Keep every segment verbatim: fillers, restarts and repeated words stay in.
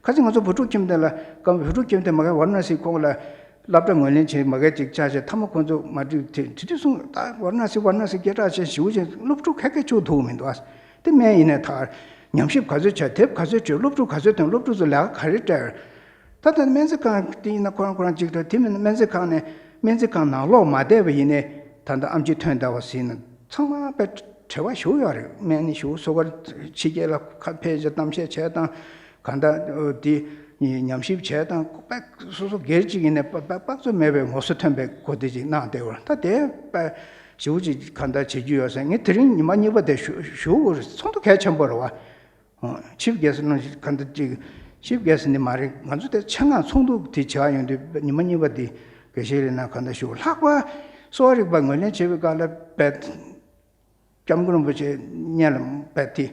ཁ་ཅིག་ང་ཚོ་བུ་ཕྲུག་ཁྱིམ་དེ་ལ་སྐབས་བུ་ཕྲུག་ཁྱིམ་དེ་མ་གི་ཝཱ་ར་ཎ་སི་ཁོང་ལ་སློབ་གྲྭ་ངོས་ལེན་བྱེད་མ་གི་ཅིག་བཅར་བྱས་ཐ་མ་ཁོང་ཚོ་མ་འགྲིག་དེ་དེ་དུས་སོང་ད་ཝཱ་ར་ཎ་སི་ཝཱ་ར་ཎ་སི་སྐད་གྲགས་ཆེ་ཞེ་པོ་ཅིག་སློབ་ཕྲུག་ཁ་སྐད་ཆུ་ཐུག་མི་འདུག་ཨ། དེ་སྨན་ཡིན་ནའི་ཐར། ཉམས་ཞིབ་ག་ཚོད་བྱས་དེབ་ག་ཚོད་བྲིས་སློབ་ཕྲུག་ག་ཚོད་ཐོན་སློབ་ཕྲུག་ཚོ་ལས་ཀ་ག་རེ་སྤྲད། ད་ལྟ་སྨན་རྩིས་ཁང་དེ་ཡིན་ན་ཁོ་རང་ཁོ་རང་གཅིག་ཐོན་དེ་མིན་སྨན་རྩིས་ཁང་ནས་སྨན་རྩིས་ཁང་ནང་ལོགས་མ་བསྡད་པ་ཡིན་ནའི་ད་ལྟ་ཨེམ་ཆི་ཐོན་བསྡད་པ་ཟིན་ན་ཚང་མ་དཔེ་བྲེལ་བ་ཞེ་པོ་ཡོད་རེད། སྨན་ནི་ཞེ་པོ་སོ་གར་ཕྱི་རྒྱལ་ལ་ཁ་ཕལ་ཆེར་གཏམ་བཤད་བྱས་དང་གང་ལྟར་དེ་ཉམས་ཞིབ་བྱས་དང་དཔེ་སོ་སོ་སྒེར་གཅིག་ཡིན་ནའི་དཔེ་དཔེ་དཔག་ཚོད་མེད་པའི་ངོ་སོ་ཐོན་པའི་གོ་དེ་ཅིག་གནང་བསྡད་ཡོད་རེད། ད་དེ་དཔེ་ཞེ་པོ་ཅིག་གང་ལྟར་བྱེད་རྒྱུ་ཡོད་ཟེར། ངས་དེ་རིང་ཉི་མ་གཉིས་པ་དེ་ཞུ་ཞུ་དགོས་རེད། ཚོགས་འདུ་གལ་ཆེན་པོ་རེད་བ། ཆིབས་རྒྱས་སུ་གནང་ག་འདི་ཅིག་ཆིབས་རྒྱས་སུ་ནི་མ་རེད། ང་ཚོ་དེ་ཆེད་མངགས་ཚོགས་འདུ་དེ་བྱ་ཡོང་དུས་ཉི་མ་གཉིས་པ་དེ་དགེ་བཤེས་རིགས་ནང་ག་འདྲ་ཞུ་ལྷག་པ་གསོ་བ་རིག་པ་ངོས་ལེན་བྱེད་པའི་སྐབས་ལ་བད་སྐྱབས་མགོན་རིན་པོ་ཆེ་སྙན་ལ་བད་དེ་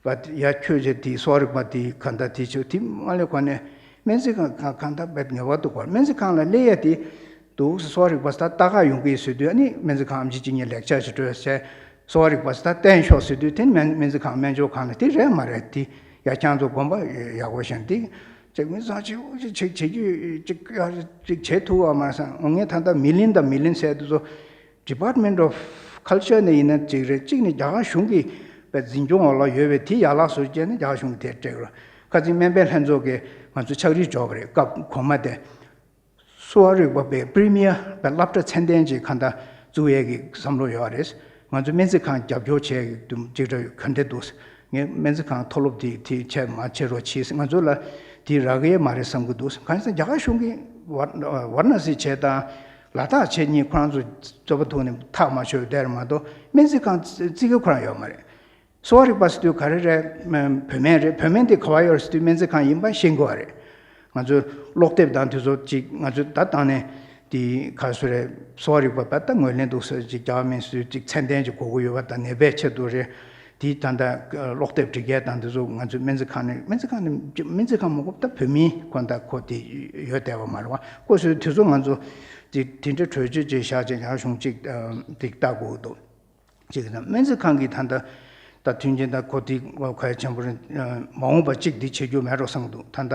བད་ཡ་ཁྱོད་ཀྱི་དེ་གསོ་བ་རིག་པ་དེ་ག་འདྲ་དེ་ཆོ་དེ་མ་ལས་གོ་ནས་སྨན་རྩིས་ཁང་ག་འདྲ་བད་ངེས་པར་དུ་གོ་སྨན་རྩིས་ཁང་ལ་སླེབས་ཡ་དེ་འདུག་གསོ་བ་རིག་པ་ད་ལྟ་ག་ཡོང་གི་ཟེར་དུས་ཨ་ནི་སྨན་རྩིས་ཁང་ཨམ་ཆི་གཅིག་གཉིས་ལེགས་ཆ་ཞིག་སྤྲོད་བྱས། གསོ་བ་རིག་པ་ཟེར་ད་བསྟན་ཤོག་ཟེར་དུས་དེ་སྨན་སྨན་རྩིས་ཁང་སྨན་སྦྱོར་ཁང་ལ་དེ་རེད་མ་རེད། དེ་ཡ་ཁྱང་ཚོ་དགོན་པ་ཡག་པོ་བཞེངས་དེ་ཅིག་མི་བཟང་ཅིག་ཅིག་བྱེད་ཅིག་བྱེད་ཐུབ་པ་མ་སང་ངས་ད་ལྟ་མི་ལིན་དང་མི་ལིན་ཟེར་དུས་ཚོ་Department of Culture ནས་ཡིན་ན་ཅིག་རེད། གཅིག་ནས་རྒྱ་གར་གཞུང་གི་པའི་འཛིན་སྐྱོང་འོག་ལ་ཡོད་པའི་དེ་ཡག་ལགས་སུ་བྱས་ནས་རྒྱ་གར་གཞུང་གི་དེ་སྤྲད་རོགས། ཁ་ཚིག་སྨན་པའི་ལྷན་ཚོགས་ཀྱི་ང་ཚོ་ཕྱག་བྲིས་འཇོག་གི་རེད། སྐབས་གོང་མ་དེ། གསོ་བ་རིག་པ་པའི་པི་རི་མི་ཡར་པའི་སློབ་གྲྭ་ཚད་ལྡན་ཅིག་གང་ལྟར་བཙུགས་ཡས་ཀྱི་བསམ་བློ་ཡོད་རེད། ང་ཚོ་སྨན་རྩིས་ཁང་རྒྱབ་སྐྱོར་བྱས་ཀྱི་འདུག་ཅིག་འདྲ་ག་འདྲ་འདུག་ངས་སྨན་རྩིས་ཁང་མཐོ་སློབ་དེ་དེ་བྱས་མ་བྱེད་རོགས་གྱིས། ང་ཚོ་ལ་དེ་རག་གི་མ་རེད་བསམ་གྱི་འདུག་གང་ཡིན་ཟེར་ན་རྒྱ་གར་གཞུང་གིས་ཝར་ཝར་ན་སི་བྱས་དང་ལ་དྭགས་བྱས་གཉིས་ཁོ་རང་ཚོ་རྩོད་པ་ཐུག་ནས་ཐག་མ་ཆོད་བསྡད་རེད་མ་གཏོགས་སྨན་རྩིས་ཁང་བརྩི་གི་ཁོ་རང་ཡོད་མ་རེད། གསོ་བ་རིག་པ་ཟེར་དུས་ག་རེ་རེད། བོད་སྨན་རེད། བོད་སྨན་དེ་ག་བ་ཡོད་ཟེར་དུས་སྨན་རྩིས་ཁང་ཡིན་པ་ཤེས་དགོས་པ་རེད། ང་ཚོའི་ཀློག་དེབ་དང་དེ་ཚོ་ཅིག་ང་ཚོས་ད་བཏང་ནས་དེ་ག་སུ་རེད། གསོ་བ་རིག་པ་བ་ད་ངོས་ལེན་འདུག་ཟེར་ཅིག་རྒྱ་མིན་སུ་ཅིག་ཚད་ལྡན་ཅིག་དགོས་ཀྱི་ཡོད་པ་དང་ནད་པའི་ཆེད་དུ་རེད། དེ་ད་ལྟ་ཀློག་དེབ་སྒྲིག་ཡས་དང་དེ་ཚོ་ང་ཚོའི་སྨན་རྩིས་ཁང་ནས་སྨན་རྩིས་ཁང་ནས་སྨན་རྩིས་ཁང་མ་གོ་ད་བོད་མིའི་ཁོ་ད་ཁོ་དེ་ཡོད་བསྡད་པ་མ་རེད་བ། ཁོ་སུ་དེ་ཚོ་ང་ཚོ་དེ་དེ་འདྲ་གྲོས་ཆོད་ཅིག་བཞག་ཅིག་ཡང་གཞུང་ཅིག་དེ་ལྟ་དགོས་འདུག་ཅིག་དང་སྨན་རྩིས་ཁང་གིས་ད་ལྟ་ད་མཐུན་རྐྱེན་དང་གོ་སྒྲིག་གལ་ཆེན་པོ་རེད། མ་འོངས་པ་གཅིག་འདི་བྱེད་རྒྱུ་མེད་རོགས་བསམ་འདུག་ད་ལྟ་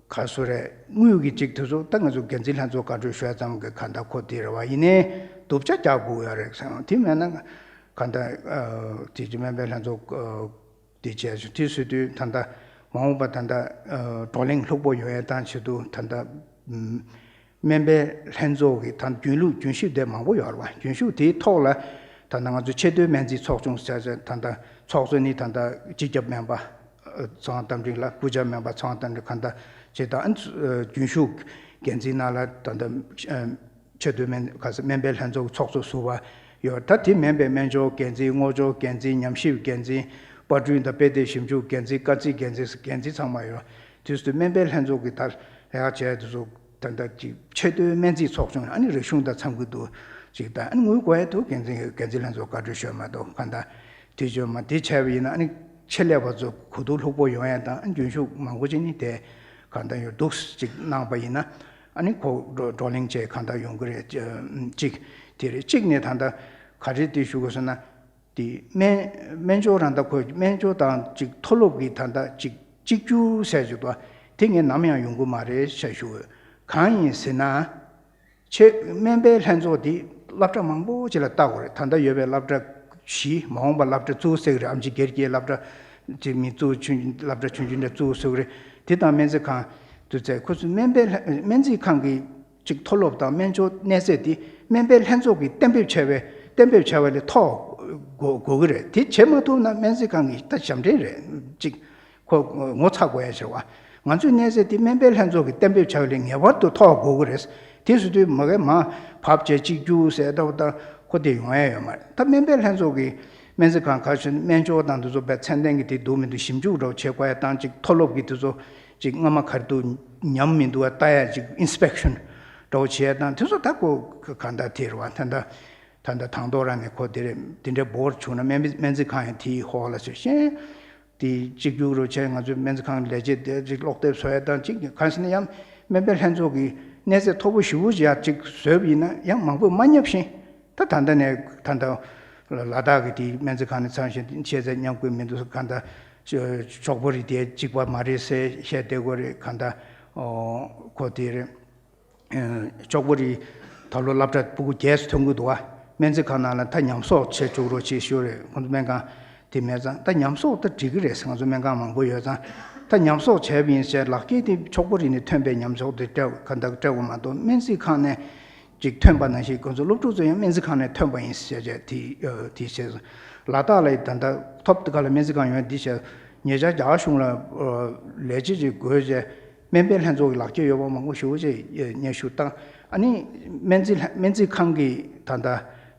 ག་སུ་རེད། དངུལ་གྱི་གཅིག་དེ་ཚོ་ད་ང་ཚོ་འགན་འཛིན་ལྷན་ཚོགས་བཀའ་འཁྲོལ་ཞུས་ཙམ་གྱི་ག་ད་གོ་དེ་རེད་བ། ཡིན་ནའི་བསྡུ་བྱ་རྒྱག་དགོས་ཡོད་རེད་བསམ། དེ་མེད་ན་ག་ད་དེ་ཅི་སྨན་པའི་ལྷན་ཚོགས་དེ་བྱས་སུ་དེ་སུ་དུས་ད་ལྟ་མ་འོངས་པ་ད་ལྟ་བགྲོ་གླེང་ལྷུག་པོ་ཡོང་ཡས་དང་ཆེད་དུ་ད་ལྟ་སྨན་པའི་ལྷན་ཚོགས་ཀྱི་ད་རྒྱུན་ལུགས་རྒྱུན་ཞུགས་དེ་མང་པོ་ཡོད་རེད་བ། རྒྱུན་ཞུགས་དེའི་ཐོག་ལ་ད་ལྟ་ང་ཚོ་ཆེས་མཐོའི་སྨན་རྩིས་ཚོགས་ཆུང་ཟེར་ཟེར་ད་ལྟ་ཚོགས་གཙོ་ནི་ད་ལྟ་སྤྱི་ཁྱབ་སྨན་པ་ཚེ་དབང་རྟ་མགྲིན་ལགས། སྐུ་ཞབས་སྨན་པ་ཚེ་དབང་རྟ་མགྲིན་གང་ལྟར་བྱེད་དང་རྒྱུན་ཞུགས་འགན་འཛིན་ནང་ལ་ད་ལྟ་ཆེས་མཐོའི་སྨན་ག་ས་སྨན་པའི་ལྷན་ཚོགས་ཀྱི་ཚོགས་གཙོ་ཟུར་པ་ཡོད། ད་དེ་མིན་པའི་སྨན་སྦྱོར་འགན་འཛིན། རྔོག་སྦྱོར་འགན་འཛིན། ཉམས་ཞིབ་འགན་འཛིན། པར་སྐྲུན་དང་དཔེ་དེབ་ཞིབ་འཇུག་འགན་འཛིན། དཀར་རྩིས་འགན་འཛིན། འགན་འཛིན་ཚང་མ་ཡོད། དུས་སུ་སྨན་པའི་ལྷན་ཚོགས་ཀྱི་ད་ལས་ཀ་བྱས་དུས་སུ་ད་ལྟ་ཅིག་ཆེས་མཐོའི་སྨན་རྩིས་ཚོགས་ཆུང་ཨ་ནི་རིག་གཞུང་དང་འཚམ་གྱི་འདུག་ཅིག་ད་ཨ་ནི་དངུལ་དགོས་ཡ་འདུག་འགན་འཛིན་འགན་འཛིན་ལྷན་ཚོགས་བཀའ་འཁྲོལ་ཞུས་མ་གཏོགས་གང་ལྟར་དེ་བྱོས་མ་དེ་བྱས་པ་ཡིན་ན་ཨ་ནི་ཆེད་ལས་པ་ཚོ་གོ་བསྡུར་ལྷུག་པོ་ཡོང་ཡ་དང་ཨ་ནི་རྒྱུན་ཞུགས་མང་པོ་ཅིག་ནི་དེ་གང་ལྟར་ཡོད་འདུག་ཅིག་གནང་པ་ཡིན་ན་ཨ་ནི་ཁོ་བགྲོ་བགྲོ་གླེང་བྱས་གང་ལྟར་ཡོང་གི་རེད། ཅིག་དེ་རེད། གཅིག་ནས་ད་ལྟ་ག་རེ་དེ་ཞུ་དགོས་ཟེར་ན། དེ་སྨན་སྨན་སྦྱོར་རང་ད་ཁོས་སྨན་སྦྱོར་དང་ཅིག་མཐོ་སློབ་ཀྱི་ད་ལྟ་ཅིག་གཅིག་གྱུར་ཟེར་ཞིག་འདུག་དེ་ངས་ནམ་ཡང་ཡོང་གི་མ་རེད་ཤ་ཞུ། གང་ཡིན་ཟེར་ན། ཆེས་སྨན་པའི་ལྷན་ཚོགས་དེ་སློབ་གྲྭ་མང་པོ་ཅིག་ལ་བལྟ་དགོས་རེད། ད་ལྟ་ཡོད་པའི་སློབ་གྲྭ་བཞི་མ་འོངས་པ་སློབ་གྲྭ་བཙུགས་ཟེར་གི་རེད། ཨམ་ཆི་སྒེར་གྱི་སློབ་གྲྭ་དེ་མི་བཙུགས་ཆུང་སློབ་གྲྭ་ཆུང་ཆུང་འདྲ་བཙུགས་ཟེར་གི་རེད། དེ་དང་སྨན་རྩིས་ཁང་དུ་བཙལ་ཁོ་ཚོས་སྨན་པའི་ལྷ་སྨན་རྩིས་ཁང་གི་ཅིག་མཐོ་སློབ་དང་སྨན་སྦྱོར་གནས་ཚད་དེ་སྨན་པའི་ལྷན་ཚོགས་ཀྱིས་གཏན་འབེབས་བྱས་པའི་གཏན་འབེབས་བྱས་པ་ལས་མཐོ་དགོས་དགོས་ཀྱི་རེད། དེ་བྱེད་མ་ཐུབ་ན་སྨན་རྩིས་ཁང་གི་ད་ཞབས་འདྲེན་རེད། ཅིག་ཁོ་ངོ་ཚ་དགོས་ཡ་ཟེར་བ། ང་ཚོའི་གནས་ཚད་དེ་སྨན་པའི་ལྷན་ཚོགས་ཀྱིས་གཏན་འབེབས་བྱས་པ་ལས་ངེས་པར་དུ་མཐོ་དགོས་ཀྱི་རེད། དེ་ཟེར་དུས་མ་གི་མ་བབས་བྱས་གཅིག་གྱུར་ཟེར་ལྟ་བུ་ད་ཁོ་དེ་ཡོང་ཡ་ཡོད་མ་རེད། ད་སྨན་པའི་ལྷན་ཚོགས་ཀྱིས་སྨན་རྩིས་ཁང་ཁ་ཤས་སྨན་སྦྱོར་དང་དེ་ཚོ་དཔེ་ཚད་ལྡན་གྱི་དེ་འདུག་མི་འདུག་ཞིབ་འཇུག་འདྲ་བོ་བྱེད་དགོས་ཡ་དང་ཅིག་མཐོ་སློབ་ཀྱི་དེ་ཚོ་ཅིག་སྔ་མ་ག་རེ་འདུག་ཉམས་མི་འདུག་བ་ལྟ་ཡ་ཅིག་ཨིན་སི་པེག་ཤན་འདྲ་བོ་བྱེད་ཡ་དང་དེ་ཚོ་ད་ཁོ་ག་འདྲ་དེ་རེད་བ། ད་ལྟ་ད་ལྟ་དང་ཐོག་རང་ནས་ཁོ་དེ་རེད། དེ་འདྲའི་འབོར་བྱུང་ན་སྨན་སྨན་རྩིས་ཁང་ཡང་དེའི་ཧོག་ལ་ཚུད་ཤེས། དེ་གཅིག་གྱུར་རུ་བྱས་ང་ཚོའི་སྨན་རྩིས་ཁང་ལས་བྱེད་དེ་ཅིག་ཀློག་དེབ་བཟོ་ཡ་དང་ཅིག་གང་ཟེར་ན་ཡང་སྨན་པའི་ལྷན་ཚོགས་ཀྱི་གནས་ཚད་མཐོ་པོ་ཞེ་པོ་ཞིག་ཡ་ཅིག་བཟོས་པ་ཡིན་ན་ཡང་མང་པོས་མ་བསྙབས་ཤིང་། ད་ད་ལྟ་ནས་ད་ལྟ་ལ་དྭགས་ཀྱི་དེའི་སྨན་རྩིས་ཁང་ནས་ཚང་ཞིང་ཤེས་ཚད་བསྙབ་དགོས་མི་འདུག་གང་ལྟར་ ཅོག་པོ་རི་དེ་གཅིག་པ་མ་རེད་ཟེར་བཤད་བསྡད་དགོས་རེད། གང་ལྟར་ཁོ་དེ་རེད། ཅོག་པོ་རི་ད་ལོ་སློབ་གྲྭ་ཕྲུ་གུ་བརྒྱད་ཙམ་ཐོན་གྱི་འདུག་བ། སྨན་རྩིས་ཁང་ནང་ལ་ད་ཉམས་གསོག་བྱེད་བཅུག་རོགས་བྱེད་ཞུ་རེད། ཁོང་ཚོ་སྨན་ཁང་དེ་མེད་ཙང་ད་ཉམས་གསོག་ད་འགྲིག་གི་རེད་ཟེར། ང་ཚོ་སྨན་ཁང་མང་པོ་ཡོད་ཙང་ད་ཉམས་གསོག་བྱས་པ་ཡིན་ཟེར། ལག་འཁྱེར་དེ་ཅོག་པོ་རི་ནས་ཐོན་པའི་ཉམས་གསོག་དེ་སྤྲད་གང་ལྟར་སྤྲད་དགོས་མ་གཏོགས། སྨན་རྩིས་ཁང་ནས་ཅིག་ཐོན་པ་ནང་བཞིན་ཁོང་ཚོ་སློབ་ཕྲུག་ཚོ་ཡང་སྨན་རྩིས་ཁང་ནས་ཐོན་པ་ཡིན་ཟེར་བྱས་དེ་དེ་བྱས་སོང་། ལ་དྭགས་ལ་ད་ལྟ་ཐོབ་དེ་ག་ལ་སྨན་རྩིས་ཁང་ཡོད་འདི་བྱས། ཉེ་ཆར་རྒྱ་གར་གཞུང་ལ་ལས་བྱེད་ཅིག་དགོས་བྱས། སྨན་པའི་ལྷན་ཚོགས་ཀྱི་ལག་འཁྱེར་ཡོད་པ་མང་པོ་ཞེ་པོ་ཅིག་སྙན་ཞུ་བཏང་། ཨ་ནི་སྨན་རྩིས་སྨན་རྩིས་ཁང་གི་ད་ལྟ་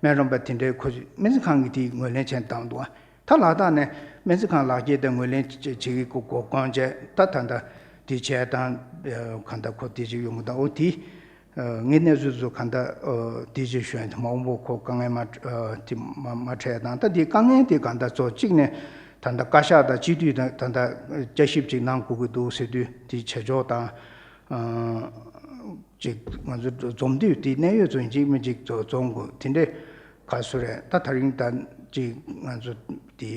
སྨན་རམས་པ་དེ་འདྲའི་ཁོ་སྨན་རྩིས་ཁང་གིས་དེ་ངོས་ལེན་བྱས་བཏང་འདུག་ད་ལ་དྭགས་ནས་སྨན་རྩིས་ཁང་ལག་འཁྱེར་དེ་ངོས་ལེན་བྱེད་ཀྱི་གོ་གོ་སྐོང་བྱས། ད་ད་ལྟ་དེ་བྱས་དང་གང་ལྟར་ཁོ་དེ་ཅིག་ཡོང་གི་འདུག་འོ་དེ། ངའི་གནས་ཚུལ་ཚོ་གང་ལྟར་དེ་ཅིག་ཞུ་ཡ་དེ་མ་འོངས་པ་ཁོ་དཀའ་ངལ་མ་དེ་མ་མ་འཕྲད་དང་། ད་དེ་དཀའ་ངལ་དེ་གང་ལྟར་ཚོ་གཅིག་ནས་ད་ལྟ་བཀའ་ཤག་དང་སྤྱི་འཐུས་དང་ད་ལྟ་བསྐྱར་ཞིབ་ཅིག་གནང་དགོས་ཀྱི་འདུག་ཟེར་དུས། དེ་བྱེད་ཕྱོགས་དང་ཅིག་ང་ཚོ་འཛོམས་དུས་དེ་གནད་ཡོད་ཚོ་གཅིག་མིན་གཅིག་ཚོ་འཛོམས་དགོས། དེ་འདྲའི་ག་སུ་རེད། ད་ད་རིང་ད་ཅིག་ང་ཚོ་དེ།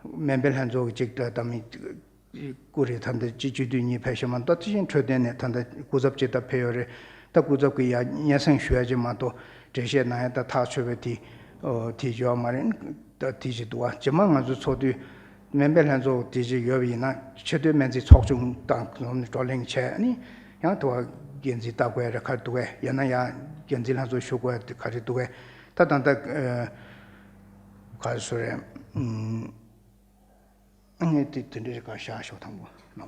སྨན་པའི་ལྷན་ཚོགས་ཀྱི་ཅིག་ད་ལྟ་མི་སྐུ་རེད། ད་ལྟ་སྤྱི་སྤྱི་འཐུས་གཉིས་ཕལ་ཆེར་མ་གཏོགས། དེ་བཞིན་འཕྲོད་བསྟེན་ནས་ད་ལྟ་སྐུ་ཚབ་ཅིག་ད་ཕེབས་ཡོད་རེད། ད་སྐུ་ཚབ་ཀྱིས་ཡ་སྙན་སེང་ཞུ་ཡ་ཅིག་མ་གཏོགས་འགྲེལ་བཤད་གནང་ཡ་ད་ཐག་ཆོད་པའི་དེ་དེ་ཡོད་མ་རེད། ད་དེ་ཅིག་འདུག་བ། རྗེས་མ་ང་ཚོ་ཚོགས་དུས་སྨན་པའི་ལྷན་ཚོགས་དེ་ཅིག་ཡོད་པ་ཡིན་ན་ཆེས་མཐོའི་སྨན་རྩིས་ཚོགས་ཆུང་དང་འཛོམས་ནས་བགྲོ་གླེང་བྱས། ཨ་ནི་ཡང་དུ་བ་འགན་འཛིན་ལྟ་དགོས་ཡ་རེད་ག་རེ་འདུག་གས། ཡང་ན་ཡང་འགན་འཛིན་ལྷན་ཚོགས་ཞུ་དགོས་ཡ་དེ་ག་རེ་འདུག་གས། ད་ད་ལྟ་ག་རེ་ཟེར་རེད། ཨ་ནི་དེ་དེ་འདྲའི་ཁ་བཞག་ཤོག་དང་པོ་ནོ།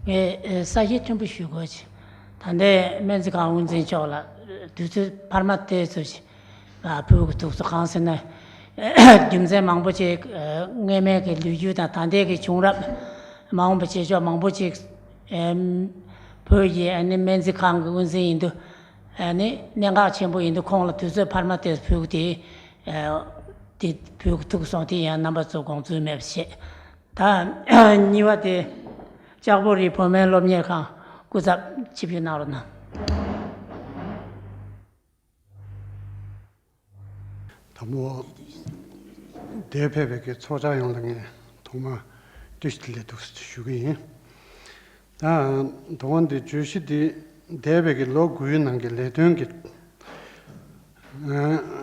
ངས་ས་གཞི་ཕྲན་བུ་ཞུ་དགོས་ཀྱི། ད་ལྟའི་སྨན་རྩིས་ཁང་དབུ་འཛིན་མཆོག་ལ་དུས་ཚོད་འཕར་མ་དེ་ཚོ་ཞིག་བོད་ཀྱི་ཐུགས་སུ་གང་ཟེར་ན། རྒྱུ་མཚན་མང་པོ་ཅིག་སྔོན་མའི་གི་ལོ་རྒྱུས་དང་ད་ལྟའི་གི་བྱུང་རབས་མ་འོངས་པ་བྱེད་ཕྱོགས་མང་པོ་ཅིག་བོད་ཀྱི་ཨ་ནི་སྨན་རྩིས་ཁང་གི་དབུ་འཛིན་ཡིན་དུས། ཨ་ནི་གནད་འགག་ཆེན་པོ་ཡིན་དུས་ཁོང་ལ་དུས་ཚོད་འཕར་མ་དེ་ཕུལ་དེ། དེ་ཕུལ་ཐུག་སོང་དེ་ཡང་རྣམ་པ་ཚོ་དགོངས་ཚུལ་མེད་པ་བྱེད། ད་གཉིས་པ་དེ་ལྕགས་པོ་རི་བོད་སྨན་སློབ་གཉེར་ཁང་སྐུ་ཚབ་ཆིབས་བསྒྱུར་གནང་རོགས་གནང་། དང་པོ་འདིར་ཕེབས་པའི་གི་ཚོགས་བཅར་ཡོངས་ལ་ངས་ཐོག་མར་བཀྲ་ཤིས་བདེ་ལེགས་འདུག་ཞུ་གི་ཡིན། ད་དོན་དག་འདི་བརྗོད་གཞི་འདི་འདས་པའི་གི་ལོ་དགུའི་ནང་གི་ལས་དོན་གྱི་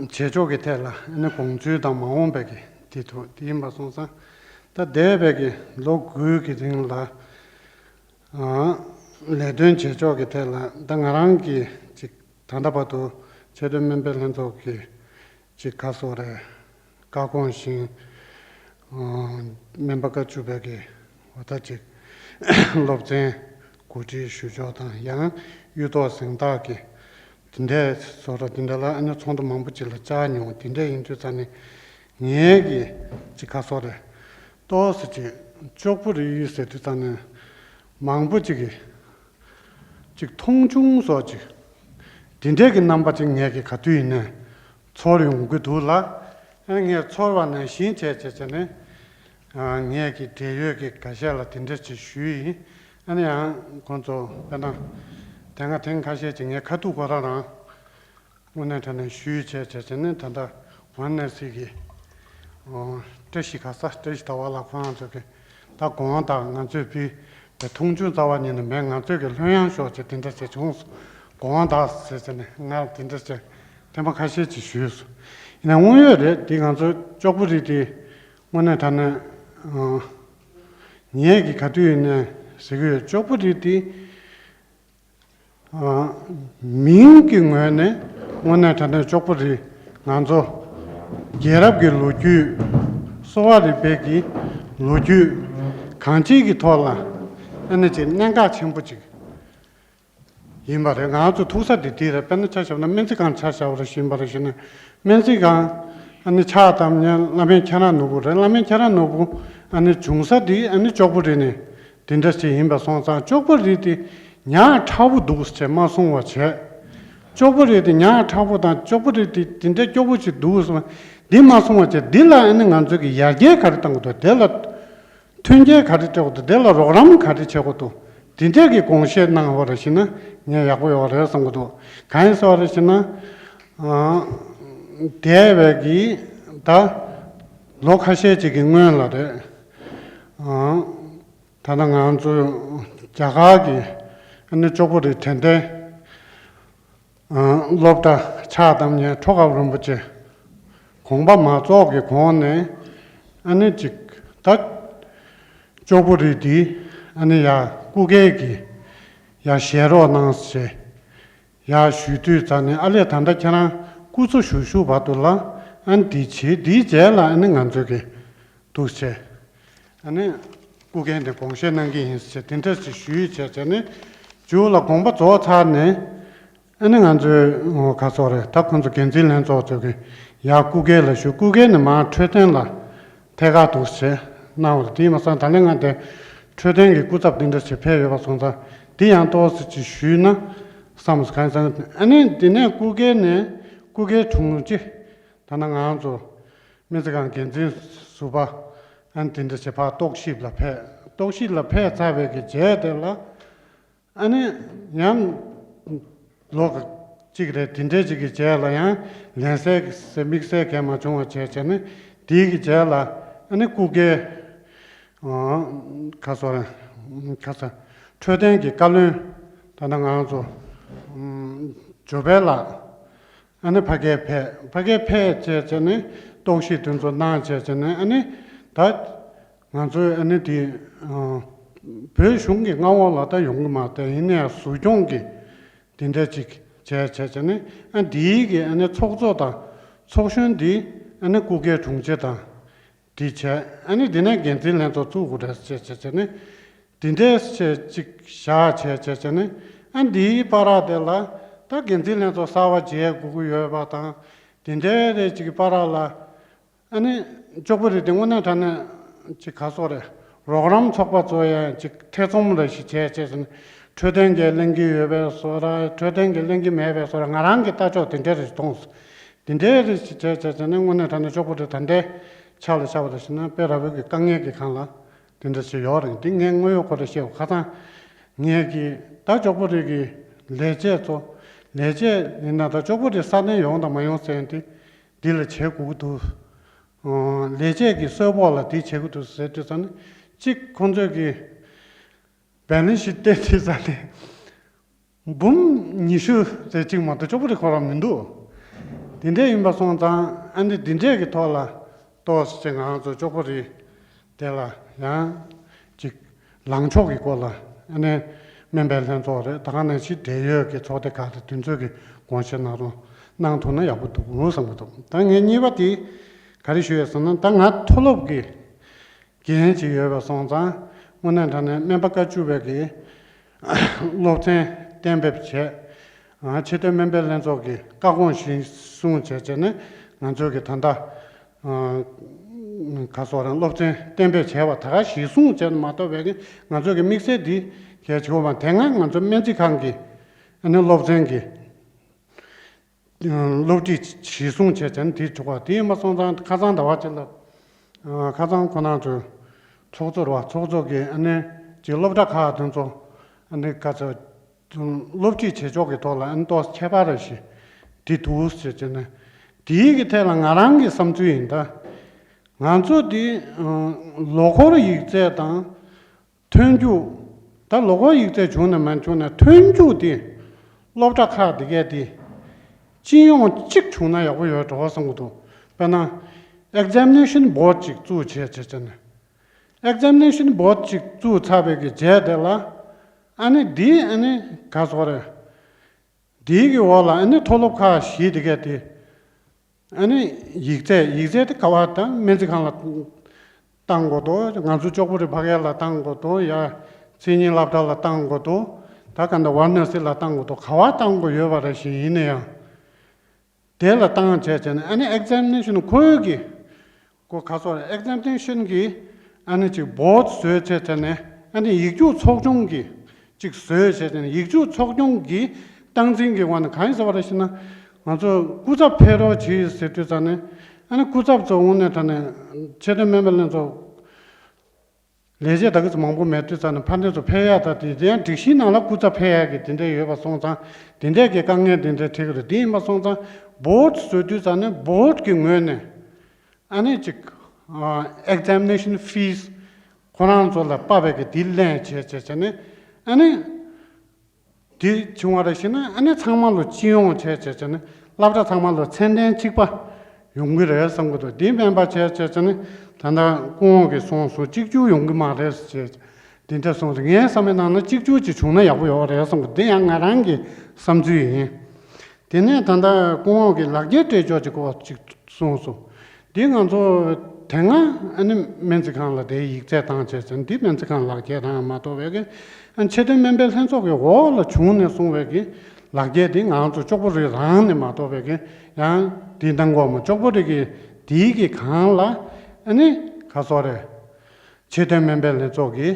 བྱེད་ཕྱོགས་ཀྱི་ཐད་ལ་ཨ་ནི་དགོངས་ཚུལ་དང་མ་འོངས་པའི་གི་དེ་ཐོག་དེ་ཡིན་པ་སོང་ཙང་། ད་འདས་པའི་གི་ལོ་དགུའི་གི་རིང་ལ་ལས་དོན་བྱེད་ཕྱོགས་ཀྱི་ཐད་ལ་ད་ང་རང་གིས་ཅིག་ད་ལྟ་བར་དུ་ཆེས་མཐོའི་སྨན་པའི་ལྷན་ཚོགས་ཀྱི་ཅིག་ག་སོགས་རེད། བཀའ་དགོངས་བཞིན། སྨན་པ་བཀའ་བཅུ་པའི་གི་འོ་ད་ཅིག་སློབ་ཚན་གོ་སྒྲིག་ཞུ་ཕྱོགས་དང་། ཡང་གཡུ་ཐོག་གཟེངས་རྟགས་ཀྱི་དེ་འདྲའི་བཟོ་འདྲ་དེ་འདྲ་ལ་ཨ་ནི་ཚོགས་འདུ་མང་པོ་ཅིག་ལ་བཅར་མྱོང་། དེ་འདྲ་ཡིན་དུས་ཙང་ནི་ངས་གི་ཅིག་ག་སོགས་རེད། ཏོག་ཙམ་ཅིག་ལྕགས་པོ་རི་ཟེར་དུས་ཙང་ནི་མང་པོ་ཅིག་གི་ཅིག་མཐོང་ཆུང་སོགས་ཅིག་དེ་འདྲའི་གི་རྣམ་པ་ཅིག་ངས་གི་ག་དུས་ཡིན་ནའི་ཚོར་ཡོང་གི་འདུག་ལ། ཨ་ངས་ཚོར་བ་ནང་བཞིན་བྱས་བྱས་བྱས་ནས་ངས་གི་འབྲེལ་ཡོད་ཀྱི་འགའ་ཤས་ལ་དེ་འདྲ་ཅིག་ཞུས་ཡིན། ཨ་ནི་ཡང་ཁོང་ཚོ་དཔེར་ན་དེ་སྔ་ཐེངས་ཁ་ཤས་ཅིག་ངས་ཁ་ཐུག་ཁོ་རང་རང་དངོས་གནས་དྲང་གནས་ཞུས་བྱས་བྱས་བྱས་ནས། ད་ལྟ་ཝན་ནེ་སི་གི་བཀྲ་ཤིས་ག་ས་བཀྲ་ཤིས་ཟླ་བ་ལགས་ཁོ་རང་ཚོ་གི་ད་དགོངས་དག་ང་ཚོས་ཕུལ་བའི་མཐོང་ཆུང་རྩ་བ་ཉིད་ནས་མེད། ང་ཚོས་ཀྱི་ལྷོད་ཡངས་ཤོག་ཅེས་དེ་འདྲ་བྱས་བྱུང་སོང་། དགོངས་དག་ཟེར་བྱས་ནས་ང་དེ་འདྲ་བྱས་ཐེངས་མ་ཁ་ཤས་ཅིག་ཞུས་སོང་། ཡིན་ན་དངོས་ཡོད་རེད། དེ་ང་ཚོ་ལྕགས་པོ་རི་དེ་དངོས་གནས་དྲང་གནས་ངས་ཀྱི་ག་དུས་ཡིན་ནའི་ཟེར་གྱི་ཡོད། ལྕགས་པོ་རི་དེ། མིང་གི་ངོས་ནས་དངོས་གནས་དྲང་གནས་ལྕགས་པོ་རི་ང་ཚོ་རྒྱལ་རབས་ཀྱི་ལོ་རྒྱུས། གསོ་བ་རིག་པའི་གི་ལོ་རྒྱུས་གང་ཅིའི་གི་ཐོག་ལ་ཨ་ནི་ཅིག་གནད་འགག་ཆེན་པོ་ཅིག་ཡིན་པ་རེད། ང་ཚོ་ཐུག་ས་དེ་དེ་རེད། དཔེར་ན་ཆ་བཞག་ན་སྨན་རྩིས་ཁང་ཆ་བཞག་པ་རེད། ཤིང་པ་རེད་ཞེ་ན། སྨན་རྩིས་ཁང་ཨ་ནི་ཕྱག་བཏབ་མཁན་བླ་སྨན་ཁྱེད་རང་ནོར་བུ་རེད། བླ་སྨན་ཁྱེད་རང་ནོར་བུ་ཨ་ནི་བྱུང་ས་དེ་ཨ་ནི་ལྕགས་པོ་རི་ནས། དེ་འདྲ་ཞིག་ཡིན་པ་སོང་ཙང་ལྕགས་པོ་རི་དེ་ཉག་ཕྲ་བོ་འདུག་ཟེར་མ་གསུང་བ་བྱས། ལྕགས་པོ་རི་དེ་ཉག་ཕྲ་བོ་དང་ལྕགས་པོ་རི་དེ་དེ་འདྲ་སྐྱོ་པོ་ཞིག་འདུག་ཟེར་འདི་མ་གསུང་བ་བྱས། འདི་ལ་ཨ་ནི་ང་ཚོས་ཀྱི་ཡར་རྒྱས་ག་རེ་གཏང་དགོས་འདུག་དེ་ལ་ མཐུན་རྐྱེན་ག་རེ་སྤྲད་དགོས་འདུག་དེ་ལ་རོགས་རམ་ག་རེ་བྱེད་དགོས་འདུག་དེ་འདྲས་ཀྱི་དགོངས་བཞེས་གནང་བ་རེད་ཞེ་ན་ངས་ཡག་པོ་ཡོད་རེད་བསམ་གྱི་འདུག་གང་ཡིན་ཟེར་བ་རེད་ཞེ་ན། ཨ། འདས་པའི་གི་ད་ལོ་ཁ་ཤས་ཅིག་གི་སྔོན་ལ་རེད། ཨ། ད་ལྟ་ང་ཚོ་རྒྱ་གར་གྱི་ཨ་ནི་ཅོག་པོ་རི་དྲན་རྟེན་སློབ་གྲྭ་ཕྱག་བཏབ་མཁན་ཁྲོ་དགའ་རིན་པོ་ཆེ་དགོངས་པ་མ་རྫོགས་ཀྱི་གོང་ནས་ཨ་ནི་ཅིག་ད་ཅོག་པོ་རི་འདི་ཨ་ནི་ཡ་སྐུ་སྒེར་གྱི་ཡ་བཞེས་རོགས་གནང་ཞེས་ཡ་ཞུས་དུས་ཙ་ནས་ཨ་ལས་ད་ལྟ་ཁྱེད་རང་སྐུ་འཚོ་བཞུགས་བཞུགས་བར་དུ་ལ་ཨ་ནི་འདི་བྱེད་འདིའི་རྗེས་ལ་ཨ་ནི་ང་ཚོས་ཀྱི་འདུག་བྱས། ཨ་ནི་སྐུ་རྒྱན་དེ་དགོངས་བཞེས་གནང་གི་ཡིན་ཟེར་དེ་འདྲ་ཞིག་ཞུས་བྱས་བྱས་ནས་མཇུག་ལ་དགོངས་པ་རྫོགས་ཚར་ནས་ཨ་ནི་ང་ཚོའི་ག་སོགས་རེད་ད་ཁོང་ཚོ་འགན་འཛིན་ལྷན་ཚོགས་ཚོས་ཀྱི་ཡར་སྐུ་སྒེར་ལ་ཞུ་སྐུ་སྒེར་ནས་མར་འཕྲོད་བསྟེན་ལ་ཐད་ཀར་འདུག་བྱས་གནང་བ་རེད། དེ་ཡིན་པ་སང་ད་ལན་ང་དེ་འཕྲོད་བསྟེན་གྱི་སྐུ་ཚབ་དེ་འདྲ་ཞིག་ཕེབས་ཡོད་པ་སོང་ཙང་དེ་ཡང་ཏོག་ཙམ་ཅིག་ཞུས་ན་བསམ་སོང་གང་ཡིན་ཟེར་ན་ཨ་ནི་དེ་ནས་སྐུ་སྒེར་ནས་སྐུ་སྒེར་དྲུང་ཆེ་ད་ནང་ང་ཚོ་སྨན་རྩིས་ཁང་འགན་འཛིན་ཟུར་པ་ཨ་ནི་དེ་འདྲ་བྱེད་ཕར་རྟོག་ཞིབ་ལ་ཕེབས། རྟོག་ཞིབ་ལ་ཕེབས་ཚར་བའི་གི་རྗེས་དེ་ལ་ཨ་ནི་ཡང་ལོ་གཅིག་རེ་དེ་འདྲའི་ཅིག་གི་རྗེས་ལ་ཡང་ལན་གསལ་གྱི་དམིགས་བསལ་གང་མ་བྱུང་བ་བྱས་བྱས་ནས་དེའི་གི་རྗེས་ལ་ཨ་ནི་སྐུ་སྒེར་ག་སོ་ག་ས་འཕྲོད་བསྟེན་གྱི་བཀའ་བློན་ད་ལྟ་ང་ཚོ་ཇོ་བལ་ལགས། ཨ་ནི་ཕ་གིར་ཕེབས། ཕ་གིར་ཕེབས་བྱས་བྱས་ནས་རྟོག་ཞིབ་དེ་ཚོ་གནང་བྱས་བྱས་ནས་ཨ་ནི་ད་ང་ཚོའི་ཨ་ནི་དེ་བོད་གཞུང་གི་མངའ་འོག་ལ་ད་ཡོང་གི་མ་རེད། ཡིན་ནའི་ཟུར་སྐྱོང་གི་དེ་འདྲ་ཅིག་བྱས་བྱས་བྱས་ནས་ཨ་འདིའི་གི་ཨ་ནི་ཚོགས་གཙོ་དང་ཚོགས་གཞོན་འདི་ཨ་ནི་སྐུ་སྒེར་དྲུང་ཆེ་དང་དེ་བྱས་ཨ་ནི་འདི་ནས་འགན་འཛིན་ལྷན་ཚོགས་བཙུགས་དགོས་རེད་བྱས་བྱས་བྱས་ནས། དེ་འདྲའི་བྱས་ཅིག་བཞག་བྱས་བྱས་བྱས་ནས་ཨ་འདིའི་བར་དེ་ལ་ད་འགན་འཛིན་ལྷན་ཚོགས་གསར་བ་མཇལ་དགོས་ཀྱི་ཡོད་པ་དང་དེ་འདྲའི་རེ་ཅིག་གི་བར་ལ་ཨ་ནི་ཅོག་པོ་རི་དེ་དངོས་གནས་དྲང་གནས་ཅིག་ག་སོགས་རེད། རོགས་རམ་ཚོགས་པ་ཚོ་ཡང་ཅིག་ཐེ་ཚོམ་རེ་ཞིག་བྱས་བྱས་ཟིན་འཕྲོད་བསྟེན་གྱི་གླེང་གི་ཡོད་པའི་བཟོ་འདྲ་འཕྲོད་བསྟེན་གྱི་གླེང་གི་མེད་པའི་བཟོ་འདྲ་ང་རང་གི་ལྟ་ཕྱོགས་དེ་འདྲ་རེ་ཞིག་མཐོང་སོང་། དེ་འདྲའི་རེ་ཞིག་བྱས་བྱས་བྱས་ནས་དངོས་གནས་དྲང་གནས་ཅོག་པོ་རི་ད་ལྟའི་ཆ་ལ་ཆ་བ་རེ་ཞིག་ན་དཔེ་ར་བོད་ཀྱི་དཀའ་ངལ་གྱི་སྒང་ལ། དེ་འདྲ་ཞིག་ཡོད་རེད། འདི་ངས་དངོས་ཡོད་ཁོ་ར་བཤད་ཁ་སང་ངས་ཀྱི་ད་ཅོག་པོ་རི་གི་ལས་བྱེད་ཚོ་ལས་བྱེད་ཡིན་ན་ད་ཅོག་པོ་རི་ས་གནས་ཡོང་དང་མ་ཡོང་ཟེར་ཡང་དེ་འདི་ལ་བྱེད་དགོས་ཀྱི་འདུག་ལས་བྱེད་ཀྱི་གསོལ་ཕོགས་ལ་འདི་བྱེད་དགོས་འདུག་ཟེར་དུས་ཙང་ནས་གཅིག་ཁོང་ཚོས་ཀྱི་བེ་ལན་ཞིག་བལྟས་དུས་ཙང་ནས། འབུམ་ཉི་ཤུ་ཙམ་ཅིག་མ་གཏོགས་ཅོག་པོ་རི་ཁོ་རང་མི་འདུག་དེ་འདྲ་ཡིན་པ་སོང་ཙང་ཨ་ནི་འདི་འདྲས་ཀྱི་ཐོག་ལ་ཏོག་ཙམ་ང་ཚོ་ཅོག་པོ་རི་དེ་ལ་ཡང་ཅིག་ལངས་ཕྱོགས་ཀྱི་སྐོར་ལ་ཨ་ནི་སྨན་པའི་ལྷན་ཚོགས་རེད། ད་ག་ནང་བཞིན་འབྲེལ་ཡོད་ཀྱི་ཚོགས་སྡེ་ཁག་དང་དེ་ཚོས་ཀྱི་དགོངས་བཞེས་གནང་རོགས་གནང་ཐུབ་ན་ཡག་པོ་འདུག་བསམ་གྱི་འདུག་ད་ངས་གཉིས་པ་དེ་ག་རེ་ཞུ་ཡས་ཟེར་ན་ད་ང་མཐོ་སློབ་ཀྱི་འགན་ཅིག་ཡོད་པ་སོང་ཙང་དངོས་གནས་དྲང་གནས་སྨན་པ་བཀའ་བཅུ་པའི་གི་སློབ་ཚན་གཏན་འབེབས་བྱས། ཨ་ཆེས་མཐོའི་སྨན་པའི་ལྷན་ཚོགས་ཀྱི་བཀའ་དགོངས་གཞིར་བཟུང་བྱས་བྱས་ནས་ང་ཚོའི་གི་ད་ལྟ་ཨ་ག་སོགས་རང་སློབ་ཚན་གཏན་འབེབས་བྱས་པ་ད་ག་གཞིར་བཟུང་བྱས་ནས་མ་གཏོགས་པའི་གི་ང་ཚོའི་གི་དམིགས་བསལ་འདི་གལ་ཆེ་བ་མ་དེ་སྔ་ང་ཚོ་སྨན་རྩིས་ཁང་གི་ཨ་ནི་སློབ་ཚན་གྱི་སློབ་ཁྲིད་གཞིར་བཟུང་བྱས་བྱས་ནས་དེ་བྱུང་བ་དེ་ཡིན་པ་སོང་ཙང་ཁ་སང་ཟླ་བ་གཅིག་ལ་ཁ་སང་ཁོ་རང་ཚོའི་ཚོགས་གཙོ་རེད་བ། ཚོགས་གཙོ་གིས་ཨ་ནི་ཅིག་སློབ་གྲྭ་ཁག་དེ་ཚོ་ཨ་ནི་ག་ཚོད་སློབ་ཁྲིད་བྱེད་ཕྱོགས་ཀྱི་ཐོག་ལ་ཨ་ནི་ཏོག་ཙམ་ཁྱད་པར་རེ་ཞིག་དེ་འདུག་ཟེར་བྱས་ནས་དེའི་གི་ཐད་ལ་ང་རང་གི་བསམ་ཚུལ་ཡིན་ད། ང་ཚོ་འདི་ལོ་འཁོར་ཡིག་ཚད་དང་། ཐོན་རྒྱུ། ད་ལོ་འཁོར་ཡིག་ཚད་བྱུང་ན་མ་བྱུང་ན་ཐོན་རྒྱུ་དེ་སློབ་གྲྭ་ཁག་དེ་གས་དེ་སྤྱི་ཡོངས་གཅིག་བྱུང་ན་ཡག་པོ་ཡོད་འགྲོ་བསམ་གྱི་འདུག་དཔེར་ན་examination board་ཅིག་བཙུགས་བྱས་བྱས་བྱས་ནས་examination board་ཅིག་བཙུགས་ཚར་བའི་གི་རྗེས་དེ་ལ་ཨ་ནི་འདི་ཨ་ནི་ག་ཟེར་དགོས་རེད། འདིའི་གི་འོག་ལ་ཨ་ནི་མཐོ་སློབ་ཁག་བཞི་དེ་གས་དེ། ཨ་ནི་ཡིག་ཚད་ཡིག་ཚད་དེ་ག་བ་དང་སྨན་རྩིས་ཁང་ལ་བཏང་དགོས་འདུག་ང་ཚོ་ཅོག་པོ་རི་ཕ་གི་ལ་བཏང་དགོས་འདུག་ཡ་མཚན་ཉིད་སློབ་གྲྭ་ལ་བཏང་དགོས་འདུག་ད་ག་འདྲ་ཝར་ན་སི་ལ་བཏང་དགོས་འདུག་ག་བ་བཏང་དགོས་ཡོད་པ་རེད་ཞིག་ཡིན་ན་ཡང་། དེ་ལ་བཏང་བྱས་བྱས་ནས་ཨ་ནི་examination་ཁོའི་གི་གོ་ག་སོགས་examination་གི་ཨ་ནི་ཅིག་board་བཟོས་བྱས་བྱས་ནས་ཨ་ནི་ཡིག་རྒྱུགས་ཚོགས་ཆུང་གི་ཅིག་བཟོས་བྱས་བྱས་ནས་ཡིག་རྒྱུགས་ཚོགས་ཆུང་གི་སྟངས་འཛིན་གྱི་དབང་ནས་གང་ཡིན་ཟེར་བ་རེད་ཞེ་ན་ང་ཚོ་སྐུ་ཚབ་ཕེབས་རོགས་གྱིས་ཟེར་དུས་ཙང་ནས་ཨ་ནི་སྐུ་ཚབ་ཚོ་དངོས་གནས་དྲང་གནས་ཆེས་མཐོའི་སྨན་པ་ལྷན་ཚོགས་ ལས་བྱེད་ད་གི་ཚོ་མང་པོ་མེད་དུས་ཙང་ནས་ཕར་འདི་ཚོ་ཕེབས་ཡ་ད་དེ་དེ་ཡང་སྒྲིག་གཞིའི་ནང་ལ་སྐུ་ཚབ་ཕེབས་ཡ་གི་དེ་འདྲ་ཡོད་པ་སོང་ཙང་དེ་འདྲ་གི་དཀའ་ངལ་དེ་འདྲ་འཕྲད་གི་རེད། དེ་ཡིན་པ་སོང་ཙང་བོཌ་བཟོ་དུས་ཙང་ནས་བོཌ་གི་ངོས་ནས་ཨ་ནི་ཅིག examination fees ཁོ་རང་ཚོ་ལ་དཔག་པའི་གི་དེ་ལེན་བྱས་བྱས་བྱས་ནས་ཨ་ནི། དེ་བྱུང་བ་རེད་ཞེ་ན་ཨ་ནི་ཚང་མ་ལོ་སྤྱི་ཡོངས་བྱས་བྱས་བྱས་ནས་སློབ་གྲྭ་ཚང་མ་ལོ་ཚད་ལྡན་གཅིག་པ་ཡོང་གི་རེད་བསམ་གི་འདུག་དེ་མིན་པ་བྱས་བྱས་བྱས་ནས་ད་ལྟ་སྐུ་ངོ་གིས་གསུངས་སོང་གཅིག་གྱུར་ཡོང་གི་མ་རེད་ཟེར་བྱས་དེ་འདྲ་གསུངས་སོང་། ངའི་བསམ་པའི་ནང་ན་གཅིག་གྱུར་ཅིག་བྱུང་ན་ཡག་པོ་ཡོད་རེད་བསམ་གི་འདུག་དེ་ཡང་ང་རང་གི་བསམ་ཚུལ་ཡིན། དེ་ནས་ད་ལྟ་སྐུ་ངོ་གིས་ལག་འཁྱེར་སྤྲད་ཕྱོགས་ཀྱི་སྐོར་ཅིག་གསུངས་སོང་། འདི་ང་ཚོ་དེ་སྔ་ཨ་ནི་སྨན་རྩིས་ཁང་ལ་དེའི་ཡིག་ཚད་བཏང་བྱས་ཙང་འདི་སྨན་རྩིས་ཁང་ལག་འཁྱེར་རང་མ་གཏོགས་པའི་གི་ཨ་ཆེས་མཐོའི་སྨན་པའི་ལྷན་ཚོགས་ཀྱི་འོག་ལ་བྱུང་ནས་གསུངས་པའི་གི་ལག་འཁྱེར་འདི་ང་ཚོ་ལྕོག་པོ་རི་རང་ནས་མ་གཏོགས་པའི་གི་ཡང་འདི་གཏང་དགོས་མོད་ལྕོག་པོ་རི་གི་དེའི་གི་སྒང་ལ་ཨ་ནི་ག་སོགས་རེད། ཆེས་མཐོའི་སྨན་པའི་ལྷན་ཚོགས་ཀྱི་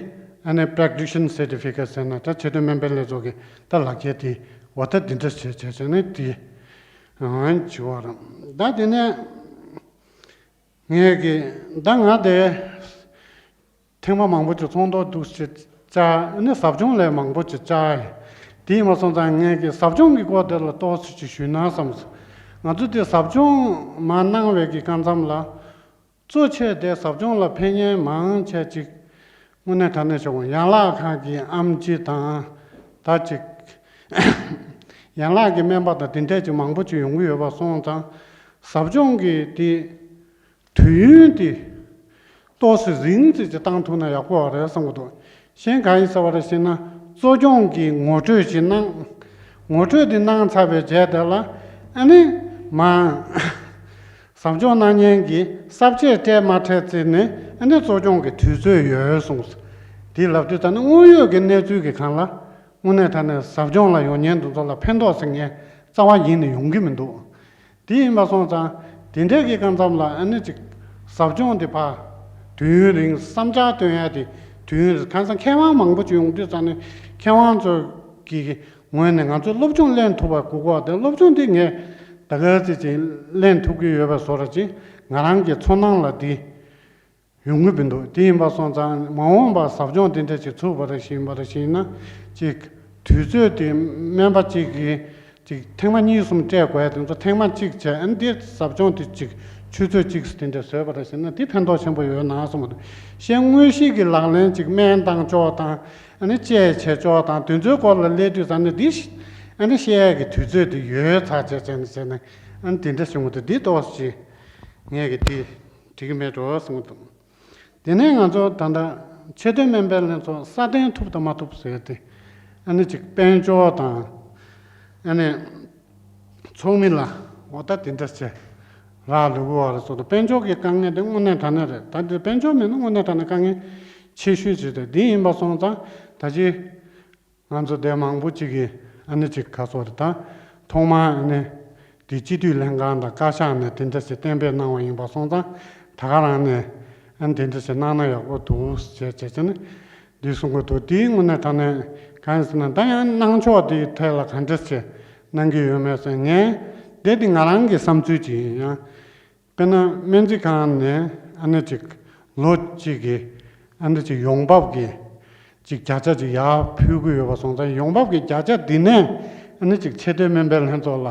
ཨ་ནི་practitioner certificate ཟེར་ན་ད་ཆེས་མཐོའི་སྨན་པའི་ལྷན་ཚོགས་ཀྱི་ད་ལག་འཁྱེར་དེ་འོ་ད་འདི་འདྲ་བྱས་བྱས་བྱས་ནས་དེ་ཨང་བྱས་པ་རེད། ད་དེ་ནས། ངས་ཀྱི་ད་ང་དེ་ཐེངས་མ་མང་པོ་ཅིག་ཚོགས་འདུ་འདུག་ཅིག་བཅར་ཨ་ནི་ཟབ་སྦྱོང་ལས་མང་པོ་ཅིག་བཅར་ཡིན། དེ་ཡིན་པ་སོང་ཙང་ངས་ཀྱི་ཟབ་སྦྱོང་གི་སྐོར་དེ་ལ་ཏོག་ཙམ་ཅིག་ཞུས་ན་བསམ་སོང་། ང་ཚོ་དེ་ཟབ་སྦྱོང་མ་གནང་བའི་གི་སྐབས་མཚམས་ལ་གཙོ་ཆེ་དེ་ཟབ་སྦྱོང་ལ་ཕེབས་མཁན་མང་ཆེ་ཅིག་དངོས་གནས་དྲང་གནས་ཞུ་དགོས་ཡན་ལག་ཁང་གི་ཨེམ་ཆི་དང་ད་ཅིག་ཡན་ལག་གི་སྨན་པ་དང་དེ་འདྲས་ཅིག་མང་པོ་ཅིག་ཡོང་གི་ཡོད་པ་སོང་ཙང་ཟབ་སྦྱོང་གི་དེ། དུས་ཡུན་དེ་ཏོག་ཙམ་རིང་ཙམ་ཅིག་བཏང་ཐུབ་ན་ཡག་པོ་རེད་བསམ་གྱི་འདུག་གཞན་གང་ཡིན་ཟེར་བ་རེད་ཟེར་ན་གཙོ་སྐྱོང་གི་ངོ་སྤྲོད་ཅིག་གནང་། ངོ་སྤྲོད་དེ་གནང་ཚར་བའི་རྗེས་དེ་ལ་ཨ་ནི་མ་ཟབ་སྦྱོང་གནང་མཁན་གྱི་གསར་བརྗེ་སྤྲད་མ་སྤྲད་བརྩིས་ནས་ཨ་ནི་གཙོ་སྐྱོང་གི་དུས་ཚོད་ཡོད་གསུངས། དེ་ལབ་དུས་ད་ནི་དངོས་ཡོད་ཀྱི་གནས་ཚུལ་གྱི་སྒང་ལ་དངོས་གནས་དྲང་གནས་ཟབ་སྦྱོང་ལ་ཡོང་མཁན་དེ་ཚོ་ལ་ཕན་ཐོགས་ཟེར་མཁན་རྩ་བ་ཉིད་ནས་ཡོང་གི་མི་འདུག་དེ་ཡིན་པ་སོང་ཙང་དེ་འདྲའི་གི་སྐབས་མཚམས་ལ་ཨ་ནི་ཅིག་ཟབ་སྦྱོང་དེ་ཕར་དུས་ཡུན་རིང་བསམ་འཆར་བཏོན་ཡ་དེ་དུས་ཡུན་རིང་གང་ཟག་མཁས་དབང་མང་པོ་ཅིག་ཡོང་དུས་ཙང་ནས་མཁས་དབང་ཚོ་གི་ངོས་ནས་ང་ཚོས་སློབ་སྦྱོང་ལེན་ཐུབ་པ་དགོས་ཀྱི་ཡོད་དེ་སློབ་སྦྱོང་དེ་ངས་ད་ག་ཚོད་ཅིག་ལེན་ཐུབ་ཀྱི་ཡོད་པའི་བཟོ་འདྲ་ཅིག་ང་རང་གི་ཚོར་སྣང་ལ་དེ། ཡོང་གི་མི་འདུག་དེ་ཡིན་པ་སོང་ཙང་མ་འོངས་པར་ཟབ་སྦྱོང་དེ་འདྲ་ཅིག་ཚུགས་པ་རེ་ཞིག་ཡིན་པ་རེ་ཞིག་ཡིན་ན་ཅིག་དུས་ཚོད་དེ་སྨན་པ་གཅིག་གིས་ཅིག་ཐེངས་མ་གཉིས་གསུམ་སྤྲད་དགོས་ཡ་དེ་ཚོ་ཐེངས་མ་གཅིག་བྱས་ཨ་ནི་དེ་ཟབ་སྦྱོང་དེ་ཅིག་ཆུ་ཚོད་གཅིག་དེ་འདྲ་བཟོས་པ་རེ་ཞིག་ན་དེ་ཕན་ཐོགས་ཆེན་པོ་ཡོད་ན་གསུངས་པ་རེད། གཞན་དངོས་གཞི་གི་ལག་ལེན་ཅིག་སྨན་བཏང་ཕྱོགས་དང་ཨ་ནི་དཔྱད་བྱས་ཕྱོགས་དང་དེ་ཚོའི་སྐོར་ལ་སླེབས་དུས་ཙང་ནས་འདི་ཨ་ནི་བཤད་ཡ་གི་དུས་ཚོད་དེ་ཡོད་ཚར་བྱས་བྱས་ནས་བྱས་ནས་ཨ་ནི་དེ་འདྲ་བྱུང་བ་དེ་འདི་ཏོག་ཙམ་ངས་གི་དེ། འགྲིག་གི་མེད་འགྲོ་གསུངས་འདུག་དེ་ནས་ང་ཚོ་ད་ལྟ་ཆེས་མཐོའི་སྨན་པའི་ལྷན་ཚོགས་སྲ་བརྟན་ཐུབ་དང་མ་ཐུབ་ཟེར་ཏེ་ཨ་ནི་ཅིག་དཔལ་འབྱོར་དང་ཨ་ནི་ཚོགས་མི་ལ་འོ་ད་དེ་འདྲ་བྱས་རག་ལུས་པ་རེད་སོགས་དང་དཔལ་འབྱོར་གྱི་དཀའ་ངལ་དེ་དངོས་གནས་དྲང་གནས་རེད། ད་འདི་དཔལ་འབྱོར་མེད་ན་དངོས་གནས་དྲང་གནས་དཀའ་ངལ་ཆེ་ཤོས་ཅིག་རེད། འདི་ཡིན་པ་སོང་ཙང་ད་ཅི། ང་ཚོ་དེ་མང་པོ་ཅིག་གིས་ཨ་ནི་ཅིག་ག་སོགས་རེད་ད། ཐོག་མར་ཨ་ནི་དེ་སྤྱི་འཐུས་ལྷན་ཁང་དང་བཀའ་ཤག་ནས་དེ་འདྲ་ཞིག་གཏན་འབེབས་གནང་བ་ཡིན་པ་སོང་ཙང་ད་ག་རང་ནས་ཨ་ནི་དེ་འདྲ་ཞིག་གནང་ན་ཡག་པོ་འདུག་ཅེས་བྱས་ཙང་ནི་འདི་གསུང་གི་འདུག་དེའི་དངོས་གནས་དྲང་གནས་གང་ཡིན་ཟེར་ན་ད་ཡང་གནང་ཕྱོགས་དེའི་ཐད་ལ་ག་འདྲ་ཞིག་གནང་གི་ཡོད་མེད་ཟེར་ངས་དེ་དེ་ང་རང་གི་བསམ་ཚུལ་ཅིག་ཡིན་ཡང་། དཔེར་ན་སྨན་རྩིས་ཁང་ནས་ཨ་ནི་ཅིག་ལོ་གཅིག་གི་ཨ་ནི་ཅིག་ཡོང་འབབ་ཀྱི་ཅིག་བརྒྱ་ཆ་ཅིག་ཡར་ཕུལ་གྱི་ཡོད་པ་སོང་ཙང་ཡོང་འབབ་ཀྱི་བརྒྱ་ཆ་འདི་ནས་ཨ་ནི་ཅིག་ཆེས་མཐོའི་སྨན་པའི་ལྷན་ཚོགས་ལ་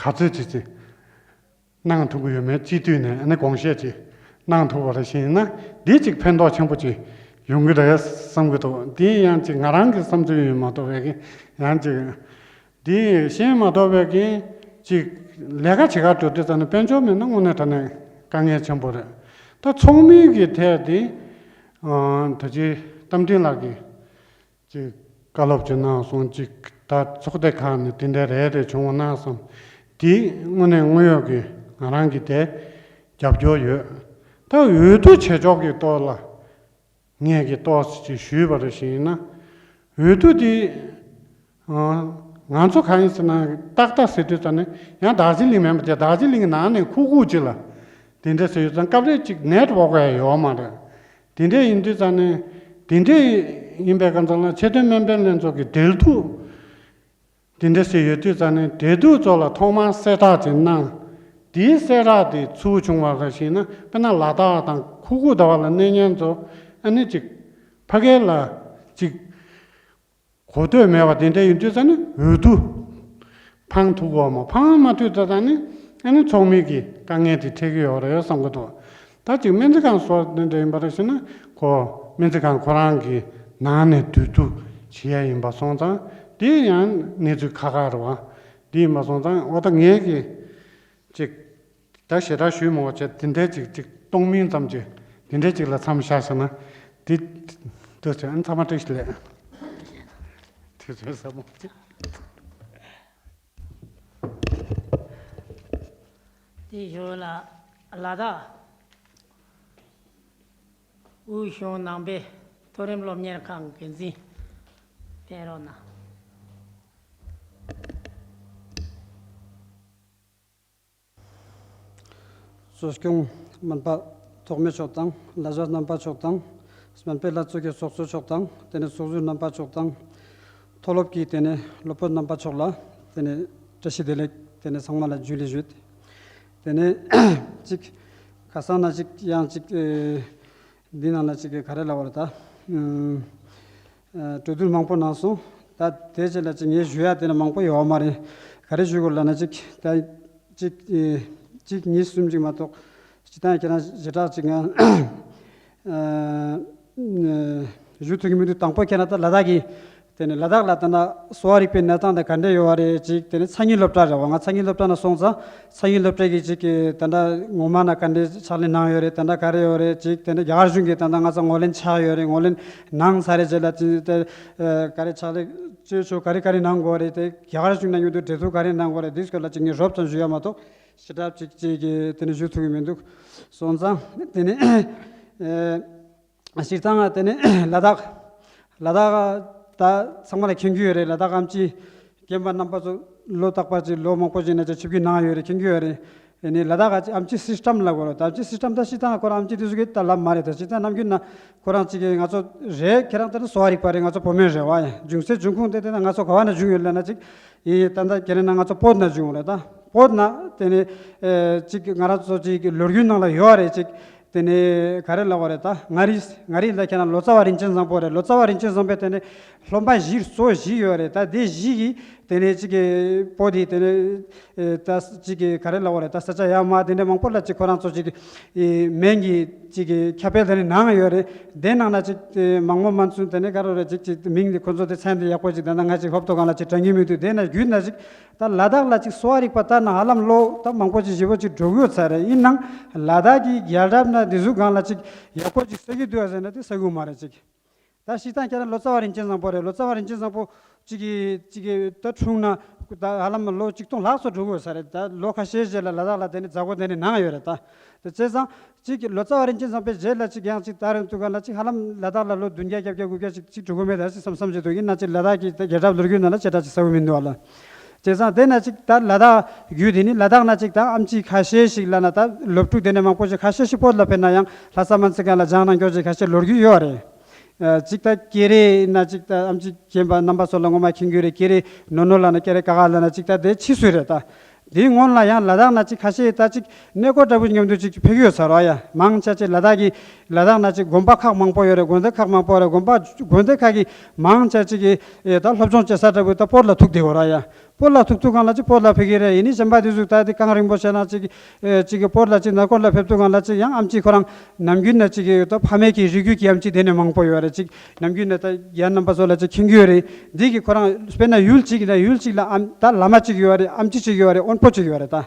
ག་ཚོད་ཅིག་ཅིག་གནང་ཐུབ་ཀྱི་ཡོད་མེད་སྤྱི་འཐུས་ནས་ཨ་ནི་དགོངས་བཞེས་ཅིག་གནང་ཐུབ་པ་རེ་ཞིག་ཡིན་ན་འདི་ཅིག་ཕན་ཐོགས་ཆེན་པོ་ཅིག་ཡོང་གི་རེད་བསམ་གྱི་འདུག་འདི་ཡང་ཅིག་ང་རང་གི་བསམ་ཚུལ་ཡིན་མ་གཏོགས་པའི་གི་ཡང་ཅིག་འདི་གཞན་མ་གཏོགས་པའི་གི་ཅིག་ལས་ཀ་བྱེད་གར་འགྲོ་དུས་ཙམ་ནས་དཔལ་འབྱོར་མེད་ན་དངོས་གནས་དྲང་གནས་དཀའ་ངལ་ཆེན་པོ་རེད། ད་ཚོགས་མི་གི་ཐད་དེ་ད་ཅི་རྟ་མགྲིན་ལགས་ཀྱིས་ཅིག་བཀའ་སློབ་ཅིག་གནང་སོང་། ཅིག་ད་ཚོགས་སྡེ་ཁག་ནས་དེ་འདྲ་རེ་རེ་བྱུང་བ་གནང་སོང་། དེ་དངོས་གནས་དངོས་ཡོད་ཀྱི་ང་རང་གི་དེ་རྒྱབ་སྐྱོར་ཡོད། ད་འོས་བསྡུ་བྱེད་ཕྱོགས་ཀྱི་ཐོག་ལ། ངས་ཀྱི་ཏོག་ཙམ་ཅིག་ཞུས་པ་རེ་ཞིག་ཡིན་ན། འོས་བསྡུ་དེ། ང་ཚོ་གང་ཡིན་ཟེར་ན་ཏག་ཏག་ཟེར་དུས་ཙམ་ནས་ཡང་རྡོ་རྗེ་གླིང་མིན་པ་དེ་རྡོ་རྗེ་གླིང་གི་ནང་ནས་ཁུག་ཁུག་ཅིག་ལ། དེ་འདྲ་ཟེར་ཡོད་ཙང་སྐབས་རེ་ཅིག་ནེཊ་ཝོག་ཡང་ཡོད་མ་རེད། དེ་འདྲ་ཡིན་དུས་ཙམ་ནས་དེ་འདྲ་ཡིན་པའི་སྐབས་ཙམ་ལ་ཆེས་མཐོའི་སྨན་པའི་ལྷན་ཚོགས་ཀྱི་འབྲེལ་གཏུག་དེ་འདྲ་ཞིག་ཡོད་དུས་ཙང་ནས་འབྲེལ་གཏུག་ཚོ་ལ་ཐོག་མར་གསལ་བསྒྲགས་ཅིག་གནང་། དེའི་གསལ་བསྒྲགས་དེ་ཚུར་བྱུང་བ་རེ་ཞིག་ན་དཔེར་ན་ལ་དྭགས་དང་ཁུ་ཁུ་ཟླ་བ་ལ་གནས་མཁན་ཚོ་ཨ་ནི་ཅིག་ ཕ་གི་ལ་ཅིག་གོ་ཐོས་མེད་པ་དེ་འདྲ་ཡིན་དུས་ཙང་ནི་འོས་བསྡུ་འཕངས་ཐུབ་གོ་མ། འཕངས་མ་ཐུབ་ཙང་ནི་ཨ་ནི་ཚོགས་མི་གི་དཀའ་ངལ་དེ་འཕྲད་ཀྱི་ཡོད་རེད་བསམ་གི་འདུག་ད་ཅིག་སྨན་རྩིས་ཁང་སོགས་དེ་འདྲ་ཡིན་པ་རེད་ཟེར་ན་ཁོ་སྨན་རྩིས་ཁང་ཁོ་རང་གི་ནང་ནས་འདུས་བསྡུ་བྱེད་ཡ་ཡིན་པ་སོང་ཙང་དེ་ཡང་གནས་ཚུལ་ཁག་ཁག་རེད་བ། དེ་ཡིན་པ་སོང་ཙང་འོ་ད་ངས་ཀྱི་ཅིག་ད་ཞེ་དྲག་ཞུས་མ་དགོས་བྱས་དེ་འདྲའི་ཅིག་ཅིག་སྟོང་མིན་ཙམ་ཅིག་དེ་འདྲའི་ཅིག་ལ་མཚམས་བཞག་ཟེར་ན་དེ་དུ་ཚོད་ཨ་ཚང་མ་བཀྲ་ཤིས་བདེ་ལེགས། དུས་ཚོད་ཟབ་མོ་ཅིག་དེ་ཞོར་ལ་ལ་དྭགས་དབུས་གཞུང་ནང་པའི་མཐོ་རིམ་སློབ་གཉེར་ཁང་འགན་འཛིན་ཕེབས་རོགས་གནང་། གཙོ་སྐྱོང་སྨན་པ་ཐོགས་མེད་མཆོག་དང་། ལས་བྱེད་རྣམ་པ་མཆོག་དང་། སྨན་པའི་བླ་ཚོགས་ཀྱི་ཚོགས་གཙོ་མཆོག་དང་། དེ་ནས་ཚོགས་གཞོན་རྣམ་པ་མཆོག་དང་། མཐོ་སློབ་ཀྱི་དེ་ནས་སློབ་དཔོན་རྣམ་པ་མཆོག་ལ་དེ་ནས་བཀྲ་ཤིས་བདེ་ལེགས། དེ་ནས་ཚང་མ་ལ་ཇུ་ལེ་ཞུས། དེ་ནས་ཅིག་ཁ་སང་ན་ཅིག་ཡང་ཅིག་ཨེ། འདི་ནང་ལ་ཅིག་གི་ག་རེ་ལབ་པ་རེད་ད། ཨུམ། ཨ། གྲོས་བསྡུར་མང་པོ་གནང་སོང་། ད་དེ་རྗེས་ལ་ཅིག་ངས་ཞུ་ཡ་དེ་ནི་མང་པོ་ཡོད་མ་རེད། ག་རེ་ཞུ་དགོས་ལབ་ན་ཅིག་ད་ཅིག་ཨེ། གཅིག་གཉིས་གསུམ་ཅིག་མ་གཏོགས་ཅིག་ད་ཁྱེད་རང་ཞེ་དྲག་ཅིག་ང་ཨ། ཞུ་ཐུབ་ཀྱི་མི་འདུག་དང་པོ་ཁྱེད་རང་ད་ལ་དྭགས་ཀྱི་དེ་ནི་ལ་དྭགས་ལ་ད་ན་གསོ་བ་རིག་པའི་གནས་སྟངས་དེ་ག་འདྲ་ཡོད་པ་རེད། ཅིག་དེ་ནི་མཚན་ཉིད་སློབ་གྲྭ་རེད་བ། ང་མཚན་ཉིད་སློབ་གྲྭ་ན་སོང་ཙང་མཚན་ཉིད་སློབ་གྲྭ་གི་ཅིག་གི་ད་ལྟ་ངོ་མ་ན་ག་འདྲའི་ཕྱག་ལས་གནང་ཡོད་རེད། ད་ལྟ་ག་རེ་ཡོད་རེད། ཅིག་དེ་ནི་རྒྱ་གར་གཞུང་གི་ད་ལྟ་ང་ཚོ་ངོས་ལེན་ཆགས་ཡོད་རེད། ངོས་ལེན་གནང་ཚར་རེད། རྗེས་ལ་ཅིག་དེ་ག་རེ་ཕྱག་ལས་བཅོས་ཆོག་ག་རེ་ག་རེ་གནང་དགོས་རེད། དེ་རྒྱ་གར་གཞུང་ནང་ཡོད་དུས་འབྲེལ་གཏུག་ག་རེ་གནང་དགོས་རེད། དེ་སྐོར་ལ་ཅིག་ངས་རོབ་ཙམ་ཞུ་ཡ་མ་གཏོགས་ཞེ་དྲག་ཅིག་ཅིག་གི་དེ་ནི་ཞུ་ཐུབ་ཀྱི་མི་འདུག་སོང་ཙང་དེ་ནི་ཨེ། སྤྱིར་བཏང་དེ་ནི་ལ་དྭགས། ལ་དྭགས་ད་ཚང་མ་ལ་མཁྱེན་གྱི་ཡོད་རེད། ལ་དྭགས་ཨེམ་ཆི་རྒན་པ་རྣམ་པ་ཚོ་ལོ་རྟག་པར་ཅིག་ལོ་མང་པོ་ཅིག་ནས་ཅིག་ཆིབས་བསྒྱུར་གནང་ཡོད་རེད། མཁྱེན་གྱི་ཡོད་རེད། ཨེ་ནི་ལ་དྭགས་ཀྱི་ཨེམ་ཆི་སིས་ཊམ་ལབ་དགོས་རེད། ད་ཨེམ་ཆི་སིས་ཊམ་ད་སྤྱིར་བཏང་ཁོ་རང་ཨེམ་ཆི་དེ་ཚོ་གི་ད་ལབ་མ་རེད། ད་སྤྱིར་བཏང་ནམ་རྒྱུན་ན་ཁོ་རང་ཅིག་གི་ང་ཚོ་རེད། ཁྱེད་རང་དེ་ནི་གསོ་བ་རིག་པ་རེད། ང་ཚོ་བོད་སྨན་རེད་བ། ཡ་རྒྱུ་མཚན་འབྱུང་ཁུངས་དེ་དེ་ན་ང་ཚོ་ག་བ་ནས་བྱུང་ཡོད་ལབ་ན་ཅིག་ཡིན། ད་ལྟ་ཁྱེད་རང་ན་ང་ཚོ་བོད་ནས་བྱུང་རེད། ད་བོད་ན་དེ་ནི་ཨེ་ཅིག་ང་རང་ཚོ་ཅིག་ལོ་རྒྱུས་ནང་ལ་ཡོད་རེད་ཅིག་དེ་ནས་ག་རེ་ལབ་པ་རེད། ད་མངའ་རིས། མངའ་རིས་ལ་ཁྱེད་རང་ལོ་ཙཱ་བ་རིན་ཆེན་བཟང་པོ་རེད། ལོ་ཙཱ་བ་རིན་ཆེན་བཟང་པོས་དེ་ནས་སློབ་མ་བཞི་གཙོ་བོ་བཞི་ཡོད་རེད། ད་དེ་བཞི་གིས་དེ་ནས་གཅིག་གི་པོ་དེ་དེ་ནས་ཨེ་ད་གཅིག་གི་ག་རེ་ལབ་པ་རེད། ད་ས་ཆ་ཡར་མར་དེ་འདྲ་མང་པོ་ལ་ཅིག་ཁོ་རང་ཚོ་གཅིག་གི་ཨེ་སྨན་གྱི་གཅིག་གི་ཁྱབ་སྤེལ་དེ་ནས་གནང་ཡོད་རེད། དེ་ནང་ན་གཅིག་དེ་མང་མོ་མ་ཚུན་དེ་ནས་ག་རེ་རེད། གཅིག་གཅིག་མིང་དེ་ཁོ་ཚོ་དེ་མཚན་དེ་ཡག་པོ་ཅིག་ད་ལྟ་ང་ཅིག་ཧོབ་ཏོ་སྒང་ལ་ཅིག་དྲན་གྱི་མི་འདུག་དེ་ན་བརྒྱུད་ན་ཅིག་ད་ལ་དྭགས་ལ་ཅིག་གསོ་བ་རིག་པ་ལྟར་ན་ཧ་ལམ་ལོ་ད་མང་པོ་ཅིག་ཞེ་པོ་ཅིག་འགྲོ་གི་ཡོད་ས་རེད། ཡིན་ནའང་ལ་དྭགས་ཀྱི་རྒྱལ་རབས་ན་འདི་ཚོ་སྒང་ལ་ཅིག་ཡག་པོ་ཅིག་གསལ་གྱི་འདུག་ཟེར་ན་དེ་གསལ་གྱི་མ་རེད་ཅིག་ད་སྤྱིར་བཏང་ཁྱེད་རང་ལོ་ཙཱ་བ་རིན་ཆེན་བཟང་པོ་རེད། ལོ་ཙཱ་བ་རིན་ཆེན་བཟང་པོ་ཅིག་གི་ཅིག་གི་ད་འཁྲུངས་ན་ད་ཧ་ལམ་ལོ་ཆིག་སྟོང་ལྷག་ཙམ་འགྲོ་གི་ཡོད་ས་རེད། ད་ལོ་ཁ་ཤས་རྗེས་ལ་ལ་དྭགས་ལ་དེ་ནི་མཛད་སྒོ་དེ་ནི་གནང་ཡོད་རེད། ད་དེ་བྱས་ཙང་ཅིག་གི་ལོ་ཙཱ་བ་རིན་ཆེན་བཟང་པོའི་རྗེས་ལ་ཅིག་ཡང་ཅིག་ད་རིང་དུས་སྒང་ལ་ཅིག་ཧ་ལམ་ལ་དྭགས་ལ་ལོ་བདུན་བརྒྱ་བརྒྱད་བརྒྱ་དགུ་བརྒྱ་ཅིག་ཅིག་འགྲོ་གི་མེད་ད་ཅིག་བསམ་བསམ་བྱེད་འདུག་ཡིན་ན་ཅིག་ལ་དྭགས་ཀྱི་ད་རྒྱལ་རབས་ལོ་རྒྱུས་ནང་ལ་ཞེ་དྲག་ཅིག་གསལ་པོ་མི་འདུག་ཨ་ལ། བྱས་ཙང་དེ་ན་ཅིག་ད་ལ་དྭགས་བརྒྱུད་དེ་ནི་ལ་དྭགས་ན་ཅིག་ད་ཨེམ་ཆི་ཁ་ཤས་ཤིག་ལ་ན་ད་སློབ་ཕྲུག་དེ་ནས་མང་པོ་ཞིག་ཁ་ཤས་ཤིག་བོད་ལ་ཕེབས་ན་ཡང་ལྷ་ས་སྨན་རྩིས་ཁང་ལ་སྦྱངས་གནང་རྒྱུ་ཅིག་ཁ་ཤས་ལོ་རྒྱུས་ཡོད་རེད། ཨ་ཅིག་ད་ཀེ་རེ་ན་ཅིག་ད་ཨེམ་ཆི་རྒན་པ་རྣམ་པ་ཚོ་ལ་ངོ་མ་མཁྱེན་གྱི་རེད། ཀེ་རེ་ནོ་ནོ་ལ་ན་ཀེ་རེ་ཀ་ཀ་ལ་ན་ཅིག་ད་དེ་ཕྱིས་སུ་རེད་ད། དེའི་སྔོན་ལ་ཡང་ལ་དྭགས་ན་ཅིག་ཁ་ཤས་ད་ཅིག་གནས་སྐོར་འདྲ་པོ་མཉམ་དུ་ཅིག་ཕེབས་ཀྱི་ཡོད་ས་རེད་ཡ། མང་ཆེ་ཅིག་ལ་དྭགས་ཀྱི་ལ་དྭགས་ན་ཅིག་དགོན་པ་ཁག་མང་པོ་ཡོད་རེད། དགོན་སྡེ་ཁག་མང་པོ་ཡོད་རེད། དགོན་པ་དགོན་སྡེ་ཁག་གི་མང་ཆེ་ཅིག་གི་ཨེ་ད་སློབ་སྦྱོང་བྱེད་ས་འདྲ་པོ་ད་བོད་ལ་ཐུག་བསྡད་ཡོད་རེད་ཡ། བོད་ལ་ཐུག་དུས་སྒང་ལ་ཅིག་བོད་ལ་ཕེབས་ཀྱི་རེད། ཡིན་ནའི་གཞན་པ་དེ་ཚོ་ད་དེ་གངས་རིན་པོ་ཆེ་ན་ཅིག་ཨེ་ཅིག་གི་བོད་ལ་ཅིག་གནས་སྐོར་ལ་ཕེབས་དུས་སྒང་ལ་ཅིག་ཡང་ཨེམ་ཆི་ཁོ་རང་ནམ་རྒྱུན་ན་ཅིག་གི་ད་ཕ་མེས་ཀྱི་རིགས་རྒྱུད་ཀྱི་ཨེམ་ཆི་དེ་ནས་མང་པོ་ཡོད་རེད། ཅིག་ནམ་རྒྱུན་ན་ད་རྒན་རྣམ་པ་ཚོ་ལ་ཅིག་མཁྱེན་གྱི་ཡོད་རེད། འདི་གི་ཁོ་རང་དཔེར་ན་ཡུལ་གཅིག་ན་ཡུལ་གཅིག་ལ་ཨམ་ད་བླ་མ་གཅིག་ཡོད་རེད། ཨེམ་ཆི་གཅིག་ཡོད་རེད། དབོན་པོ་གཅིག་ཡོད་རེད། ད་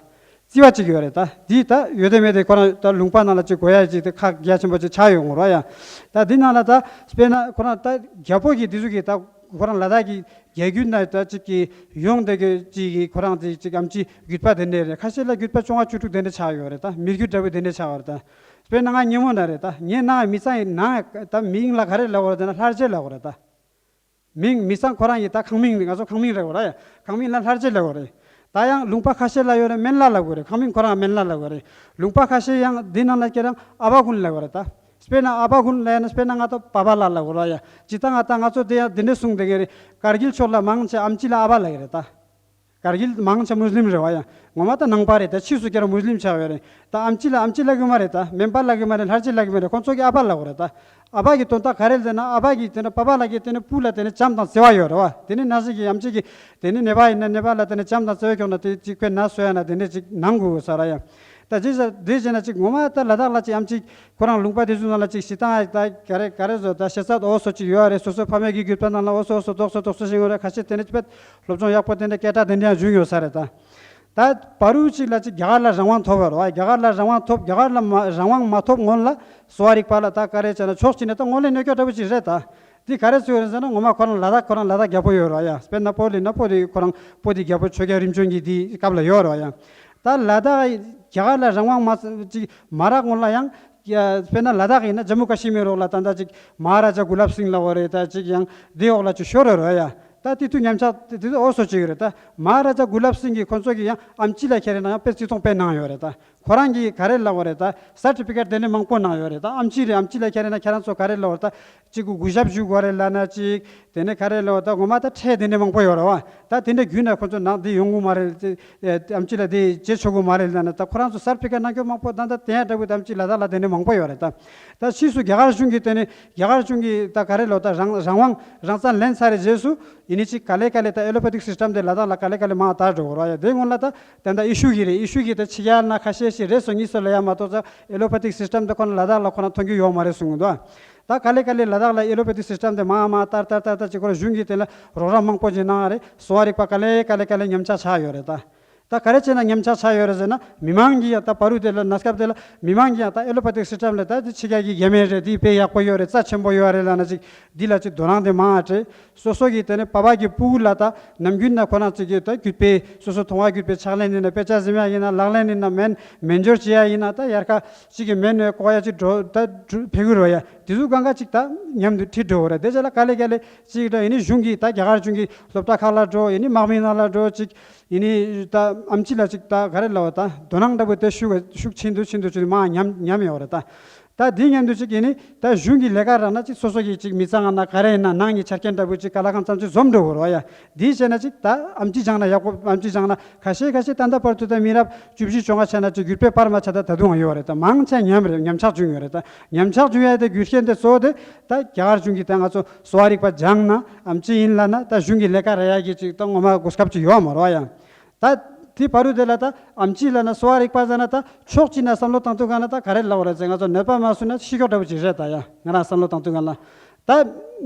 རྩིས་པ་གཅིག་ཡོད་རེད། ད་འདི་ད་ཡོད་དེ་མེད་དེ་ཁོ་རང་ད་ལུང་པ་ནང་ལ་ཅིག་གོ་ཡ་ཅིག་དེ་ཁག་རྒྱ་ཆེན་པོ་ཅིག་ཆགས་ཡོང་གི་རེད་ཡ། ད་འདི་ནང་ལ་ད་དཔེར་ན་ཁོ་རང་ད་རྒྱལ་པོ་གི་འདི་ཚོ་གི་ད་ཁོ་རང་ལ་དྭགས་ཀྱི་རྒྱལ་རྒྱུད་ན་ད་ཅིག་གི་ཡོང་དེ་གི་ཅིག་གི་ཁོ་རང་དེ་ཅིག་ཨེམ་ཆི་བརྒྱུད་པ་དེ་འདྲ་རེད། ཁ་ཤས་ལ་བརྒྱུད་པ་བཅོ་ལྔ་བཅུ་དྲུག་དེ་འདྲ་ཆགས་ཡོད་རེད། ད་མི་བརྒྱུད་འདྲ་བོ་དེ་འདྲ་ཆགས་ཡོད་རེད། ད་དཔེར་ན་ང་སྔོན་མ་ན་རེད། ད་ངའི་ནང་མི་ཚང་ཡི་ནང་ད་མིང་ལ་ག་རེ་ལབ་དགོས་རེད་ཟེར་ན་ལྷ་རྗེ་ལབ་དགོས་རེད་ད། མིང་མི་ཚང་ཁོ་རང་ཡི་ད་ཁང་མིང་རེད། ང་ཚོ་ཁང་མིང་རེད་དགོས་རེད་ཡ། ཁང་མིང་ལ་ལྷ་རྗེ་ལབ་དགོས་རེད། ད་ཡང་ལུང་པ་ཁ་ཤས་ལ་ཡོད་རེད། སྨན་བླ་ལབ་དགོས་རེད། ཁང་མིང་ཁོ་རང་སྨན་བླ་ལབ་དགོས་རེད། ལུང་པ་ཁ་ཤས་ཡང་འདི་ནང་ལ་ཁྱེད་རང་ཨ་བ་ཀུན་ལབ་དགོས་རེད་ད། དཔེར་ན་ཨ་བ་ཀུན་ལབ་ན་དཔེར་ན་ང་ད་པ་པ་ལ་ལབ་དགོས་རེད་ཡ། ཇི་ལྟར་ང་ད་ང་ཚོ་དེ་ཡང་འདི་འདྲ་གསུངས་བསྡད་མཁན་རེད། ཀར་གིལ་ཕྱོགས་ལ་མང་ཆེ་ཨེམ་ཆི་ལ་ཨ་བ་ལབ་ཀྱི་རེད་ད། ཀར་གིལ་མང་ཆེ་མུས་ལིམ་རེད་བ་ཡ། ངོ་མ་ད་ནང་པ་རེད། ད་ཕྱིས་སུ་ཁྱེད་རང་མུས་ལིམ་ཆགས་ཡོད་རེད། ད་ཨེམ་ཆི་ལ་ཨེམ་ཆི་ལབ་ཀྱི་མ་རེད། ད་སྨན་པ་ལབ་ཀྱི་མ་རེད། ལྷ་རྗེ་ལབ་ཀྱི་མ་རེད། ཁོང་ཚོ་གིས་ཨ་བ་ལབ་དགོས་རེད་ད། ཨ་ཕ་གི་དོན་དག་ག་རེ་ཟེར་ན། ཨ་ཕ་གི་དེ་ནས་པ་ཕ་ལ་གི་དེ་ནས་བུ་ལ་དེ་ནས་བྱམས་དང་བརྩེ་བ་ཡོད་རེད་བ། དེ་ནས་ན་ཟིག་གི་ཨམ་ཆི་གི་དེ་ནས་ནད་པ་ཡིན་ན་ནད་པ་ལ་དེ་ནས་བྱམས་དང་བརྩེ་བ་ཁྱོང་ན་དེ་ཅིག་ཁོས་ན་གསོ་ཡ་ན་དེ་ནས་ཅིག་ནང་དགོས་ས་ར་ཡ། ད་ཅི་ཟེར་དེ་བྱས་ན་ཅིག་ངོ་མ་ད་ལ་དྭགས་ལ་ཅིག་ཨམ་ཆི་ཁོ་རང་ལུང་པ་དེ་ཚོ་ནང་ལ་ཅིག་ཤི་སྟངས་ད་ག་རེ་ག་རེ་བཟོ་ད་ཤི་ས་འོ་སོ་ཅིག་ཡོད་རེད། སོ་སོ་ཕ་མེས་གི་རྒྱུད་པ་ནང་ལ་འོ་སོ་འོ་སོ་རྡོག་སོ་རྡོག་སོ་ཞིག་ཡོད་རེད། ཁ་ཤས་དེ་ནས་ཅི་པད་སློབ་སྦྱོང་ཡག་པོ་དེ་འདྲ་སྐད་གྲགས་དེ་འདྲ་ཡང་བྱུང་ཡོད་ས་རེད་ད། ད་བར་དུ་ཅིག་ལ་ཅིག་རྒྱ་གར་ལ་རང་དབང་ཐོབ་ཡོད་རེད་བ། རྒྱ་གར་ལ་རང་དབང་ཐོབ། རྒྱ་གར་ལ་མ་རང་དབང་མ་ཐོབ་སྔོན་ལ་གསོ་བ་རིག་པ་ལ་ད་ག་རེ་བྱས་ན་ཕྱོགས་གཅིག་ནས་ད་ངོས་ལེན་གནོད་སྐྱོན་འདྲ་པོ་ཅིག་རེད་ད། འདི་ག་རེ་བཟོས་ཡོད་རེད་ཟེར་ན། ངོ་མ་ཁོ་རང་ལ་དྭགས་ཁོ་རང་ལ་དྭགས་རྒྱལ་པོ་ཡོད་རེད་བ་ཡ། དཔེར་ན་སྤོ་ལི་ན་སྤོ་ལི་ཁོ་རང་སྤོ་ལི་རྒྱལ་པོ་ཆོས་རྒྱལ་རིམ་བྱོན་གྱི་དེའི་སྐབས་ལ་ཡོད་རེད་བ་ཡ། ད་ལ་དྭགས་རྒྱ་གར་ལ་རང་དབང་མ་ཅིག་མ་རག་སྔོན་ལ་ཡང་། ཡ། དཔེར་ན་ལ་དྭགས་ཡིན་ན་ཇམ་མུ་ཀ་ཤི་མིར་འོག་ལ་ད་ལྟ་ཅིག་མ་ཧ་ར་ཇ་གུ་ལབ་སིང་ལབ་པ་རེད། ད་ཅིག་ཡང་དེའི་འོག་ལ་ཅིག་ཤོར་རེད་རོ་ཡ། ད་དེ་དུས་ཉམས་ཆག་དེ་དུས་འོ་སོ་ཅིག་རེད། ད་མ་ཧ་ར་ཇ་གུ་ལབ་སིང་གིས་ཁོ་ཚོ་གིས་ཡང་ཨམ་ཆི་ལ་ཁྱེར་ན་ཡང་དཔེ་བརྩི་མཐོང་དཔེ་གནང་ཡོད་རེད། ད་ཁོ་རང་གིས་ག་རེ་ལབ་པ་རེད། ད་སར་ཊི་ཕི་ཀེཊ་དེ་འདྲ་མང་པོ་གནང་ཡོད་རེད། ད་ཨམ་ཆི་རེད། ཨམ་ཆི་ལ་ཁྱེར་ན་ཁྱེད་རང་ཚོ་ག་རེ་ལབ་པ་རེད། ད་ཅིག་གུ་གུ་ཞབས་ཞུ་དགོས་རེད་ལབ་ན་ཅིག་དེ་ནས་ག་རེ་ལབ་པ། ད་ངོ་མ་ད་ཁྲལ་དེ་འདྲ་མང་པོ་ཡོད་རེད་བ། ད་དེ་འདྲ་བརྒྱུད་ནས་ཁོ་ཚོ་ནང་འདི་ཡོང་གི་མ་རེད། ཨམ་ཆི་ལ་དེ་བྱེད་ཆོག་གི་མ་རེད་ལབ་ན། ད་ཁོ་རང་ཚོ་སར་ཊི་ཕི་ཀེཊ་གནང་རྒྱུ་མང་པོ། ད་ད་དེ་ཡང་འདྲ་པོ་ད་ཨམ་ཆི་ལ་དྭགས་ལ་དེ་འདྲ་མང་པོ་ཡོད་རེད། ད་ད་ཕྱིས་སུ་རྒྱ་གར་གཞུང་གིས་དེ་ནས་རྒྱ་གར་གཞུང་གིས་ད་ག་རེ་ལབ། ད་རང་རང་དབང་རང་བཙན་ལེན་ཚར་རེད། རྗེས་སུ་ཡིན་ནི་ཅིག་ག་ལེ་ག་ལེ་ད་ཨེ་ལོ་པེ་ཐིག་སི་སི་ཊམ་དེ་ལ་དྭགས་ལ་ག་ལེ་ག་ལེ་མར་དར་འགྲོ་གི་རེད་བ་ཡ། དེ་སྔོན་ལ་ད་ད་ད་ཨི་ཤུ་གི་རེད། ཨི་ཤུ་གི་ད་ཕྱི་རྒྱལ་ན་ཁ་ཤས་ཤིག་རེད་སོ་གཉིས་སོ་ལ་ཡ་མ་གཏོགས་ད་ཨེ་ལོ་པེ་ཐིག་སི་སི་ཊམ་དེ་ཁོ་ན་ལ་དྭགས་ལ་ཁོ་ན་ཐོན་རྒྱུ་ཡོད་མ་རེད་གསུང་གི་འདུག་ད་ག་ལེ་ག་ལེ་ལ་དྭགས་ལ་ཨེ་ལོ་པེ་ཐིག་སི་སི་ཊམ་དེ་མར་མར་དར་དར་དར་དར་ཅིག་ཁོ་རང་གཞུང་གིས་དེ་ལ་རོགས་རམ་མང་པོ་ཅིག་གནང་རེད། གསོ་བ་རིག་པ་ག་ལེ་ག་ལེ་ག་ལེ་ཉམས་ཆག་ཆགས་ཡོད་རེད་ད། ད་ག་རེ་བྱས་ན་ཉམས་ཆག་ཆགས་ཡོད་རེད་ཟེར་ན། མི་མང་གིས་ཡང་ད་བར་དུ་དེ་ལ་གནས་སྐབས་དེ་ལ་མི་མང་གིས་ཡང་ད་ཨེ་ལོ་པེ་ཐིག་སི་སི་ཊམ་ལ་ད་དེ་ཕྱི་རྒྱལ་གྱི་རྒྱ་སྨན་རེད། དེ་དཔེ་ཡག་པོ་ཡོད་རེད། རྩ་ཆེན་པོ་ཡོད་རེད་ལབ་ན་ཅིག་འདི་ལ་ཅིག་དོ་སྣང་དེ་མང་བ་སྤྲད། སོ་སོ་གིས་དེ་ནས་པ་ཕ་གི་སྤུ་གུ་ལ་ད་ནམ་རྒྱུན་ན་ཁོ་རང་ཅིག་གིས་ད་རྒྱུད་པའི་སོ་སོ་མཐོང་བ་རྒྱུད་པའི་ཕྱག་ལེན་ཡིན་ན། དཔེ་ཆ་གཟིམ་ཡ་ཡིན་ན། ལག་ལེན་ཡིན་ན། སྨན་སྨན་སྦྱོར་བྱེད་ཡ་ཡིན་ན། ད་ཡར་ཁ་ཅིག་གི་སྨན་ནས་ལྐོག་ཡ་ཅིག་འགྲོ་ད་འགྲོ་ཕེབས་ཀྱི་རོ་ཡ། དེ་ཚོ་གང་ག་ཅིག་ད་མཉམ་དུ་ཁྲིད་འགྲོ་གི་རེད། དེ་རྗེས་ལ་ག་ལེ་ག་ལེ་ཅིག་ད་ཡིན་ནི་གཞུང་གིས་ད་རྒྱ་གར་གཞུང་གིས་སློབ་གྲྭ་ཁག་ལ་འགྲོ། ཡིན་ནི་དམག་མི་ནང་ལ་འགྲོ། ཅིག་ཡིན་ནི་ད་ཨམ་ཆི་ལ་ཅིག་ད་ག་རེ་ལབ་པ། ད་དོ་སྣང་འདྲ་པོ་དེ་ཤུགས་ཤུགས་ཆེན་དུ་ཆེན་དུ་ཆེན་དུ་མར་ཉམས་ཉམས་ཡོད་རེད་ད། ད་འདི་མཉམ་དུ་ཅིག་ཡིན་ནི་ད་གཞུང་གི་ལས་ཀ་རག་ན་ཅིག་སོ་སོ་གི་ཅིག་མི་ཚང་ན་ག་རེ་ཡིན་ན་ནང་གི་ཆ་རྐྱེན་འདྲ་པོ་ཅིག་ག་ལ་གང་འཚམ་ཅིག་འཛོམས་འགྲོ་གི་རེད་བ་ཡ། འདི་བྱས་ན་ཅིག་ད་ཨམ་ཆི་སྦྱངས་ན་ཡག་པོ། ཨམ་ཆི་སྦྱངས་ན་ཁ་ཤས་ཁ་ཤས་ད་ལྟ་བར་དུ་ད་མི་རབས་བཅུ་བཞི་བཅོ་ལྔ་ཆགས་ན་ཅིག་རྒྱུད་པའི་པར་མ་ཆགས་ད་ད་དུང་ཡོད་རེད། ད་མང་ཆེ་ཉམས་རེད། ཉམས་ཆག་བྱུང་ཡོད་རེད། ད་ཉམས་ཆག་བྱུང་ཡ་དེ་རྒྱུ་རྐྱེན་དེ་གཙོ་བོ་དེ་ད་རྒྱ་གར་གཞུང་གིས་ད་ང་ཚོ་གསོ་བ་རིག་པ་སྦྱངས་ན་ཨམ་ཆི་ཡིན་ལབ་ན་ད་གཞུང་གི་ལས་ཀ་རག་ཡ་གི་ཅིག་ད་ངོ་མ་གོ་སྐབས་ཅིག་ཡོད་མ་རེད་བ་ཡ། ད་དེ་བར་དུ་དེ་ལ་ད་ཨམ་ཆི་ལབ་ན་གསོ་བ་རིག་པ་ཟེར་ན་ད་ཕྱོགས་གཅིག་ནས་བསམ་བློ་བཏང་དུས་སྒང་ལ་ད་ག་རེ་ལབ་པ་རེད་ཟེར། ང་ཚོ་ནད་པ་མ་བཟོས་ན་ཤི་སྐྱོ་འདྲ་པོ་ཅིག་རེད་ད་ཡ། ང་རང་བསམ་བློ་བཏང་དུས་སྒང་ལ་ད་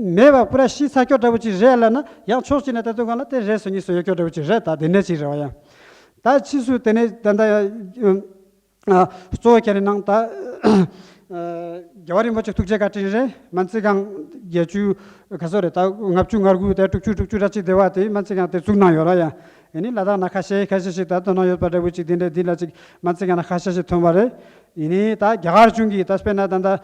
མེད་པ་པུ་ར་ཤི་ཚར་སྐྱོ་འདྲ་པོ་ཅིག་རེད་ལབ་ན་ཡང་ཕྱོགས་གཅིག་ནས་ལྟ་དུས་སྒང་ལ་དེ་རེད་སོ་གཉིས་སོ་ཡོད་སྐྱོ་འདྲ་པོ་ཅིག་རེད། ད་དེ་འདྲ་ཅིག་རེད་བ་ཡ། ད་ཕྱིས་སུ་དེ་ནས་ད་ད་ཡ། ཨ། གཙོ་བོ་ཁྱེད་རང་ནང་ད་ཨ་རྒྱལ་བ་རིན་པོ་ཆེ་ཐུགས་རྗེ་བཀའ་དྲིན་རེད། སྨན་རྩིས་ཁང་བརྒྱད་ཅུ་ག་ཚོད་རེད། ད་ལྔ་བཅུ་ང་དགུ་དེ་དྲུག་ཅུ་དྲུག་ཅུ་ར་གཅིག་དེ་བ་དེ་སྨན་རྩིས་ཁང་དེ་བཙུགས་གནང་ཡོད་ར་ཡ། ཨེ་ནི་ལ་དྭགས་ན་ཁ་ཤས་ཁ་ཤས་ཤིག་ད་དོ་སྣང་ཡོད་པ་འདྲ་པོ་ཅིག་དེ་འདྲ་འདི་ལ་ཅིག་སྨན་རྩིས་ཁང་ན་ཁ་ཤས་ཤིག་ཐོན་པ་རེད། ཨེ་ནི་ད་རྒྱ་གར་གཞུང་གིས་ད་དཔེར་ན་ད་ད་ཨ་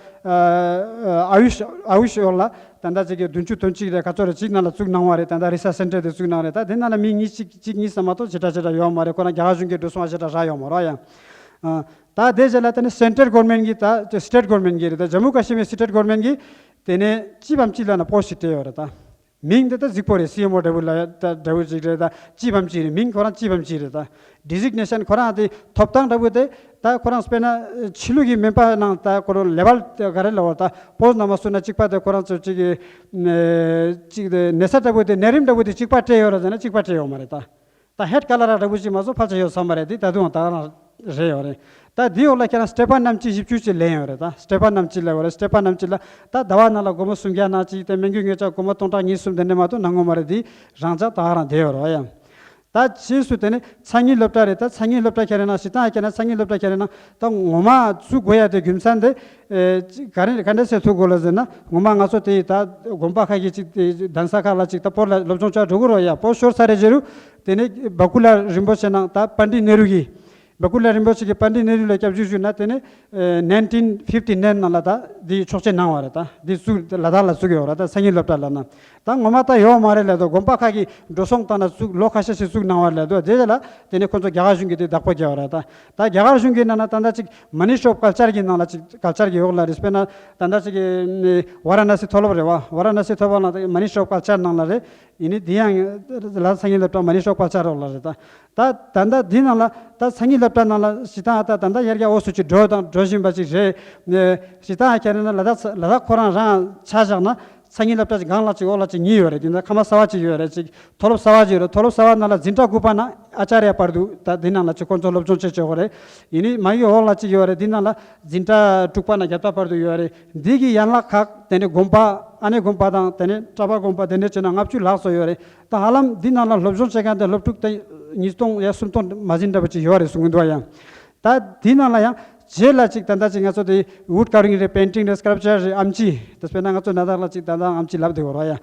ཨ་ཡུཤ་ཨ་ཡུཤ་འོག་ལ་ད་ད་ཅིག་གི་བདུན་ཅུ་དོན་གཅིག་རེད་ག་ཚོད་རེད་ཅིག་ནང་ལ་བཙུགས་གནང་བ་རེད། ད་ད་རི་སར་ཆ་སེན་ཊར་དེ་བཙུགས་གནང་རེད། ད་དེ་ནང་ལ་མི་གཉིས་གཅིག་གཅིག་གཉིས་ཙམ་མ་གཏོགས་ཞེ་དྲག་ཞེ་དྲག་ཡོད་མ་རེད། ཁོ་ན་རྒྱ་གར་གཞུང་གིས་འགྲོ་སོང་བ་ཞེ་དྲག་རག་ཡོད་མ་རེད་ཡ། ཨ། ད་དེ་རྗེས་ལ་དེ་ནི་སེན་ཊར་གོ་ཝར་མེན་གྱི་ད་སི་ཊེཊ་གོ་ཝར་མེན་གྱི་རེད། ད་ཇམ་མུ་ཀ་ཤི་མིར་སི་ཊེཊ་གོ་ཝར་མེན་གྱི་དེ་ནས་ཅི་བམ་ཅི་ལབ་ན་པོ་སི་ཊི་སྤྲད་ཡོད་རེད་ད། མིང་དེ་ད་གཟིགས་པོ་རེད། སི་ཨེམ་ཨོ་འདྲ་པོ་ལ་ད་འདྲ་པོ་ཅིག་རེད། ད་ཅི་བམ་ཅི་རེད། མིང་ཁོ་རང་ཅི་བམ་ཅི་རེད། ད་ཌི་ཟིག་ནེ་ཤན་ཁོ་རང་དེ་ཐོབ་ཐང་འདྲ་པོ་དེ་ད་ཁོ་རང་དཔེར་ན་ཕྱི་ལུགས་ཀྱི་སྨན་པ་ནང་ད་ཁོ་རང་ལེ་ཝལ་ག་རེ་ལབ་པ། ད་པོ་སི་ཊི་ནང་མ་སུ་ན་གཅིག་པ་དེ་ཁོ་རང་ཚོ་གཅིག་གི་གཅིག་དེ་ནད་ས་འདྲ་པོ་དེ་ནད་རིམས་འདྲ་པོ་དེ་གཅིག་པ་སྤྲད་ཡོད་རེད་ཟེར་ན་གཅིག་པ་སྤྲད་ཡོད་མ་རེད་ད། ད་ཧེཌ་ཀ་ལ་ར་འདྲ་པོ་ཅིག་མ་གཏོགས་ཕལ་ཆེར་ཡོད་ས་མ་རེད། དེ་ད་དུང་ད་རང་རེད་ཡོད་རེད། ད་དེའི་འོག་ལ་ཁྱེད་རང་སི་ཊེ་པ་རྣམ་དཔྱོད་བཞི་བཅུ་ཅིག་ལེན་ཡོད་རེད། ད་སི་ཊེ་པ་རྣམ་དཔྱོད་ལབ་ཡོད་རེད། སི་ཊེ་པ་རྣམ་དཔྱོད་ལ་ད་ཟླ་བ་ནང་ལ་སྒོར་མོ་སུམ་བརྒྱ་ནང་ཅིག་དེ་སྨན་གྱི་དངུལ་ཆ་སྒོར་མོ་སྟོང་ཕྲག་གཉིས་གསུམ་དེ་འདྲ་མ་གཏོགས་གནང་གི་མ་རེད། དེ་རང་འཇགས་ད་རང་བསྡད་ཡོད་རེད་ཡ། ད་ཕྱིས་སུ་དེ་ནི་མཚན་ཉིད་སློབ་གྲྭ་རེད། ད་མཚན་ཉིད་སློབ་གྲྭ་ཁྱེད་རང་ནང་བཞིན་ད་ཁྱེད་རང་མཚན་ཉིད་སློབ་གྲྭ་ཁྱེད་རང་ནང་ད་ངོ་མ་བཙུགས་དགོས་ཡ་དེ་རྒྱུ་མཚན་དེ་ཨེ་ཅིག་ག་རེ་ག་འདྲ་སེ་ཐུག་དགོས་ལ་ཟེར་ན། ངོ་མ་ང་ཚོ་དེ་ད་དགོན་པ་ཁག་གི་ཅིག་དེ་གདན་ས་ཁག་ལ་ཅིག་ད་སྤོ་ལ་སློབ་སྦྱོང་བྱ་འགྲོ་གི་རོ་ཡ། སྤོ་ཤོར་ས་རེད་ཟེར་རུ་དེ་ནི་བ་ཀུ་ལ་རིན་པོ་ཆེ་ནང་ད་པཎྜི་ཏ་ནེ་རུ་གི་བ་ཀུ་ལ་རིན་པོ་ཆེ་གི་པཎྜི་ཏ་ནེ་རུ་ལ་སྐྱབས་བཅོལ་ཞུས་ན་དེ་ནི་ཨེ་ནའིན་ཊིན་ཕིབ་ཊི་ནའིན་ནང་ལ་ད་འདི་ཆོག་མཆན་གནང་བ་རེད། ད་འདི་བཙུགས་ལ་དྭགས་ལ་བཙུགས་ཡོད་རེད། ད་མཚན་ཉིད་སློབ་གྲྭ་ལབ་ན། ད་ངོ་མ་ད་ཡོད་མ་རེད་ལབ་དུས། དགོན་པ་ཁག་གིས་འགྲོ་སོང་བཏང་ན་བཙུགས། ལོ་ཁ་ཤས་ཤིག་བཙུགས་གནང་བ་ལབ་དུས། དེ་རྗེས་ལ་དེ་ནས་ཁོ་ཚོ་རྒྱ་གར་གཞུང་གིས་དེ་བདག་པོ་བརྒྱབ་པ་རེད། ད་ད་རྒྱ་གར་གཞུང་གི་ནང་ན་ད་ལྟ་ཅིག་Ministry of Culture གི་ནང་ལ་ཅིག Culture གི་འོག་ལ་རེད། དཔེར་ན་ད་ལྟ་ཅིག་གི་ཝ་ར་ཎ་སི་མཐོ་སློབ་རེད་བ། ཝ་ར་ཎ་སི་མཐོ་སློབ་ནང་Ministry of Culture ནང་ལ་རེད། ཡིན་ནའི་དེ་ཡང་ལ་སང་ཉིན་སློབ་གྲྭ་Ministry of Culture འོག་ལ་རེད། ད་ད་ད་ལྟ་འདི་ནང་ལ་ད་སང་ཉིན་སློབ་གྲྭ་ནང་ལ་ཞེ་དྲག་ད་ད་ལྟ་ཡར་རྒྱས་འོ་སུ་ཅིག་འགྲོ་དང་འགྲོ་བཞིན་པ་ཅིག་རེད། ཞེ་དྲག་ཁྱེད་རང་ལ་དྭགས་ལ་དྭགས་ཁོ་རང་རང་ཆ་བཞག་ན། སང་ཉིན་སློབ་གྲྭ་ཅིག་སྒང་ལ་ཅིག་འོག་ལ་ཅིག་གཉིས་ཡོད་རེད། དེ་ནས་ཁང་པ་གསར་པ་ཅིག་ཡོད་རེད། ཅིག་མཐོ་སློབ་གསར་པ་ཅིག་ཡོད་རེད། མཐོ་སློབ་གསར་པ་ནང་ལ་འཛིན་གྲྭ་དགུ་པ་ནང་ཨ་ཅཱརྱ་བར་དུ་ད་འདི་ནང་ལ་ཅིག་ཁོང་ཚོ་སློབ་སྦྱོང་བྱེད་ཆོག་གི་རེད། ཡིན་ནའི་མ་གི་འོག་ལ་ཅིག་ཡོད་རེད། འདི་ནང་ལ་འཛིན་གྲྭ་དྲུག་པ་ནས་བརྒྱད་པ་བར་དུ་ཡོད་རེད། འདི་གི་ཡན་ལག་ཁག་དེ་ནས་དགོན་པ། ཨ་ནེ་དགོན་པ་དང་དེ་ནས་གྲྭ་པ་དགོན་པ་དེ་འདྲ་བྱས་ན་ལྔ་བཅུ་ལྷག་ཙམ་ཡོད་རེད། ད་ཧ་ལམ་འདི་ནང་ལ་སློབ་སྦྱོང་བྱེད་མཁན་དེ་སློབ་ཕྲུག་དེ་ཉིས་སྟོང་ཡ་སུམ་སྟོང་མ་ཟིན་འདྲ་པོ་ཅིག་ཡོད་རེད་གསུང་གི་འདུག་ཡ། ད་འདི་ནང་ལ་ཡང་རྗེས་ལ་ཅིག་ད་ལྟ་ཅིག་ང་ཚོ་དེ་wood carving རེད། Painting རེད། Sculpture རེད། ཨམ་ཆི། ད་དཔེར་ན་ང་ཚོ་ན་དྭགས་ལ་ཅིག་ད་ལྟ་ཨམ་ཆི་ལབ་བསྡད་ཡོད་རེད་ཡ།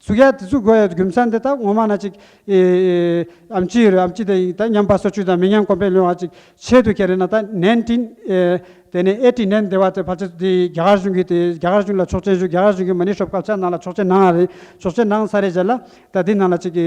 ཚུགས་ཡ་དེ་ཚུགས་དགོས་ཡ་རྒྱུ་མཚན་དེ་ད་ངོ་མ་ན་ཅིག་ཨེ་ཨེ་ཨམ་ཆི་རེད། ཨམ་ཆི་དེ་ད་ཉམས་པ་སོར་ཆུད་དང་མི་ཉམས་གོང་འཕེལ་ཡོང་བ་ཅིག་ཆེད་དུ་ཁྱེད་རེད་ན། ད་nineteen ཨེ་དེ་ནས་eighty nine དེ་བ་དེ་ཕལ་ཆེར་དེ་རྒྱ་གར་གཞུང་གིས་དེ་རྒྱ་གར་གཞུང་ལ་ཆོག་མཆན་ཞུ། རྒྱ་གར་གཞུང་གིས་Ministry of Culture ནང་ལ་ཆོག་མཆན་གནང་རེད། ཆོག་མཆན་གནང་ཚར་རེད་རྗེས་ལ་ད་འདི་ནང་ལ་ཅིག་གི་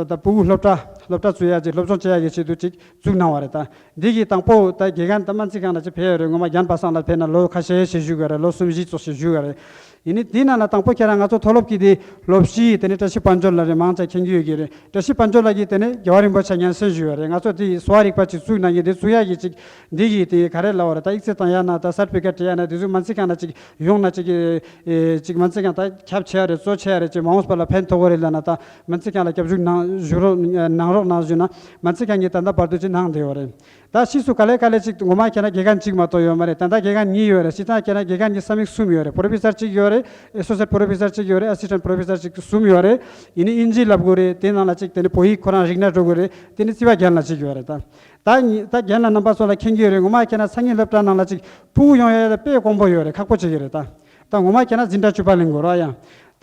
ད་ཕྲུ་གུ་སློབ་གྲྭ་སློབ་གྲྭ་བཙུགས་ཡ་ཅིག་སློབ་སྦྱོང་བྱེད་ཡ་གི་ཆེད་དུ་ཅིག་བཙུགས་གནང་བ་རེད། ད་འདི་གི་དང་པོ་ད་དགེ་རྒན་ད་སྨན་རྩིས་ཁང་ལ་ཅིག་ཕེབས་ཡོད་རེད། ངོ་མ་རྒན་པ་སང་ལ་ཕེབས་ན་ལོ་ཁ་ཤས་ཤིག་བཞུགས་ཡོད་རེད། ལོ་གསུམ་བཞི་ཙམ་ཞིག་བཞུགས་ཡོད་རེད། ཡིན་ནའི་དེའི་ནང་ལ་དང་པོ་ཁྱེད་རང་ང་ཚོ་མཐོ་སློབ་ཀྱི་དེ་སློབ་སྤྱི་དེ་ནས་བཀྲ་ཤིས་དཔལ་འབྱོར་ལགས་རེད། མང་ཆེ་མཁྱེན་གྱི་ཡོད་ཀྱི་རེད། བཀྲ་ཤིས་དཔལ་འབྱོར་ལགས་ཀྱིས་དེ་ནས་རྒྱལ་བ་རིན་པོ་ཆེ་སྙན་སེང་ཞུས་ཡོད་རེད། ང་ཚོ་དེ་གསོ་བ་རིག་པ་ཅིག་བཙུགས་གནང་གི་དེ་བཙུགས་ཡ་གི་ཅིག་འདི་གི་དེ་ག་རེ་ལབ་པ་རེད། ད་ཡིག་ཚད་བཏང་ཡ་ན་ད་certificate སྤྲད་ཡ་ན་དེ་ཚོ་སྨན་རྩིས་ཁང་ལ་ཅིག་ཡོང་ན་ཅིག་ཨེ་ཅིག་སྨན་རྩིས་ཁང་ད་ཁྱབ་ཆེ་ཡ་རེད། གཙོ་ཆེ་ཡ་རེད། ཅིག་མ་འོངས་པ་ལ་ཕན་ཐོགས་གི་རེད་ལབ་ན། ད་སྨན་རྩིས་ཁང་ལ་སྐྱབས་བཅོལ་གནང་ཞུ་རོགས་གནང་རོགས་གནང་ཞུས་ན། སྨན་རྩིས་ཁང་གིས་ད་ལྟ་བར་དུ་ཅིག་གནང་བསྡད་ཡོད་རེད། ད་ཕྱིས་སུ་ག་ལེ་ག་ལེ་ཅིག་ངོ་མ་ཁྱེད་རང་དགེ་རྒན་གཅིག་མ་གཏོགས་ཡོད་མ་རེད། ད་ལྟ་དགེ་རྒན་གཉིས་ཡོད་རེད། སྤྱིར་བཏང་ཁྱེད་རང་དགེ་རྒན་གྱི་ས་མིག་གསུམ་ཡོད་རེད། Professor གཅིག་ཡོད་རེད། Associate Professor གཅིག་ཡོད་རེད། Assistant Professor གཅིག་གསུམ་ཡོད་རེད། ཡིན་ནའི་ཨིན་ཇི་ལབ་དགོས་རེད། དེ་ནང་ལ་ཅིག་དེ་ནི་བོད་ཡིག་ཁོ་རང་རིག་གནས་འགྲོ་དགོས་རེད། དེ་ནི་རྩིས་པ་རྒན་ལགས་གཅིག་ཡོད་རེད། ད་ད་ཉི་ད་རྒན་ལགས་རྣམ་པ་ཚོ་ལ་མཁྱེན་གྱི་ཡོད་རེད། ངོ་མ་ཁྱེད་རང་སང་ཉིན་སློབ་གྲྭ་ནང་ལ་ཅིག་ཕྲུ་གུ་ཡོང་ཡ་ལ་དཔེ་དཀོན་པོ་ཡོད་རེད། ཁག་པོ་བྱེད་ཀྱི་རེད། ད་ད་ངོ་མ་ཁྱེད་རང་འཛིན་གྲྭ་བཅུ་པ་ལེན་དགོས་རེད་ཡ།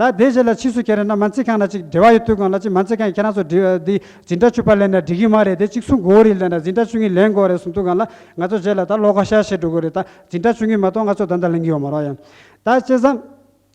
ད་དེ་རྗེས་ལ་ཕྱིས་སུ་ཁྱེད་རང་ན་སྨན་རྩིས་ཁང་ལ་ཅིག་འབྲེལ་བ་ཡོད་དུས་སྒང་ལ་ཅིག་སྨན་རྩིས་ཁང་གིས་ཁྱེད་རང་ཚོ་འབྲེལ་བ་འདི་འཛིན་གྲྭ་བཅུ་པ་ལེན་ན་འགྲིག་གི་མ་རེད། དེ་གཅིག་གསུང་དགོས་རེད་ལབ་ན། འཛིན་གྲྭ་བཅུ་གཉིས་ལེན་དགོས་རེད་གསུང་དུས་སྒང་ལ་ང་ཚོ་རྗེས་ལ་ད་ལོགས་ཀ་ཤ་བཤད་འགྲོ་དགོས་རེད། ད་འཛིན་གྲྭ་བཅུ་གཉིས་མ་གཏོགས་ང་ཚོ་ད་ལྟ་ལེན་གྱི་ཡོད་མ་རེད་ཡ། ད་བྱས་ཙང་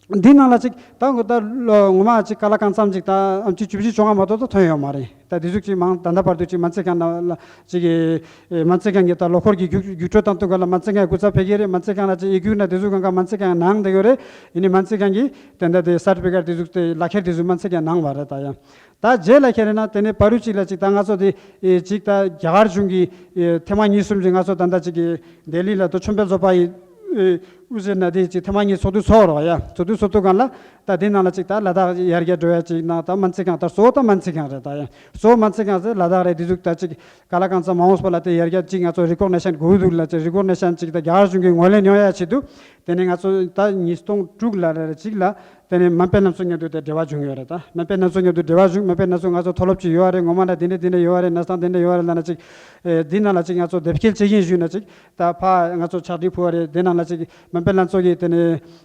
འདི་ནང་ལ་ཅིག་ད་ད་ལོ་ངོ་མ་ཅིག་ཀ་ལ་གང་འཚམ་ཅིག་ད་ཨམ་ཆི་བཅུ་བཞི་བཅོ་ལྔ་མ་གཏོགས་ད་ཐོན་ཡོད་མ་རེད། ད་དེ་ཟུག་ཅིག་མང་ད་ལྟ་བར་དུ་ཅིག་སྨན་རྩིས་ཁང་ནང་ལ་ཅིག་གི་ཨེ་སྨན་རྩིས་ཁང་གི་ད་ལོ་འཁོར་གྱི་རྒྱུགས་རྒྱུགས་སྤྲོད་བཏང་དུས་སྒང་ལ་སྨན་རྩིས་ཁང་གི་སྐུ་ཚབ་ཕེབས་ཀྱི་རེད། སྨན་རྩིས་ཁང་ལ་ཅིག་ཡིག་རྒྱུགས་ན་དེ་ཟུག་སྒང་ག་སྨན་རྩིས་ཁང་གནང་བསྡད་ཡོད་རེད། ཡིན་ནའི་སྨན་རྩིས་ཁང་གིས་དེ་འདྲ་དེ་certificate དེ་ཟུག་དེ་ལག་ཁྱེར་དེ་ཟུག་སྨན་རྩིས་ཁང་གནང་བ་རེད། ད་ཡང་ད་རྗེས་ལ་ཁྱེད་རེད་ན་དེ་ནས་བར་དུ་ཅིག་ལ་ཅིག་ད་ང་ཚོ་དེ་ཨེ་ཅིག་ད་རྒྱ་གར་གཞུང་གིས་ཨེ་ཐེངས་མ་གཉིས་གསུམ་ཅིག་ང་ཚོ་ད་ལྟ་ཅིག་གི་ལྡི་ལི་ལ་ད་མཆོད་འབུལ་བཟོ་པ་ཡི་ཨེ་དབུ་འཛིན་ན་དེ་ཅིག་ཐེངས་མ་གཉིས་ཚོགས་འདུ་ཚོགས་རོགས་ཡ། ཚོགས་འདུ་ཚོགས་དུས་སྒང་ལ་ད་དེ་ནང་ལ་ཅིག་ད་ལ་དྭགས་ཡར་རྒྱས་འགྲོ་ཡ་ཅིག་ནང་ད་སྨན་རྩིས་ཁང་ད་གཙོ་བོ་ད་སྨན་རྩིས་ཁང་རེད། ད་ཡ་གཙོ་བོ་སྨན་རྩིས་ཁང་ཟེར་ལ་དྭགས་རེད། དེ་ཟུག་ད་ཅིག་ག་ལ་གང་འཚམ་མ་འོངས་པ་ལ་དེ་ཡར་རྒྱས་ཅིག་ང་ཚོ་recognition དགོས་འདུག་ལ་ཅིག་recognition ཅིག་ད་རྒྱ་གར་གཞུང་གིས་ངོས་ལེན་ཡོང་ཡ་ཆེད་དུ། དེ་ནས་ང་ཚོ་ད་ཉིས་སྟོང་དྲུག་ལ་རེ་རེ་ཅིག་ལ་དེ་ནས་སྨན་པ་རྣམ་ཚོ་མཉམ་དུ་དེ་འབྲེལ་བ་བྱུང་ཡོད་རེད། ད་སྨན་པ་རྣམ་ཚོ་མཉམ་དུ་འབྲེལ་བ་བྱུང་། སྨན་པ་རྣམ་ཚོ་ང་ཚོ་མཐོ་སློབ་ཅིག་ཡོད་རེད། ངོ་མ་ན་དེ་འདྲ་དེ་འདྲ་ཡོད་རེད། གནས་སྟངས་དེ་འདྲ་ཡོད་རེད་ལབ་ན་ཅིག་ཨེ་འདི་ནང་ལ་ཅིག་ང་ཚོ་དེབ་སྐྱེལ་བྱེད་ཀྱིན་བཞུགས་ན་ཅིག་ད་ཕ་ང་ཚོ་ཕྱག་བྲིས་ཕུལ་བ་རེད། དེ་ནང་ལ་ཅིག་སྨན་པ་རྣམ་ཚོ་གིས་དེ་ནས་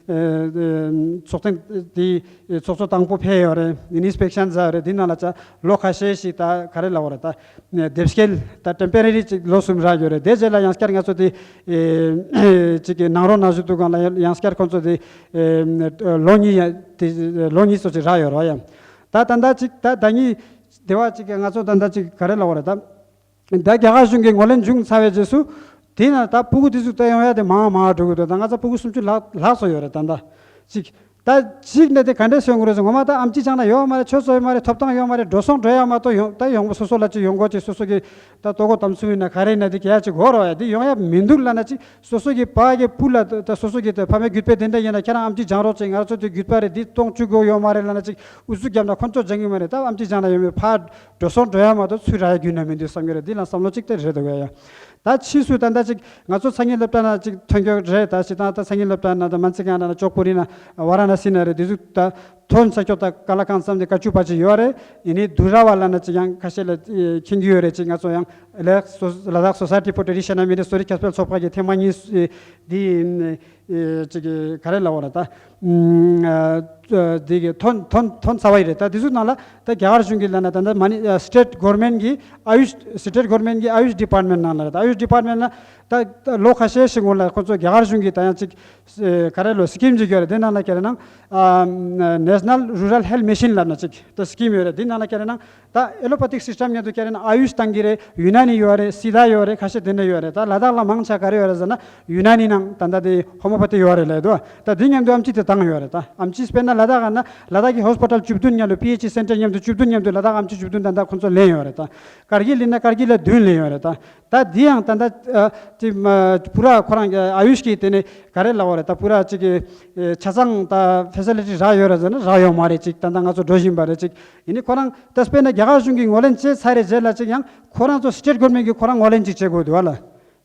ཨེ་ཨེ་ཚོགས་ཐེངས་དེ་ཨེ་ཚོགས་གཙོ་དང་པོ་ཕེབས་ཡོད་རེད། ཨིན་སི་པེག་ཤན་མཛད་ཡོད་རེད། དེ་ནང་ལ་ཅིག་ལོ་ཁ་ཤས་ཤིག་ད་ག་རེ་ལབ་དགོས་རེད། ད་དེབ་སྐྱེལ་ད་ཊེམ་པོ་རེ་རི་ཅིག་ལོ་གསུམ་རག་ཡོད་རེད། དེ་རྗེས་ལ་ཡང་བསྐྱར་ང་ཚོ་དེ་ཨེ་ཅིག་གི་གནང་རོགས་གནང་ཞུ་དུས་སྒང་ལ་ཡང་བསྐྱར་ཁོང་ཚོ་དེ་ཨེ་ལོ་གཉིས་ཡ་དེ་ལོ་གཉིས་ཙམ་ཅིག་རག་ཡོད་རེད་ཡ། ད་ད་ལྟ་ཅིག་ད་ཟླ་གཉིས་དེ་བ་ཅིག་ང་ཚོ་ད་ལྟ་ཅིག་ག་རེ་ལབ་དགོས་རེད། ད་ད་རྒྱ་གར་གཞུང་གིས་ངོས་ལེན་བྱུང་ཚར་བའི་རྗེས་སུ་དེ་ན་ད་ཕྲུ་གུ་དེ་ཚོ་ད་ཡོང་ཡ་དེ་མང་མང་འགྲོ་གི་འདུག་ད་ང་ཚོ་ཕྲུ་གུ་སུམ་ཅུ་ལྷག་ལྷག་ཙམ་ཡོད་རེད། ད་ད་ཅིག་ད་གཅིག་ནས་དེ་ག་འདྲས་སོང་གི་རེད་ཟེར། ངོ་མ་ད་ཨམ་ཆི་སྦྱང་ན་ཡོད་མ་རེད། ཆོས་ཚོགས་ཡོད་མ་རེད། ཐོབ་ཐང་ཡོད་མ་རེད། འགྲོ་སོང་འགྲོ་ཡ་མ་གཏོགས་ཡོང་ད་ཡོང་སོ་སོ་ལ་ཅིག་ཡོང་སྒོ་ཅིག་སོ་སོ་གི་ད་ལྟོ་གོས་གཏམ་ཚུལ་ཡིན་ན་ག་རེ་ཡིན་ན་དེ་གལ་ཅིག་གོ་རོགས་ཡ། དེ་ཡོང་ཡ་མི་འདུག་ལབ་ན་ཅིག་སོ་སོ་གི་ཕ་གི་བུ་ལ་ད་སོ་སོ་གི་ད་ཕ་མའི་རྒྱུད་པ་དེ་འདྲ་ཡིན་ན་ཁྱེད་རང་ཨམ་ཆི་སྦྱང་རོགས་ཅིག་ང་ཚོ་དེ་རྒྱུད་པ་རེད། འདི་གཏོང་བཅུག་དགོས་ཡོད་མ་རེད་ལབ་ན་ཅིག་ཨུ་ཚུགས་བརྒྱབ་ན་ཁོ་ཚོ་སྦྱང་གི་མ་རེད། ད་ཨམ་ཆི་སྦྱང་ན་ཡོད་མེད་ཕ་འགྲོ་སོང་འགྲོ་ཡ་མ་གཏོགས་ཚུར་རག་ཡ་རྒྱུན་ན་མི་འདུག་བསམ་གི་རེད། འདི་ལ་བསམ་བློ་ཅིག་དེ་རེད་འདུག་ཡ། ད་ཕྱིས་སུ་ད་ལྟ་ཅིག་ང་ཚོ་སང་ཉིན་སློབ་གྲྭ་ནང་ཅིག་ཐོན་སྐྱོད་རེད། ད་ཞེ་དྲག་ད་སང་ཉིན་སློབ་གྲྭ་ནང་ད་སྨན་རྩིས་ཁང་ནང་ཅོག་པུ་རི་ན་ཝ་ར་ཎ་སི་ན་རེད། དེ་ཚོ་ད་ཐོན་ས་ཁྱོད་ད་ཀ་ལ་གང་འཚམ་དེ་ཀ་ཅུ་པ་ཅིག་ཡོད་རེད། ཡིན་ནའི་དུ་ར་བ་ལབ་ན་ཅིག་ཡང་ཁ་ཤས་ལ་མཁྱེན་གྱི་ཡོད་རེད། ཅིག་ང་ཚོ་ཡང་ལ་དྭགས་སོ་ལ་དྭགས་Society for Traditional Medicine། གསོ་རིག་ཁྱབ་སྤེལ་ཚོགས་པ་གི་ཐེངས་མ་གཉིས་འདི་ཅིག་ག་རེ་ལབ་དགོས་རེད། ད་འདི་གི་ཐོན་ཐོན་ཐོན་ཚར་བ་ཡིན་རེད། ད་དེ་ཚོ་ནང་ལ་ད་རྒྱ་གར་གཞུང་གི་ལབ་ན་ད་ད་མ་ནི་state government གི་ཨ་ཡུཤ་state government གི་ཨ་ཡུཤ་department ནང་ལ་རེད། ད་ཨ་ཡུཤ་department ལ་ད་ད་ལོ་ཁ་ཤས་ཤིག་སྔོན་ལ་ཁོ་ཚོ་རྒྱ་གར་གཞུང་གི་ད་ཡང་ཅིག་ག་རེ་ལོ་སི་ཀིམ་ཅིག་ཡོད་རེད། དེ་ནང་ལ་ག་རེ་ནང་ནེ་ National Rural Health Mission ལབ་ན་ཅིག་ད་སི་ཀིམ་ཡོད་རེད། འདི་ནང་ལ་ཁྱེད་རེད་ན་ད་ཨེ་ལོ་པ་ཐིག་སི་སི་ཊམ་མཉམ་དུ་ཁྱེད་རེད་ན་ཨ་ཡུཤ་བཏང་གི་རེད། ཡུ་ན་ནི་ཡོད་རེད། སི་ད་ཡོད་རེད། ཁ་ཤས་དེ་འདྲ་ཡོད་རེད། ད་ལ་དྭགས་ལ་མང་ཆེ་ག་རེ་ཡོད་རེད་ཟེར་ན་ཡུ་ན་ནི་ནང་ད་ལྟ་དེ་ཧོ་མོ་པ་ཐི་ཡོད་རེད་ལབ་འདུག་ད་འདི་མཉམ་དུ་ཨམ་ཆི་དེ་བཏང་ཡོད་རེད། ད་ཨམ་ཆི་དཔེར་ན་ལ་དྭགས་ན་ལ་དྭགས་ཀྱི་ཧོ་སི་པི་ཊལ་བཅུ་བདུན་མཉམ་དུ་པི་ཨེཆ་སི་སེན་ཊར་མཉམ་དུ་བཅུ་བདུན་མཉམ་དུ་ལ་དྭགས་ཨམ་ཆི་བཅུ་བདུན་ད་ལྟ་ཁོང་ཚོ་ལེན་ཡོད་རེད། ད་ཀར་གིལ་ཡིན་ན་ཀར་གིལ་ལ་བདུན་ལེན་ཡོད་རེད། ད་ད་འདི་ཡང་ད་ལྟ་ཨ་དེ་མ་པུ་ར་ཁོ་རང་གི་ཨ་ཡུཤ་གི་དེ་ནས་ག་རེ་ལབ་དགོས་རེད། ད་པུ་ར་ཅིག་གི་ཨེ་ཆ་ཚང་ད་ཕེ་སི་ལི་ཊི་རག་ཡོད་རེད་ཟེར་ན་རག་ཡོད་མ་རེད། ཅིག་ད་ལྟ་ང་ཚོ་འགྲོ་བཞིན་པ་རེད། ཅིག་ཡིན་ནི་ཁོ་རང་ད་དཔེར་ན་རྒྱ་གར་གཞུང་གིས་ངོས་ལེན་བྱས་ཚར་རེད། རྗེས་ལ་ཅིག་ཡང་ཁོ་རང་ཚོ་སི་ཊེཊ་གོ་ཝར་མེན་ཊ་གིས་ཁོ་རང་ངོས་ལེན་ཅིག་བྱེད་དགོས་འདུག་བ་ལ།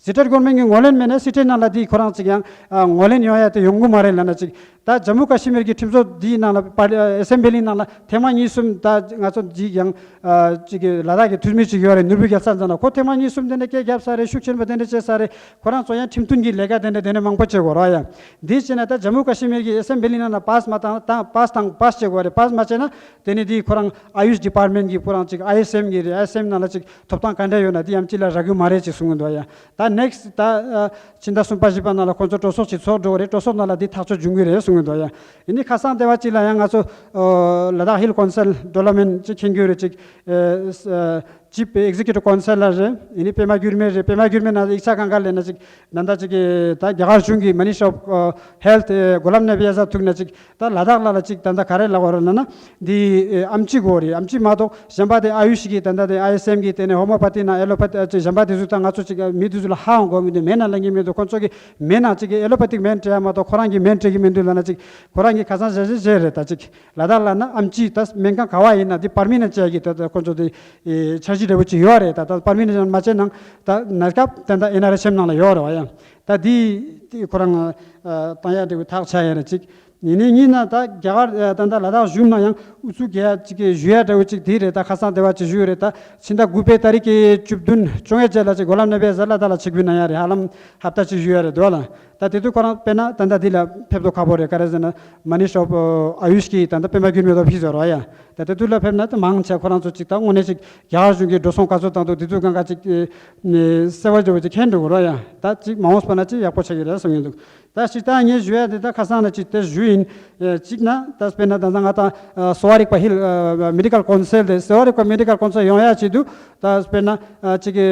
སི་ཊེཊ་གོ་ཝར་མེན་ཊ་གིས་ངོས་ལེན་མེད་ན་སི་ཊེཊ་ནང་ལ་དེ་ཁོ་རང་ཅིག་ཡང་ཨ་ངོས་ལེན་ཡོང་ཡ་དེ་ཡོང་གི་མ་རེད་ལབ་ན་ཅིག་ད་ཇམ་མུ་ཀ་ཤི་མིར་གྱི་ཁྲིམས་བཟོ་འདིའི་ནང་ལ་པར་ཨེ་སེམ་བྷི་ལི་ནང་ལ་ཐེངས་མ་གཉིས་གསུམ་ད་ང་ཚོ་འདི་ཡང་ཨ་ཅིག་གི་ལ་དྭགས་ཀྱི་འཐུས་མི་ཅིག་ཡོད་རེད། ནོར་བུ་རྒྱལ་མཚན་ཟེར་ན་ཁོ་ཐེངས་མ་གཉིས་གསུམ་དེ་འདྲ་སྐད་བརྒྱབ་ཚར་རེད། ཤུགས་ཆེན་པོ་དེ་འདྲ་བྱས་ཚར་རེད། ཁོ་རང་ཚོ་ཡང་ཁྲིམས་མཐུན་གྱི་ལས་ཀ་དེ་འདྲ་དེ་འདྲ་མང་པོ་བྱེད་དགོས་རེད་ཡ། འདི་བྱས་ན་ད་ཇམ་མུ་ཀ་ཤི་མིར་གྱི་ཨེ་སེམ་བྷི་ལི་ནང་ལ་པཱ་སི་མ་བཏང་བཏང་པཱ་སི་བཏང་པཱ་སི་བྱེད་དགོས་རེད། པཱ་སི་མ་བྱས་ན་དེ་ནི་དེ་ཁོ་རང་ཨ་ཡུཤ་ཌི་པཱར་མེན་ཊ་གི་ཁོ་རང་ཅིག་ཨའི་ཨེས་ཨེམ་གི་རེད། ཨའི་ཨེས་ཨེམ་ནང་ལ་ཅིག་ཐོབ་ཐང་ག་འདྲ་ཡོད་ན་དེ་ཡང་ཅི་ལ་རག་གི་མ་རེད་ཅིག་གསུང་གི་འདུག་ཡ། ད་ནེག་སི་ཊི་ད་ཨ་ཕྱི་ཟླ་གསུམ་པ་བཞི་པ་ནང་ལ་ཁོང་ཚོ་གྲོས་ཚོགས་ཤིག་ཚོགས་འགྲོ་གི་རེད། གྲོས་ཚོགས་ནང་ལ་འདི་ཐག་གཅོད་འབྱུང་གི་རེད་གསུང་གི་འདུག་ཡ། ཡིན་ནི་ཁ་སང་དེ་བ་གཅིག་ལ་ཡང་ང་ཚོ་ཨ་ལ་དྭགས་ཧིལ་ཀོན་སལ་ཌི་ཝེ་ལོབ་མེན་ཊ་ཅིག་མཁྱེན་གྱི་ཡོད་རེད། ཅིག་ཨ་ཅིབ་ཨེག་ཛི་ཀིའུ་ཊིབ་ཀོན་སེ་ལར་རེད། ཡིན་ནི་པད་མ་འགྱུར་མེད་རེད། པད་མ་འགྱུར་མེད་ནང་ཡིག་ཆ་གང་ག་ལེན་ན་ཅིག་ད་ལྟ་ཅིག་གི་ད་རྒྱ་གར་གཞུང་གི་མི་ནི་སི་ཊར་ཨོཕ་ཧེལ་ཐི་གྷུ་ལམ་ནབ་ཡ་ཛ་ཐུག་ན་ཅིག་ད་ལ་དྭགས་ལ་ལ་ཅིག་ད་ལྟ་ག་རེ་ལབ་དགོས་རེད་ལབ་ན་འདི་ཨེ་ཨམ་ཆི་དགོས་རེད། ཨམ་ཆི་མ་གཏོགས་གཞན་པ་དེ་ཨ་ཡུཤ་གི་ད་ལྟ་དེ་ཨའི་ཨེས་ཨེམ་གི་དེ་ནས་ཧོ་མོ་པ་ཐི་ན་ཨེ་ལོ་པ་ཐི་ཅིག་གཞན་པ་དེ་ཚོ་ད་ང་ཚོ་ཅིག་མི་དེ་ཚོ་ལ་ཧ་ཡང་གོ་མི་འདུག་མེད་ན་ལབ་ཀྱི་མི་འདུག་ཁོང་ཚོ་གི་མེད་ན་ཅིག་གི་ཨེ་ལོ་པ་ཐིག་མེན་སྤྲད་ཡ་མ་གཏོགས་ཁོ་རང་གི་མེན་སྤྲད་ཀྱི་མི་འདུག་ལབ་ན་ཅིག་ཁོ་རང་གི་ཁ་སང་ཞལ་བཞེས་བྱས་རེད། ད་ཅིག་ལ་དྭགས་ལ་ན་ཨམ་ཆི་ད་སྨན་ཁང་ག་བ་ཡིན་ན་དེ་པར་མི་ནན་ཊི་བྱས་ཀྱི་ད་ད་ཁོ་ཚོ་དེ་འཆར་གཞི་འདྲ་པོ་ཅིག་ཡོད་རེད། ད་ད་པར་མི་ནན་ཊི་མ་བྱས་ནང་ད་ན་སྐབས་ད་ད་ཨེན་ཨར་ཨེཆ་ཨེམ་ནང་ལ་ཡོད་རེད་བ་ཡ། ད་དེ་དེ་ཁོ་རང་ཨ་བཏང་ཡ་འདྲ་པོ་ཐག་ཆགས་ཡ་རེད། ཅིག་ཡིན་ནའི་ཡིན་ན་ད་རྒྱ་གར་ད་ད་ལ་དྭགས་གཞུང་ནང་ཡང་ཨུ་ཚུགས་རྒྱག་ཡ་ཅིག་གི་ཞུ་ཡ་འདྲ་པོ་ཅིག་དེ་རེད། ད་ཁ་སང་དེ་བ་ཅིག་ཞུས་རེད། ད་ཕྱི་ཟླ་དགུ་པའི་ཏ་རིག་གི་བཅུ་བདུན་བཅོ་ལྔ་བཅས་ལ་ཅིག་གྷུ་ལམ་ནབ་ཡ་ཛ་ལ་དྭགས་ལ་ཆིབས་བསྒྱུར་གནང་ཡ་རེད། ཧ་ལམ་ཧབ་ཏ་ཅིག་ཞུ་ཡ་རེད་འདུག་ལ། ད་དེ་དུས་ཁོ་རང་དཔེར་ན་ད་ལྟ་འདི་ལ་ཕེབས་དུས་ཁག་པོ་རེད། ག་རེ་ཟེར་ན་མ་ནི་ཤོབ་ཨ་ཡུཤ་གི་ད་ལྟ་པད་མ་འགྱུར་མེད་དོ་ཕིག་ཟེར་རོ་ཡ། ད་དེ་དུས་ལ་ཕེབས་ན་ད་མང་ཆེ་ཁོ་རང་ཚོ་ཅིག་ད་དངོས་གནས་ཅིག་རྒྱ་གར་གཞུང་གི་འགྲོ་སོང་ག་ཚོད་བཏང་འདུག་དེ་ཚོ་གང་ག་ཅིག་ཨེ་གསལ་བོ་འཇོག་པ་ཅིག་མཁྱེན་འགྲོ་གི་རོ་ཡ། ད་ཅིག་མ་འོངས་པ་ན་ཅིག་ཡག་པོ་ཆགས་ཀྱི་རེད་བསམ་གྱི་འདུག་ད་ཅིག་ད་ངས་ཞུ་ཡ་དེ་ད་ཁ་སང་ན་ཅིག་དེ་ཞུ་ཡིན། ཨེ་གཅིག་ན་ད་དཔེར་ན་ད་ད་ང་ད་ཨ་གསོ་བ་རིག་པ་ཧིལ་ཨ་མེ་ཌི་ཀལ་ཀོན་སེལ་དེ་གསོ་བ་རིག་པ་མེ་ཌི་ཀལ་ཀོན་སེལ་ཡོང་ཡ་ཆེད་དུ་ད་དཔེར་ན་ཨ་ཅིག་གི་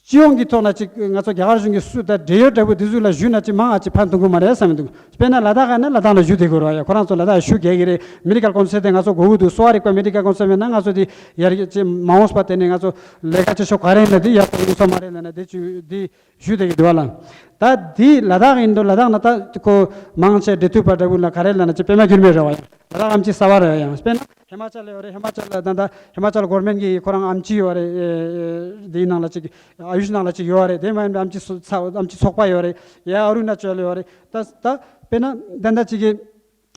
སྤྱི་ཡོངས་ཀྱི་ཐོག་ན་ཅིག་ང་ཚོ་རྒྱ་གར་གཞུང་གི་སུ་ད་འབྲེལ་ཡོད་འདྲ་པོ་དེ་ཚོ་ལ་ཞུས་ན་ཅིག་མང་ང་ཅིག་ཕན་ཐོགས་ཀྱི་མ་རེད་བསམ་གྱི་འདུག་དཔེར་ན་ལ་དྭགས་ན་ལ་དྭགས་ལ་ཞུ་བསྡད་དགོས་རོགས་ཡ། ཁོ་རང་ཚོ་ལ་དྭགས་ཞུ་རྒྱག་གི་རེད། མེ་ཌི་ཀལ་ཀོན་སེལ་དེ་ང་ཚོ་དགོས་ཀྱི་འདུག་གསོ་བ་རིག་པ་མེ་ཌི་ཀལ་ཀོན་སེལ་མེད་ན་ང་ཚོ་དེ་ཡར་རྒྱས་ཅིག་མ་འོངས་པ་དེ་ནས་ང་ཚོ་ལས་ཀ་བྱེད་ཕྱོགས་ག་རེ་ཡིན་ན་དེ་ཡག་པོ་ཡོང་ས་མ་རེད་ལབ་ན་དེ་ཅིག་དེ་ཞུ་བསྡད་ཀྱི་འདུག་བ་ལ། ད་དེ་ལ་དྭགས་ཡིན་འདུག་ལ་དྭགས་ན་ད་ཁོ་མང་ཆེ་འབྲེལ་མཐུད་པ་འདྲ་བོ་ལ་ག་རེ་ལབ་ན་ཅིག་པད་མ་འགྱུར་མེད་རེད་བ་ཡ། ལ་དྭགས་ཨམ་ཆི་གསར་པ་རེད་བ་ཡ། དཔེར་ན་ཧི་མ་ཅལ་ཡོད་རེད། ཧི་མ་ཅལ་ལ་ད་ད་ཧི་མ་ཅལ་གོར་མེན་གྱི་ཁོ་རང་ཨམ་ཆི་ཡོད་རེད། ཨེ་དེའི་ནང་ལ་ཅིག་ཨ་ཡུཤ་ནང་ལ་ཅིག་ཡོད་རེད། དེ་མ་ཡིན་པའི་ཨམ་ཆི་སོ་ཚ་ཨམ་ཆི་ཚོགས་པ་ཡོད་རེད། ཡ་ཨ་རུ་ན་ཅལ་ཡོད་རེད། ད་ད་དཔེར་ན་ད་ད་ཅིག་གི་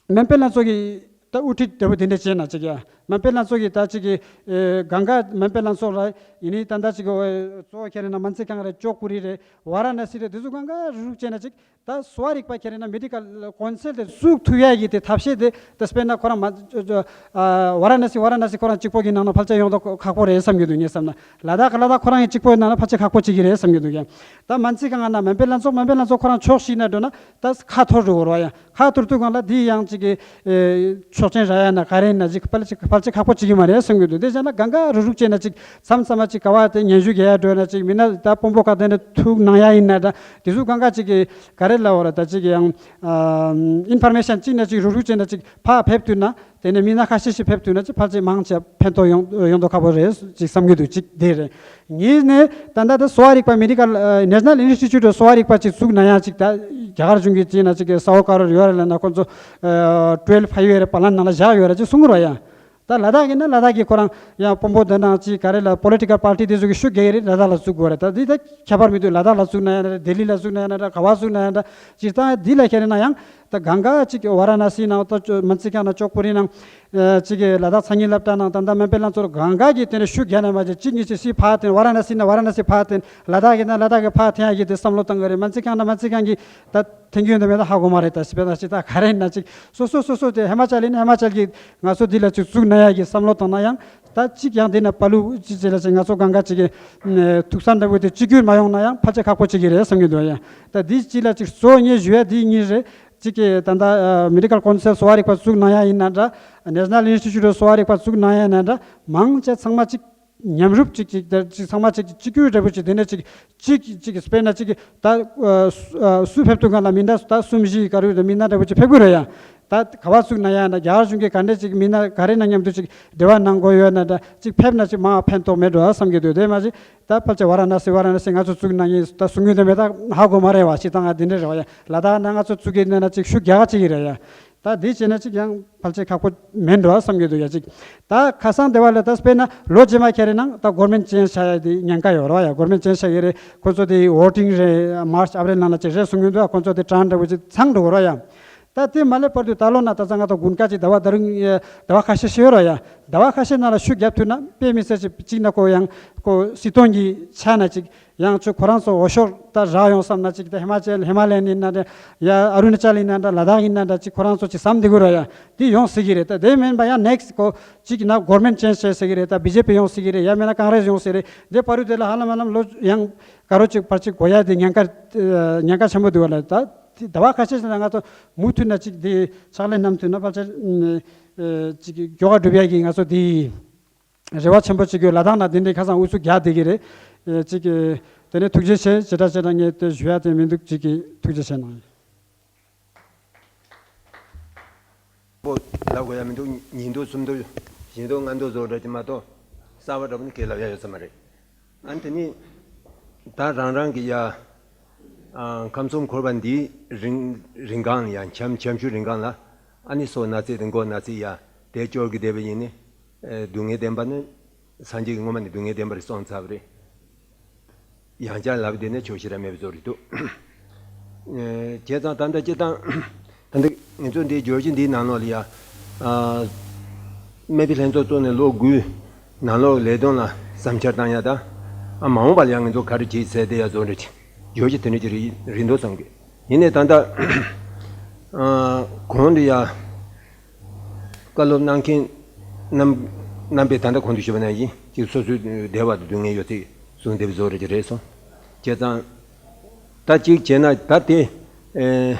སྨན་པའི་ལྷན་ཚོགས་ཀྱི་ད་དབུ་ཁྲིད་འདྲ་པོ་དེ་འདྲ་བྱས་ན་ཅིག་ཡ། སྨན་པའི་ལྷན་ཚོགས་ཀྱི་ད་ཅིག་གི་ཨེ་གང་ག་སྨན་པའི་ལྷན་ཚོགས་ལ་ཡིན་ནི་ད་ད་ཅིག་གི་གཙོ་བོ་ཁྱེད་རེད་ན་མན་ཙི་ཁང་རེད། ཅོག་པུ་རི་རེད། ཝ་ར་ཎ་སི་རེད། དེ་ཚོ་གང་ག་རུག་རུག་བྱས་ན་ཅིག་ད་གསོ་བ་རིག་པ་ཁྱེད་རེད་ན་མེ་ཌི་ཀལ་ཀོན་སེལ་དེ་བཙུགས་ཐུབ་ཡ་གི་དེ་ཐབས་ཤེས་དེ་ད་དཔེར་ན་ཁོ་རང་མ་ཨ་ཝ་ར་ཎ་སི་ཝ་ར་ཎ་སི་ཁོ་རང་གཅིག་པོ་གི་ནང་ན་ཕལ་ཆེར་ཡོང་མདོག་ཁག་པོ་རེད་བསམ་གྱི་འདུག་ངས་བསམ་ན། ལ་དྭགས་ལ་དྭགས་ཁོ་རང་གི་གཅིག་པོའི་ནང་ན་ཕལ་ཆེར་ཁག་པོ་ཅིག་གི་རེད་བསམ་གྱི་འདུག་ཡ། ད་མན་ཙི་ཁང་ན་སྨན་པའི་ལྷན་ཚོགས་སྨན་པའི་ལྷན་ཚོགས་ཁོ་རང་ཕྱོགས་ཤིག་ན་འགྲོ་ན་ད་ཁ་འཐོར་འགྲོ་གི་རེད་བ་ཡ། ཁ་འཐོར་དུས་སྒང་ལ་འདི་ཡང་ཅིག་གི་ཨེ་ཆོག་མཆན་རག་ཡ་ན་ག་རེ་ཡིན་ན་ཅིག་ཕལ་ཆེར་ཕལ་ཆེར་ཁག་པོ་ཅིག་གི་མ་རེད་བསམ་གྱི་འདུག་དེ་བྱས་ན་གང་ག་རུག་རུག་བྱས་ན་ཅིག་མཚམས་མཚམས་མ་ཅིག་ག་བ་དེ་སྙན་ཞུ་རྒྱག་ཡ་འགྲོ་ན་ཅིག་མིན་ན་ད་དཔོན་པོ་ག་དེ་འདྲ་ཐུག་གནང་ཡ་ཡིན་ན་ད་དེ་ཚོ་གང་ག་ཅིག་གི་ག་རེ་ལབ་དགོས་རེད། ད་ཅིག་ཡང་ཨིན་ཕོར་མེ་ཤན་ཅིག་ན་ཅིག་རུག་རུག་བྱས་ན་ཅིག་ཕར་ཕེབས་དུས་ན། དེ་ནས་མི་སྣ་ཁ་ཤས་ཤིག་ཕེབས་ཐུབ་ན་ཅིག་ཕལ་ཆེར་མང་ཆེ་ཕན་ཐོགས་ཡོང་ཡོང་མདོག་ཁ་པོ་རེད་ཅིག་བསམ་གྱི་འདུག་ཅིག་དེ་རེད། གཉིས་ནས་ད་ལྟ་དེ་གསོ་བ་རིག་པ་མེ་ཌི་ཀལ་ཨ་National Institute of གསོ་བ་རིག་པ་ཅིག་བཙུགས་ན་ཡང་ཅིག་ད་རྒྱ་གར་གཞུང་གིས་ཅིག་ན་ཅིག་གི་ས་འོག་ག་རེ་ཡོད་རེད་ལབ་ན་ཁོང་ཚོ་ཨ་ཊུ་ཝེལ་ཕ་ཡི་ཝི་ཡར་པ་ལན་ནང་ལ་བཞག་ཡོད་རེད་ཅིག་གསུང་གི་རེད་ཡ། ད་ལ་དྭགས་ཡིན་ན་ལ་དྭགས་ཀྱི་ཁོ་རང་ཡང་དཔོན་པོ་དེ་ནང་ཅིག་ག་རེ་ལ་པོ་ལི་ཊི་ཀལ་པར་ཊི་དེ་ཚོ་གི་ཤུགས་རྒྱག་གི་རེད། ལ་དྭགས་ལ་བཙུགས་དགོས་རེད། ད་འདི་ད་ཁྱད་པར་མི་འདུག་ལ་དྭགས་ལ་བཙུགས་ན་ཡང་འདྲ། ལྡི་ལི་ལ་བཙུགས་ན་ཡང་འདྲ། ག་བ་བཙུགས་ན་ཡང་འདྲ། སྤྱིར་བཏང་འདི་ལ་ཁྱེད་རེད་ན་ཡང་ད་གང་ག་ཅིག་ཝ་ར་ཎ་སི་ནང་ད་མན་ཙི་ཁང་ནང་ཅོག་པུ་རི་ནང་ཅིག་གི་ལ་དྭགས་མཚན་ཉིད་སློབ་གྲྭ་ནང་ད་ལྟ་སྨན་པའི་ལྷན་ཚོགས་གང་ག་གི་དེ་ནས་ཤུགས་རྒྱག་ན་མ་བྱེད་གཅིག་གཉིས་ཅིག་སི་ཕར་འཐེན། ཝ་ར་ཎ་སི་ན་ཝ་ར་ཎ་སི་ཕར་འཐེན། ལ་དྭགས་ཀྱི་ན་ལ་དྭགས་ཀྱི་ཕར་འཐེན་ཡ་གི་དེ་བསམ་བློ་གཏང་གི་རེད། མན་ཙི་ཁང་ན་མན་ཙི་ཁང་གི་ད་འཐེན་གྱི་ཡོད་འདུག་མེད་ད་ཧ་གོ་མ་རེད། ད་སྤེ་ད་ཅིག་ད་ག་རེ་ཡིན་ན་ཅིག་སོ་སོ་སོ་སོ་དེ་ཧི་མ་ཅལ་ཡིན་ན་ཧི་མ་ཅལ་གྱི་ང་ཚོ་འདི་ལ་ཅིག་བཙུགས་ན་ཡ་གི་བསམ་བློ་བཏང་ན་ཡང་ད་ཅིག་ཡང་འདི་ན་པ་ལུ་ཅིག་ཅིག་ལ་ཅིག་ང་ཚོ་གང་ག་ཅིག་གི་ཐུགས་བསམ་འདྲ་བོ་དེ་གཅིག་གྱུར་མ་ཡོང་ན་ཡང་ཕལ་ཆེར་ཁག་པོ་ཅིག་གི་རེད་བསམ་གྱི་འདུག་ཡ། ད་འདི་ཅིག་ལ་ཅིག་གཙོ་བོ་ངས་ཞུ་ཡ་འདི་གཉིས་རེད། གཅིག་གིས་ད་ལྟ་མེ་ཌི་ཀལ་ཀོན་སིལ་གསོ་བ་རིག་པ་བཙུགས་གནང་ཡ་ཡིན་ན་འདྲ། ནེ་ཤ་ནལ་ཨིན་སི་ཊི་ཊུཊ་གསོ་བ་རིག་པ་བཙུགས་གནང་ཡ་ཡིན་ན་འདྲ། མང་ཆེ་ཚང་མ་གཅིག་མཉམ་རུབ་ཅིག་ཅིག་དེ་ཅིག་ཚང་མ་ཅིག་གཅིག་གྱུར་འདྲ་པོ་ཅིག་དེ་ནས་ཅིག་གཅིག་ཅིག་དཔེར་ན་ཅིག་ད་ཨ་སུ་ཨ་སུ་ཕེབས་ཐུབ་མཁན་ལ་མི་སྣ་ད་གསུམ་བཞི་ག་རེ་ཡོད་མི་སྣ་འདྲ་པོ་ཅིག་ཕེབས་ཀྱི་རེད་ཡ། ད་ག་བ་བཙུགས་ན་ཡང་ན་རྒྱ་གར་གཞུང་གིས་ག་འདྲས་ཅིག་མི་སྣ་ག་རེ་ན་མཉམ་དུ་ཅིག་འབྲེལ་བ་གནང་དགོས་ཡོད་ན་འདྲ་ཅིག་ཕེབས་ན་ཅིག་མ་ཕན་ཐོགས་མེད་འགྲོ་བསམ་གྱི་འདུག་དེ་མ་ཅིག་ད་ཕལ་ཆེར་ཝ་ར་ཎ་སི་ཝ་ར་ཎ་སི་ང་ཚོ་བཙུགས་གནང་ཡིན་ད་གསུང་གི་འདུག་མེད་ད་ཧ་གོ་མ་རེད་བ། སྤྱིར་བཏང་ང་འདི་འདྲས་རེད་བ་ཡ། ལ་དྭགས་ན་ང་ཚོ་བཙུགས་ཀྱི་ཡིན་ན་ཅིག་ཤུགས་རྒྱག་ག་ཅིག་ཡིན་རེད་ཡ། ད་འདི་བྱས་ན་ཅིག་ཡང་ཕལ་ཆེར་ཁག་པོ་མེད་འགྲོ་བསམ་གྱི་འདུག་ཡ། ཅིག་ད་ཁ་སང་དེ་བ་ལ་ད་དཔེར་ན་ལོ་རྗེས་མ་ཁྱེད་རེ་ནང་ད་གོ་ཝར་མེན་ཊི་ཅེན་ཇི་ཆགས་ཡ་དེ་ཉེན་ཁ་ཡོད་རེད་བ་ཡ། གོ་ཝར་མེན་ཊི་ཅེན་ཇི་ཆགས་ཀྱི་རེད། ཁོ་ཚོ་དེ་ཝོ་ཊིང་རེད། མར་ཆི་ཨབ་རིལ་ནང་ལ་ཅིག་རེད་གསུང་གི་འདུག་ཁོ་ཚོ་དེ་གྲངས་འདྲ་བོ་ཅིག་ཚང་འགྲོ་གི་རེད་ཡ། ད་དེ་མ་སླེབས་བར་དུ་ད་ལོ་ན་ད་ཆ་ང་ཚོ་དགུན་ཁ་ཅིག་ཟླ་བ་ད་རུང་ཟླ་བ་ཁ་ཤས་ཤིག་ཡོད་རེད་ཡ། ཟླ་བ་ཁ་ཤས་ནང་ལ་ཤུགས་རྒྱབ་ཐུབ་ན་དཔེ་མི་སྲིད་ཅིག་གཅིག་ན་ཁོ་ཡང་ཁོ་སྲིད་དོན་གྱི་ཆ་ནས་ཅིག་ཡང་ཚུར་ཁོ་རང་ཚོ་འོས་ཤོག་ད་རག་ཡོང་བསམ་ན་ཅིག་ད་ཧི་མ་ཅལ་ཧི་མ་ལ་ཡན་ཡིན་ན་འདྲ། ཡ་ཨ་རུ་ན་ཅལ་ཡིན་ན་འདྲ། ལ་དྭགས་ཡིན་ན་འདྲ། ཅིག་ཁོ་རང་ཚོ་ཅིག་བསམ་བསྡད་ཀྱི་རེད་ཡ། དེ་ཡོང་སྲིད་ཀྱི་རེད། ད་དེ་མིན་པ་ཡང་ནེག་སི་ཊི་ཁོ་ཅིག་ན་གོ་ཝར་མེན་ཊི་ཅེན་ཇི་བྱེད་སྲིད་ཀྱི་རེད། ད་བི་ཇེ་པི་ཡོང་སྲིད་ཀྱི་རེད་ཡ། མིན་ན་ཀོང་རེ་སི་ཡོང་སྲིད་རེད། དེ་བར་དུ་དེ་ལ་ཧ་ལམ་ཧ་ལམ་ལོ་ཡང་ག་རོ་ཅིག་བར་ཅིག་གོ་ཡ་དེ་ཉེན་ཁ་ཉེན་ཁ་ཆེན་པོ་འདུག་བ་ལ། ད་དེ་ཟླ་བ་ཁ་ཤས་ཤིག་ལ་ང་ཚོ་མུ་མཐུད་ན་ཅིག་དེ་ཕྱག་ལས་གནང་ཐུབ་ན་ཕལ་ཆེར་ཅིག་མགྱོགས་ག་སྒྲུབ་ཡ་གི་ང་ཚོ་དེ། རེ་བ་ཆེན་པོ་ཅིག་ཡོད། ལ་དྭགས་ནང་དེ་འདྲའི་ཁ་སང་ཨུ་ཚུགས་རྒྱག་བསྡད་ཀྱི་རེད། ཨེ་ཅིག་གི་དེ་ནས་ཐུགས་རྗེ་ཆེ། ཇི་འདྲ་ཇི་འདྲ་ངས་དེ་ཞུ་ཡ་དེ་མི་འདུག་ཅིག་གི་ཐུགས་རྗེ་ཆེ་གནང་ཡིན། པོ་ལབ་དགོས་ཡ་མི་འདུག་ཉིས་ལྡོག་གསུམ་ལྡོག་བཞི་ལྡོག་ལྔ་ལྡོག་བཟོ་འདྲ་ཅིག་མ་གཏོགས་གསར་པ་འདྲ་པོ་ནི་གས་ལབ་ཡ་ཡོད་ས་མ་རེད། ཨ་ནི་དེ་ནི་ད་རང་རང་གི་ཡ་ཨ་ཁམས་གསུམ་འཁོར་བ་འདིའི་རིང་རིང་གང་ལ་ཡ་འཁྱམ་འཁྱམ་ཆུ་རིང་གང་ལ་ཨ་ནི་སོ་ན་ཚེ་དང་མགོ་ན་ཚེ་ཡ་དེ་སྐྱོར་གི་བསྡད་པ་ཡིན་ནི། ཨེ་སྡུག་བསྔལ་བདེན་པ་ནི་སངས་རྒྱས་ཀྱིས་སྔོན་མ་ནས་སྡུག་བསྔལ་བདེན་པ་རེད་གསུངས་ཚར་བ་རེད། ཡང་བསྐྱར་ལབ་བསྡད་ན་ཆོག་ཤེས་ར་མེད་པའི་བཟོ་རེད་འདུག་ཨེ་བྱས་ཙང་ད་ལྟ་སྤྱིར་བཏང་ད་ལྟ་ང་ཚོ་འདིའི་བརྗོད་གཞི་འདིའི་ནང་ལོགས་ལ་ཡ་ཨ་སྨན་པའི་ལྷན་ཚོགས་བཙུགས་ནས་ལོ་དགུའི་ནང་ལོགས་ལས་དོན་ལ་བསམ་འཆར་བཏང་ཡ་ད་ཨ་མ་འོངས་པ་ལ་ཡ་ང་ཚོ་ག་རེ་བྱེད་ཟེར་དེ་ཡ་བཟོ་འདྲ་ཅིག་བརྗོད་གཞི་དེ་འདྲ་ཅིག་རེད་རེད་འདུག་བསམ་གི། ཡིན་ནའི་ད་ལྟ་ཨ་གོང་དུ་ཡ། བཀའ་སློབ་གནང་མཁན་རྣམ་རྣམ་པས་ད་ལྟ་གོང་དུ་ཞུས་པ་ནང་བཞིན་གཅིག་སོ་སོའི་བདེ་བ་དང་སྡུག་བསྔལ་ཡོད་ཚད་གསུངས་བསྡད་པ་བཟོ་འདྲ་ཅིག་རེད་སོང་། བྱས་ཙང་ད་གཅིག་བྱས་ན་ད་དེ་ཨེ་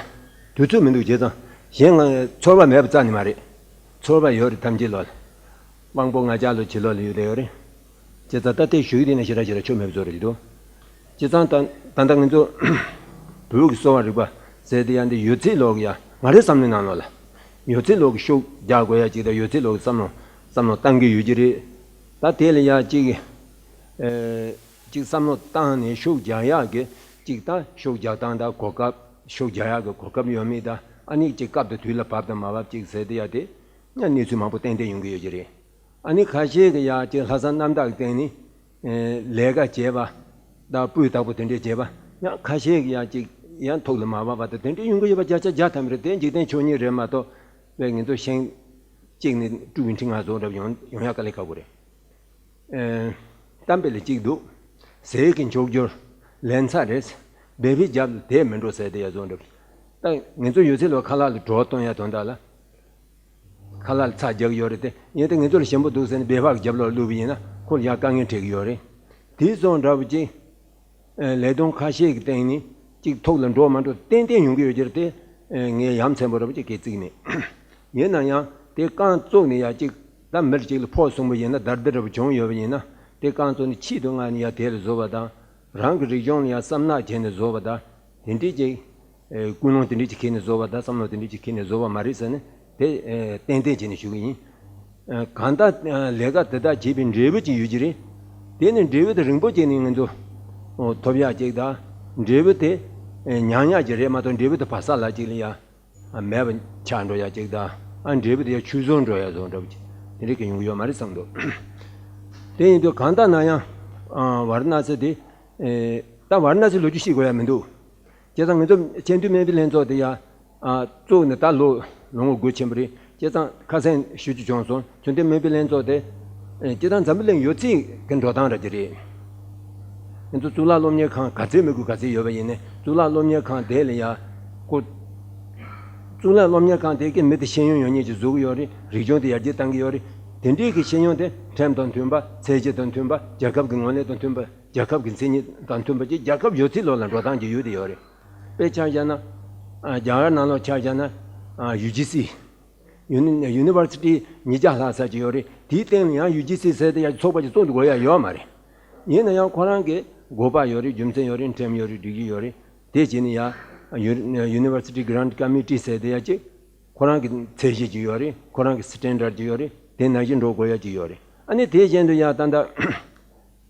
དུས་ཚོད་མི་འདུག་བྱས་ཙང་གཞན་ང་ཚོར་བ་མེད་པ་རྩ་ནས་མ་རེད། ཚོར་བ་ཡོད་རེད་ཐམས་ཅད་ལོག་ལ། དབང་པོ་ལྔ་ཆར་ལོག་ཕྱི་ལོགས་ལ་ཡོད་དེ་ཡོད་རེད། བྱས་ཙང་ད་ལྟའི་ཞུ་ཡིག་དེ་ནས་ཞེ་དྲག་ཞེ་དྲག་ཆོ་མེད་པ་བཟོ་རེད་འདུག་བྱས་ཙང་ད་ད་ལྟ་ང་ཚོ་བོད་ཀྱི་གསོ་བ་རིག་པ་ཟེར་དེ་ཡང་འདི་ཡོད་ཚད་ལོག་ཡ་ང་རའི་བསམ་བློའི་ནང་ལོགས་ལ་ཡོད་ཚད་ལོག་གི་ཤུགས་རྒྱག་དགོས་ཡ་ཅིག་དང་ཡོད་ཚད་ལོག་གི་བསམ་བློ་བསམ་བློ་བཏང་གི་ཡོད་ཀྱི་རེད། ད་དེ་ལ་ཡ་ཅིག་ཨེ་ཅིག་བསམ་བློ་བཏང་ནས་ཤུགས་རྒྱག་ཡག་གི་ཅིག་ད་ཤུགས་རྒྱག་སྟངས་ད་གོ་སྐབས་ཤུགས་རྒྱག་ཡག་གི་གོ་སྐབས་ཡོད་མེད་ད་ཨ་ནི་ཅིག་སྐབས་དང་དུས་ལ་བབ་དང་མ་བབ་ཅིག་ཟེར་དེ་ཡ་དེ། ཡང་གནས་ཚུལ་མང་པོ་ཏན་ཏན་ཡོང་གི་ཡོད་ཀྱི་རེད། ཨ་ནི་ཁ་ཤས་ཀྱིས་ཡང་ཅིག་ལྷག་བསམ་རྣམ་དག་གི་སྟེང་ནས་ལས་ཀ་བྱས་པ་དང་སྤུས་དག་པོ་དེ་འདྲས་བྱས་པ་ཡང་ཁ་ཤས་ཀྱིས་ཡང་ཅིག་ཡང་ཐུགས་ལ་མ་བབས་པ་དང་དེ་འདྲས་ཡོང་གི་ཡོད་པ་བརྒྱ་ཆ་བརྒྱ་ཐམ་རེད། དེ་འཇིག་རྟེན་ཆོས་ཉིད་རེད་མ་གཏོགས་པའི་ངེད་ཚོ་ཤིང་གཅིག་ནས་སྤྲུག་གི་འཕྲི་ང་བཟོ་འདྲ་ཡོང་ཡོང་ཡག་དཀའ་ལས་ཁག་པོ་རེད། ཨེ། གཏམ་དཔེ་ལ་གཅིག་འདུག་ཟས་ཀྱི་མཆོག་གྱུར་ལན་ཚྭ་རེད། སྦལ་པའི་རྒྱབ་ལ་དེད་མི་འགྲོ་ཟེར་དེ་ཡ་བཟོ་འདྲ། ད་ངེད་ཚོ་ཡོད་ཚད་ལོ་ཁ་ལག་ལ་གྲོགས་གཏོང་ཡ་དོན་དག་ལ། ཁ་ལག་ལ་ཚྭ་རྒྱག་གི་ཡོད་རེད་དེ། ཡིན་ཏེ་ངེད་ཚོ་ལ་ཞིམ་པོ་འདུག་ཟེར་ནས་སྦལ་པ་གི་རྒྱབ་ལོགས་བླུགས་པ་ཡིན་ན་ཁོ་ལ་ཡ་དཀའ་ངལ་འཕྲད་ཀྱི་ཡོད་རེད། དེ་བཟོ་འདྲ་བོ་ཅིག་ལས་དོན་ཁ་ཤས་ཀྱི་སྟེང་ནས་གཅིག་ཐུགས་ལ་འགྲོ་མ་འགྲོ་ཏན་ཏན་ཡོང་གི་ཡོད་ཀྱི་རེད་དེ། ངས་ཡ་མཚན་པོ་འདྲ་བོ་ཅིག་གི་བརྩི་གི་མེད། ཡིན་ན་ཡང་དེ་རྐང་བཙུགས་ནས་ཡ་གཅིག་ད་མི་གཅིག་ལ་ཕོག་སོང་བ་ཡིན་ན་དར་དར་འདྲ་བོ་བྱུང་ཡོད་པ་ཡིན་ན་དེ་རྐང་བཙུགས་ནས་ཆེད་དུ་མངགས་ནས་ཡ་དེ་ལ་བཟོ་བ་དང་རང་གི་རིག་གཞུང་ལ་ཡ་བསམ་ནག་བྱས་ནས་བཟོ་བ་དང་དེ་འདྲའི་ཅིག་ཀུན་སློང་དེ་འདྲ་ཅིག་ཁྱེར་ནས་བཟོ་བ་དང་བསམ་བློ་དེ་འདྲ་ཅིག་ཁྱེར་ནས་བཟོ་བ་མ་རེད་ཟེར་ནས་དེ་ཏན་ཏན་བྱས་ནས་ཞུ་གི་ཡིན། གང་ལྟར་ལས་ཀ་དེ་དག་བྱེད་པའི་འབྲས་བུ་ཅིག་ཡོད་ཀྱི་རེད། དེ་ནི་འབྲས་བུ་དེ་རིང་པོ་བྱས་ནས་ང་ཚོ་ཐོབ་ཡག་ཅིག་དང་འབྲས་བུ་དེ་མྱང་ཡག་ཅིག་རེད་མ་གཏོགས་འབྲས་བུ་དེ་བག་ཚ་ལ་ཅིག་ལ་ཡ་མེད་པ་ཆགས་འགྲོ་ཡག་ཅིག་དང་ཨ་འབྲས་བུ་དེ་ཡ་ཆུད་ཟོས་འགྲོ་ཡག་བཟོ་འདྲ་བོ་ཅིག་དེ་འདྲ་གི་ཡོང་གི་ཡོད་མ་རེད་བསམ་འདུག་དེ་ཡིན་དུས་གང་ལྟར་ན་ཡང་ཝཱ་ར་ཎ་སི་དེ་ད་ཝཱ་ར་ཎ་སི་ལོ་རྒྱུས་ཤེས་དགོས་ཡ་མི་འདུག་བྱས་ཙང་ང་ཚོ་ཆེས་མཐོའི་སྨན་པའི་ལྷན་ཚོགས་དེ་ཡ་བཙུགས་ནས་ད་ལོ་ལོ་ངོ་དགུ་ཕྱིན་པ་རེད། བྱས་ཙང་ཁ་སང་ཞུ་རྒྱུ་བྱུང་སོང་། ཆེས་མཐོའི་སྨན་པའི་ལྷན་ཚོགས་དེ་སྤྱིར་བཏང་འཛམ་བུ་གླིང་ཡོད་ཚད་ཀྱི་འགྲོ་སྟངས་ར་དེ་རེད། ང་ཚོ་གཙུག་ལག་སློབ་གཉེར་ཁང་ག་ཚོད་མི་དགོས་ག་ཚོད་ཡོད་པ་ཡིན་ནའི་གཙུག་ལག་སློབ་གཉེར་ཁང་དེ་ལ་ཡ་ཁོ་གཙུག་ལག་སློབ་གཉེར་ཁང་དེ་གི་མི་དེ་ཤེས་ཡོན་ཡོད་མཁན་ཅིག་བཟོ་གི་ཡོད་རེད། རིག་གཞུང་དེ་ཡར་རྒྱས་གཏང་གི་ཡོད་རེད། དེ་འདྲའི་གི་ཤེས་ཡོན་དེ་ཁྲིམས་དང་མཐུན་པ་ཚད་གཞི་དང་མཐུན་པ་རྒྱལ་ཁབ་ཀྱི་ངོས་ལེན་དང་མཐུན་པ། རྒྱལ་ཁབ་ཀྱི་མཚན་ཉིད་དང་མཐུན་པ་ཅིག་རྒྱལ་ཁབ་ཡོད་ཚད་ལོག་ལ་འགྲོ་སྟངས་ཅིག་ཡོད་དེ་ཡོད་རེད། དཔེ་ཆ་བཞག་ན། ཨ། རྒྱ་གར་ནང་ལོགས་ཆ་བཞག་ན། ཨ། ཡུ་ཇི་སི། ཡུ་ནི་ཡུ་ནི་ཝར་སི་ཊི་ཉིས་བརྒྱ་ལྷག་ཙམ་ཅིག་ཡོད་རེད། དེའི་སྟེང་ལ་ཡང་ཡུ་ཇི་སི་ཟེར་དེ་ཡང་ཚོགས་པ་ཅིག་བཙུགས་འདུག་དགོས་ཡ་ཡོད་མ་རེད། ཡིན་ན་ཡང་ཁོ་རང་གི་དགོས་པ་ཡོད་རེད། རྒྱུ་མཚན་ཡོད་རེད། ཁྲིམས་ཡོད་རེད། སྒྲིག་གཞི་ཡོད་རེད། དེ་བྱས་ནས་ཡང་ཡུ་ནི་ཝར་སི་ཊི་གྷི་རན་ཊི་ཀོ་མི་ཊི་ཟེར་དེ་ཡང་ཅིག་ཁོ་རང་གི་ཚད་གཞི་ཅིག་ཡོད་རེད། ཁོ་རང་གི་སི་ཊན་ཌར་ཅིག་ཡོད་རེད། དེ་ནང་བཞིན་འགྲོ་དགོས་ཡ་ཅིག་ཡོད་རེད། ཨ་ནི་དེ་བཞིན་དུ་ཡང་ད་ལྟ།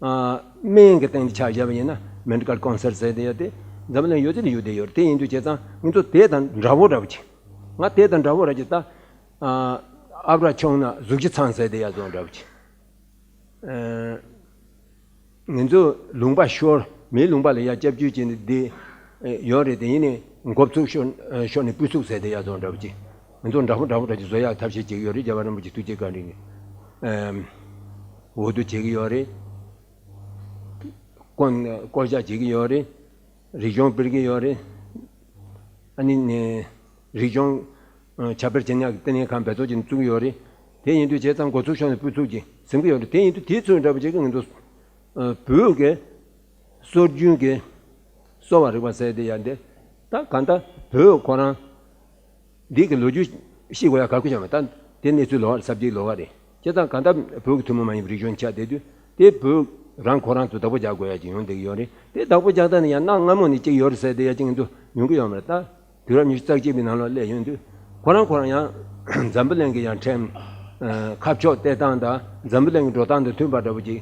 ཨ། སྨན་གྱི་སྟེང་དུ་ཆ་བཞག་པ་ཡིན་ན་མེ་ཌི་ཀལ་ཀོན་སལ་ཟེར་དེ་ཡོད་དེ་འཛམ་བུ་གླིང་ཡོད་ཚད་ལ་ཡོད་དེ་ཡོད་རེད། དེ་ཡིན་དུས་བྱས་ཙང་ང་ཚོ་དེ་དང་འདྲ་བོ་འདྲ་བོ་ཅིག་ང་དེ་དང་འདྲ་བོ་འདྲ་ཅིག་ད། ཨ། ཨབ་ར་ཆུང་ན་གཟུགས་ཅི་ཚང་ཟེར་དེ་ཡ་ཚོ་འདྲ་བོ་ཅིག་ཨ། ང་ཚོ་ལུང་པ་ཤོར། མིའི་ལུང་པ་ལ་ཡ་སྐྱབས་བཅོལ་བྱས་ནས་བསྡད་ཡོད་རེད། དེ་ཡིན་ནའི་འགོ་བཙུགས་ཤོར་ཤོར་ནས་སྤུས་ཚུགས་ཟེར་དེ་ཡ་ཚོ་འདྲ་བོ་ཅིག་ང་ཚོ་འདྲ་བོ་འདྲ་བོ་འདྲ་ཅིག་བཟོ་ཡག་ཐབས་ཤེས་བྱེད་ཀྱི་ཡོད་རེད། རྒྱལ་བ་རིན་པོ་ཆེ་ཐུགས་རྗེ་བཀའ་དྲིན་གྱིས། ཨ། འོས་བསྡུ་བྱེད་ཀྱི་ཡོད་རེད། བསྐོ་བསྐོ་གཞག་བྱེད་ཀྱི་ཡོད་རེད། རིག་གཞུང་སྤེལ་གྱི་ཡོད་རེད། ཨ་ནི་ནས་རིག་གཞུང་ཁྱབ་སྤེལ་བྱེད་ཡག་གི་ལྟེ་གནས་ཁང་འབད་བརྩོན་བྱས་ནས་བཙུགས་ཡོད་རེད། དེ་ཡིན་དུས་བྱས་ཙང་འགོ་ཚུགས་ཤོར་ནས་སྤུས་ཚུགས་ཀྱིས་ཟིན་གྱི་ཡོད་རེད། དེ་ཡིན་དུས་དེ་ཚོའི་འདྲ་པོ་བྱེད་ཀྱི་ང་ཚོ་བོད་ཀྱི་སྲོལ་རྒྱུན་གྱི་གསོ་བ་རིག་པ་ཟེར་དེ་ཡང་དེ་ད་གང་ལྟར་བོད་ཁོ་རང་འདི་གི་ལོ་རྒྱུས་ཤེས་དགོས་ཡ་ག་གུ་ཡོད་མ། ད་དེ་གནས་ཚུལ་ལོགས་རེད། ས་བཅད་ལོགས་རེད། བྱས་ཙང་གང་ལྟར་བོད་ཀྱི་ཐུན་མོང་མ་ཡིན་པའི་རིག་གཞུང་ཆགས་བསྡད་དུས་དེ་བོད་རང་ཁོ་རང་ཚོ་བདག་པོ་རྒྱག་དགོས་ཡ་ཅིག་ཡོང་བསྡད་ཀྱི་ཡོད་རེད། དེ་བདག་པོ་རྒྱག་སྟངས་ནི་ཡང་གནའ་སྔ་མོ་ནས་ཅིག་ཡོད་རེད་ཟེར་བསྡད་ཡ་ཅིག་ང་ཚོ་ཡོང་གི་ཡོད་མ་རེད། ད་དུས་རབས་ཉི་ཤུ་རྩ་གཅིག་པའི་ནང་ལོགས་སླེབས་ཡོང་དུས་ཁོ་རང་ཁོ་རང་ཡང་འཛམ་བུ་གླིང་གི་ཡང་ཁྲིམས། ཁ་ཕྱོགས་བལྟས་སྟངས་དང་འཛམ་བུ་གླིང་གི་འགྲོ་སྟངས་དང་མཐུན་པ་འདྲ་པོ་ཅིག་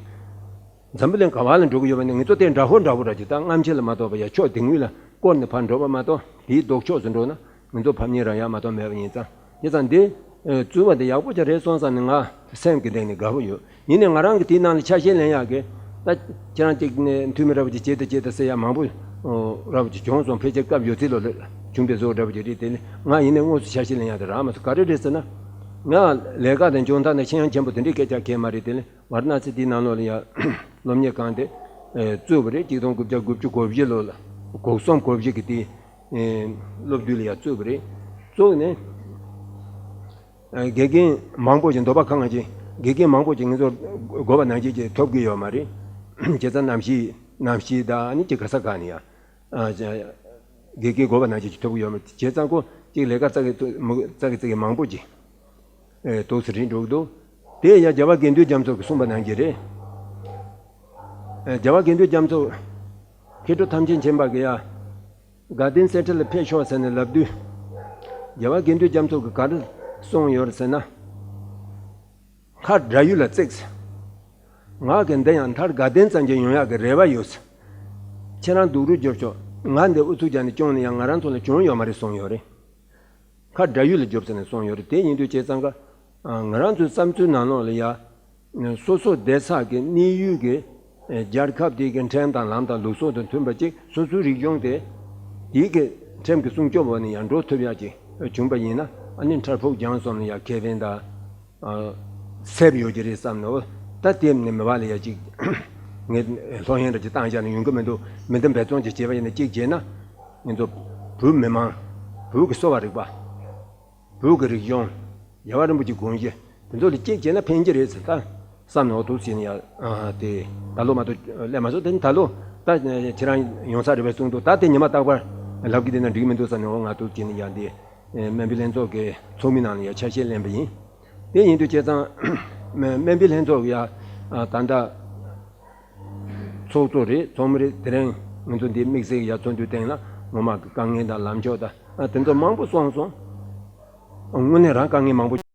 འཛམ་བུ་གླིང་ག་བ་ལ་འགྲོ་གི་ཡོད་པ་ནི་ང་ཚོ་དེ་འདྲ་ཧོ་འདྲ་བོ་འདྲ་ཅིག་ད་སྔ་ཕྱི་ལ་མ་གཏོགས་པ་ཡ་ཕྱོགས་དེ་ངོས་ལ་བསྐོར་ནས་ཕར་འགྲོ་བ་མ་གཏོགས་དེའི་ལྡོག་ཕྱོགས་སུ་འགྲོ་ན་ང་ཚོ་ཕམ་ཉེས་རག་ཡ་མ་གཏོགས་མེད་པ་ཡིན་ཙང་། དེ་ཙང་འདི་བཙུགས་པ་དེ་ཡག་པོ་ཅིག་རེད་སོང་བསམ་ནས་ང་སེམས་ཀྱི་གཏིང་ནས་དགའ་པོ་ཡོད། ཡིན་ནའི་ང་རང་གི་དེའི་ནང་ལ་ཆ་ཤས་ལེན་ཡག་གི་ད་ཁྱེད་རང་ཅིག་ནས་འཐུས་མི་འདྲ་པོ་ཅིག་བྱེད་དང་བྱེད་དང་ཟེར་ཡ་མང་པོ་འདྲ་པོ་ཅིག་བྱུང་སོང་། ཕལ་ཆེར་སྐབས་ཡོད་ཚད་ལོ་ལ་བྱུང་པའི་བཟོ་འདྲ་པོ་ཅིག་རེད། དེ་ནི་ང་ཡིན་ནའི་དངོས་སུ་ཆ་ཤས་ལེན་ཡག་དེ་རག་མ་སོང་། ག་རེ་རེད་ཟེར་ན་ང་ལས་ཀ་དང་འཇོན་ཐང་དང་ཤེས་ཡོན་ཆེན་པོ་དེ་འདྲའི་སྐད་ཆ་གལ་མ་རེད། དེ་ནི། ཝཱ་ར་ཎ་སི་དེའི་ནང་ལོགས་ལ་ཡང་སློབ་གཉེར་ཁང་དེ་བཙུགས་པ་རེད། གཅིག་སྟོང་དགུ་བརྒྱ་དགུ་བཅུ་གོ་བཞི་ལོ་ལ་གོ་གསུམ་གོ་བཞི་གི་དེ་སློབ་དུས་ལ་ཡང་བཙུགས་པ་རེད། བཙུགས་ནས་དགེ་རྒན་མང་པོ་ཞིག་འདོད་པ་ཁེངས་ཀྱི་དགེ་རྒན་མང་པོ་ཞིག་ང་ཚོ་དགོས་པ་ནང་བཞིན་ཅིག་ཐོབ་ཀྱི་ཡོད་མ་རེད། བྱས་ཙང་གནམ་གཤིས་གནམ་གཤིས་དང་ཨ་ནི་ཅིག་ག་ས་ག་ནས་ཡང་དགེ་རྒན་དགོས་པ་ནང་བཞིན་ཅིག་ཐོབ་ཀྱི་ཡོད་མ་རེད། བྱས་ཙང་ཁོ་ཅིག་ལས་ཀ་བཙལ་གི་བཙལ་གི་བཙལ་གི་མང་པོ་ཅིག་ཨེ། འདུག་སེ་རིང་འགྲོ་གི་འདུག་དེ་ཡང་རྒྱལ་བ་དགེ་འདུན་རྒྱ་མཚོ་གིས་གསུངས་པ་ནང་བཞིན་རེད། ཨེ། རྒྱལ་བ་དགེ་འདུན་རྒྱ་མཚོ་མཁས་གྲུབ་ཐམས་ཅད་མཁྱེན་པ་གིས་ཡ་དགའ་ལྡན་གསེར་ཁྲི་ལ་ཕེབས་ཤོག་ཟེར་ནས་ལབ་དུས། རྒྱལ་བ་དགེ་འདུན་རྒྱ་མཚོ་གིས་ག་རེ་གསུངས་ཡོད་རེད་ཟེར་ན། མཁའ་འགྲོ་ཡུལ་ལ་བརྩིགས། ང་གིས་འདི་ཡང་མཐར་དགའ་ལྡན་ཙམ་གྱི་ཡོང་ཡག་གི་རེ་བ་ཡོད། ཁྱེད་རང་སྡུག་རུས་རྒྱོབ་ཤོག་ང་འདི་ཨུ་ཚུགས་རྒྱག་ནས་སྐྱོང་ནས་ཡང་ང་རང་ཚོ་ལ་གྱོང་ཡོད་མ་རེད་གསུངས་ཡོད་རེད། མཁའ་འགྲོ་ཡུལ་ལ་རྒྱོབ་ཟེར་ནས་གསུངས་ཡོད་རེད། དེ་ཡིན་དུས་བྱས་ཙང་ཀ་ང་རང་ཚོའི་བསམ་ཚུལ་ནང་ལོགས་ལ་ཡ། སོ་སོ་བསྡད་ས་གི་གནས་ཡུལ་གྱི་རྒྱལ་ཁབ་དེ་གི་ཁྲིམས་དང་ལམ་དང་ལུགས་སྲོལ་དང་མཐུན་པ་ཅིག་སོ་སོའི་རིག་གཞུང་དེ་དེའི་གི་ཁྲིམས་ཀྱི་སྲུང་སྐྱོབ་འོག་ནས་ཡང་འགྲོ་ཐུབ་ཡག་ཅིག་བྱུང་པ་ཡིན་ན་ཨ་ནི་མཐར་ཕུགས་རྒྱང་གསུམ་ལ་ཡ་ཁེ་ཕན་དང་། སེབ་ཡོད་ཀྱི་རེད་བསམ་ནས་ད་དེ་ནས་མི་བ་ལ་ཡ་ཅིག་ངས་ལྷོད་གཡེང་ར་ཅིག་བཏང་བཞག་ནས་ཡོང་གི་མི་འདུག་མི་འདི་འབད་བརྩོན་ཅིག་བྱས་པ་ཡིན་ན་གཅིག་བྱས་ན་ང་ཚོ་བོད་མི་མང་བོད་ཀྱི་གསོ་བ་རིག་པ། བོད་ཀྱི་རིག་གཞུང་། རྒྱལ་བ་རིན་པོ་ཆེའི་དགོངས་གཞི་དེ་ཚོ་ལ་གཅིག་བྱས་ན་ཕན་གྱི་རེད་ཟེར་ད་བསམ་ནས་འོ་ཐུགས་ཟིན་ཡ། དེ་ད་ལོ་མ་གཏོགས་སླེབས་མ་སོང་། དེ་ནི་ད་ལོ་ད་ཁྱེད་རང་ཡོང་ས་རེད་པས་གསུངས་འདུག་ད་དེ་ཉི་མ་རྟག་པར་ལབ་ཀྱི་བསྡད་ན་འགྲིག་གི་མི་འདུག་བསམ་ནས་འོ་ང་ཐུགས་ཟིན་ཡ། དེ་སྨན་པའི་ལྷན་ཚོགས་ཀྱི་ཚོགས་མི་ནང་ལ་ཡ་ཆ་ཤས་ལེན་པ་ཡིན། དེ་ཡིན་དུས་བྱས་ཙང་སྨན་པའི་ལྷན་ཚོགས་ཀྱི་ཡ་ད་ལྟ། ཚོགས་གཙོ་རེད། ཚོགས་མི་རེད། དེ་རིང་ང་ཚོ་འདི་དམིགས་བསལ་གྱི་ཡ་ཚོགས་འདུའི་སྟེང་ལ་ངོ་མ་གི་དཀའ་ངལ་དང་ལམ་ཕྱོགས་དང་ཨ་དེ་ཚོ་མང་པོ་གསུངས་སོང་། དངོས་གནས་རང་དཀའ་ངལ་མང་པོ་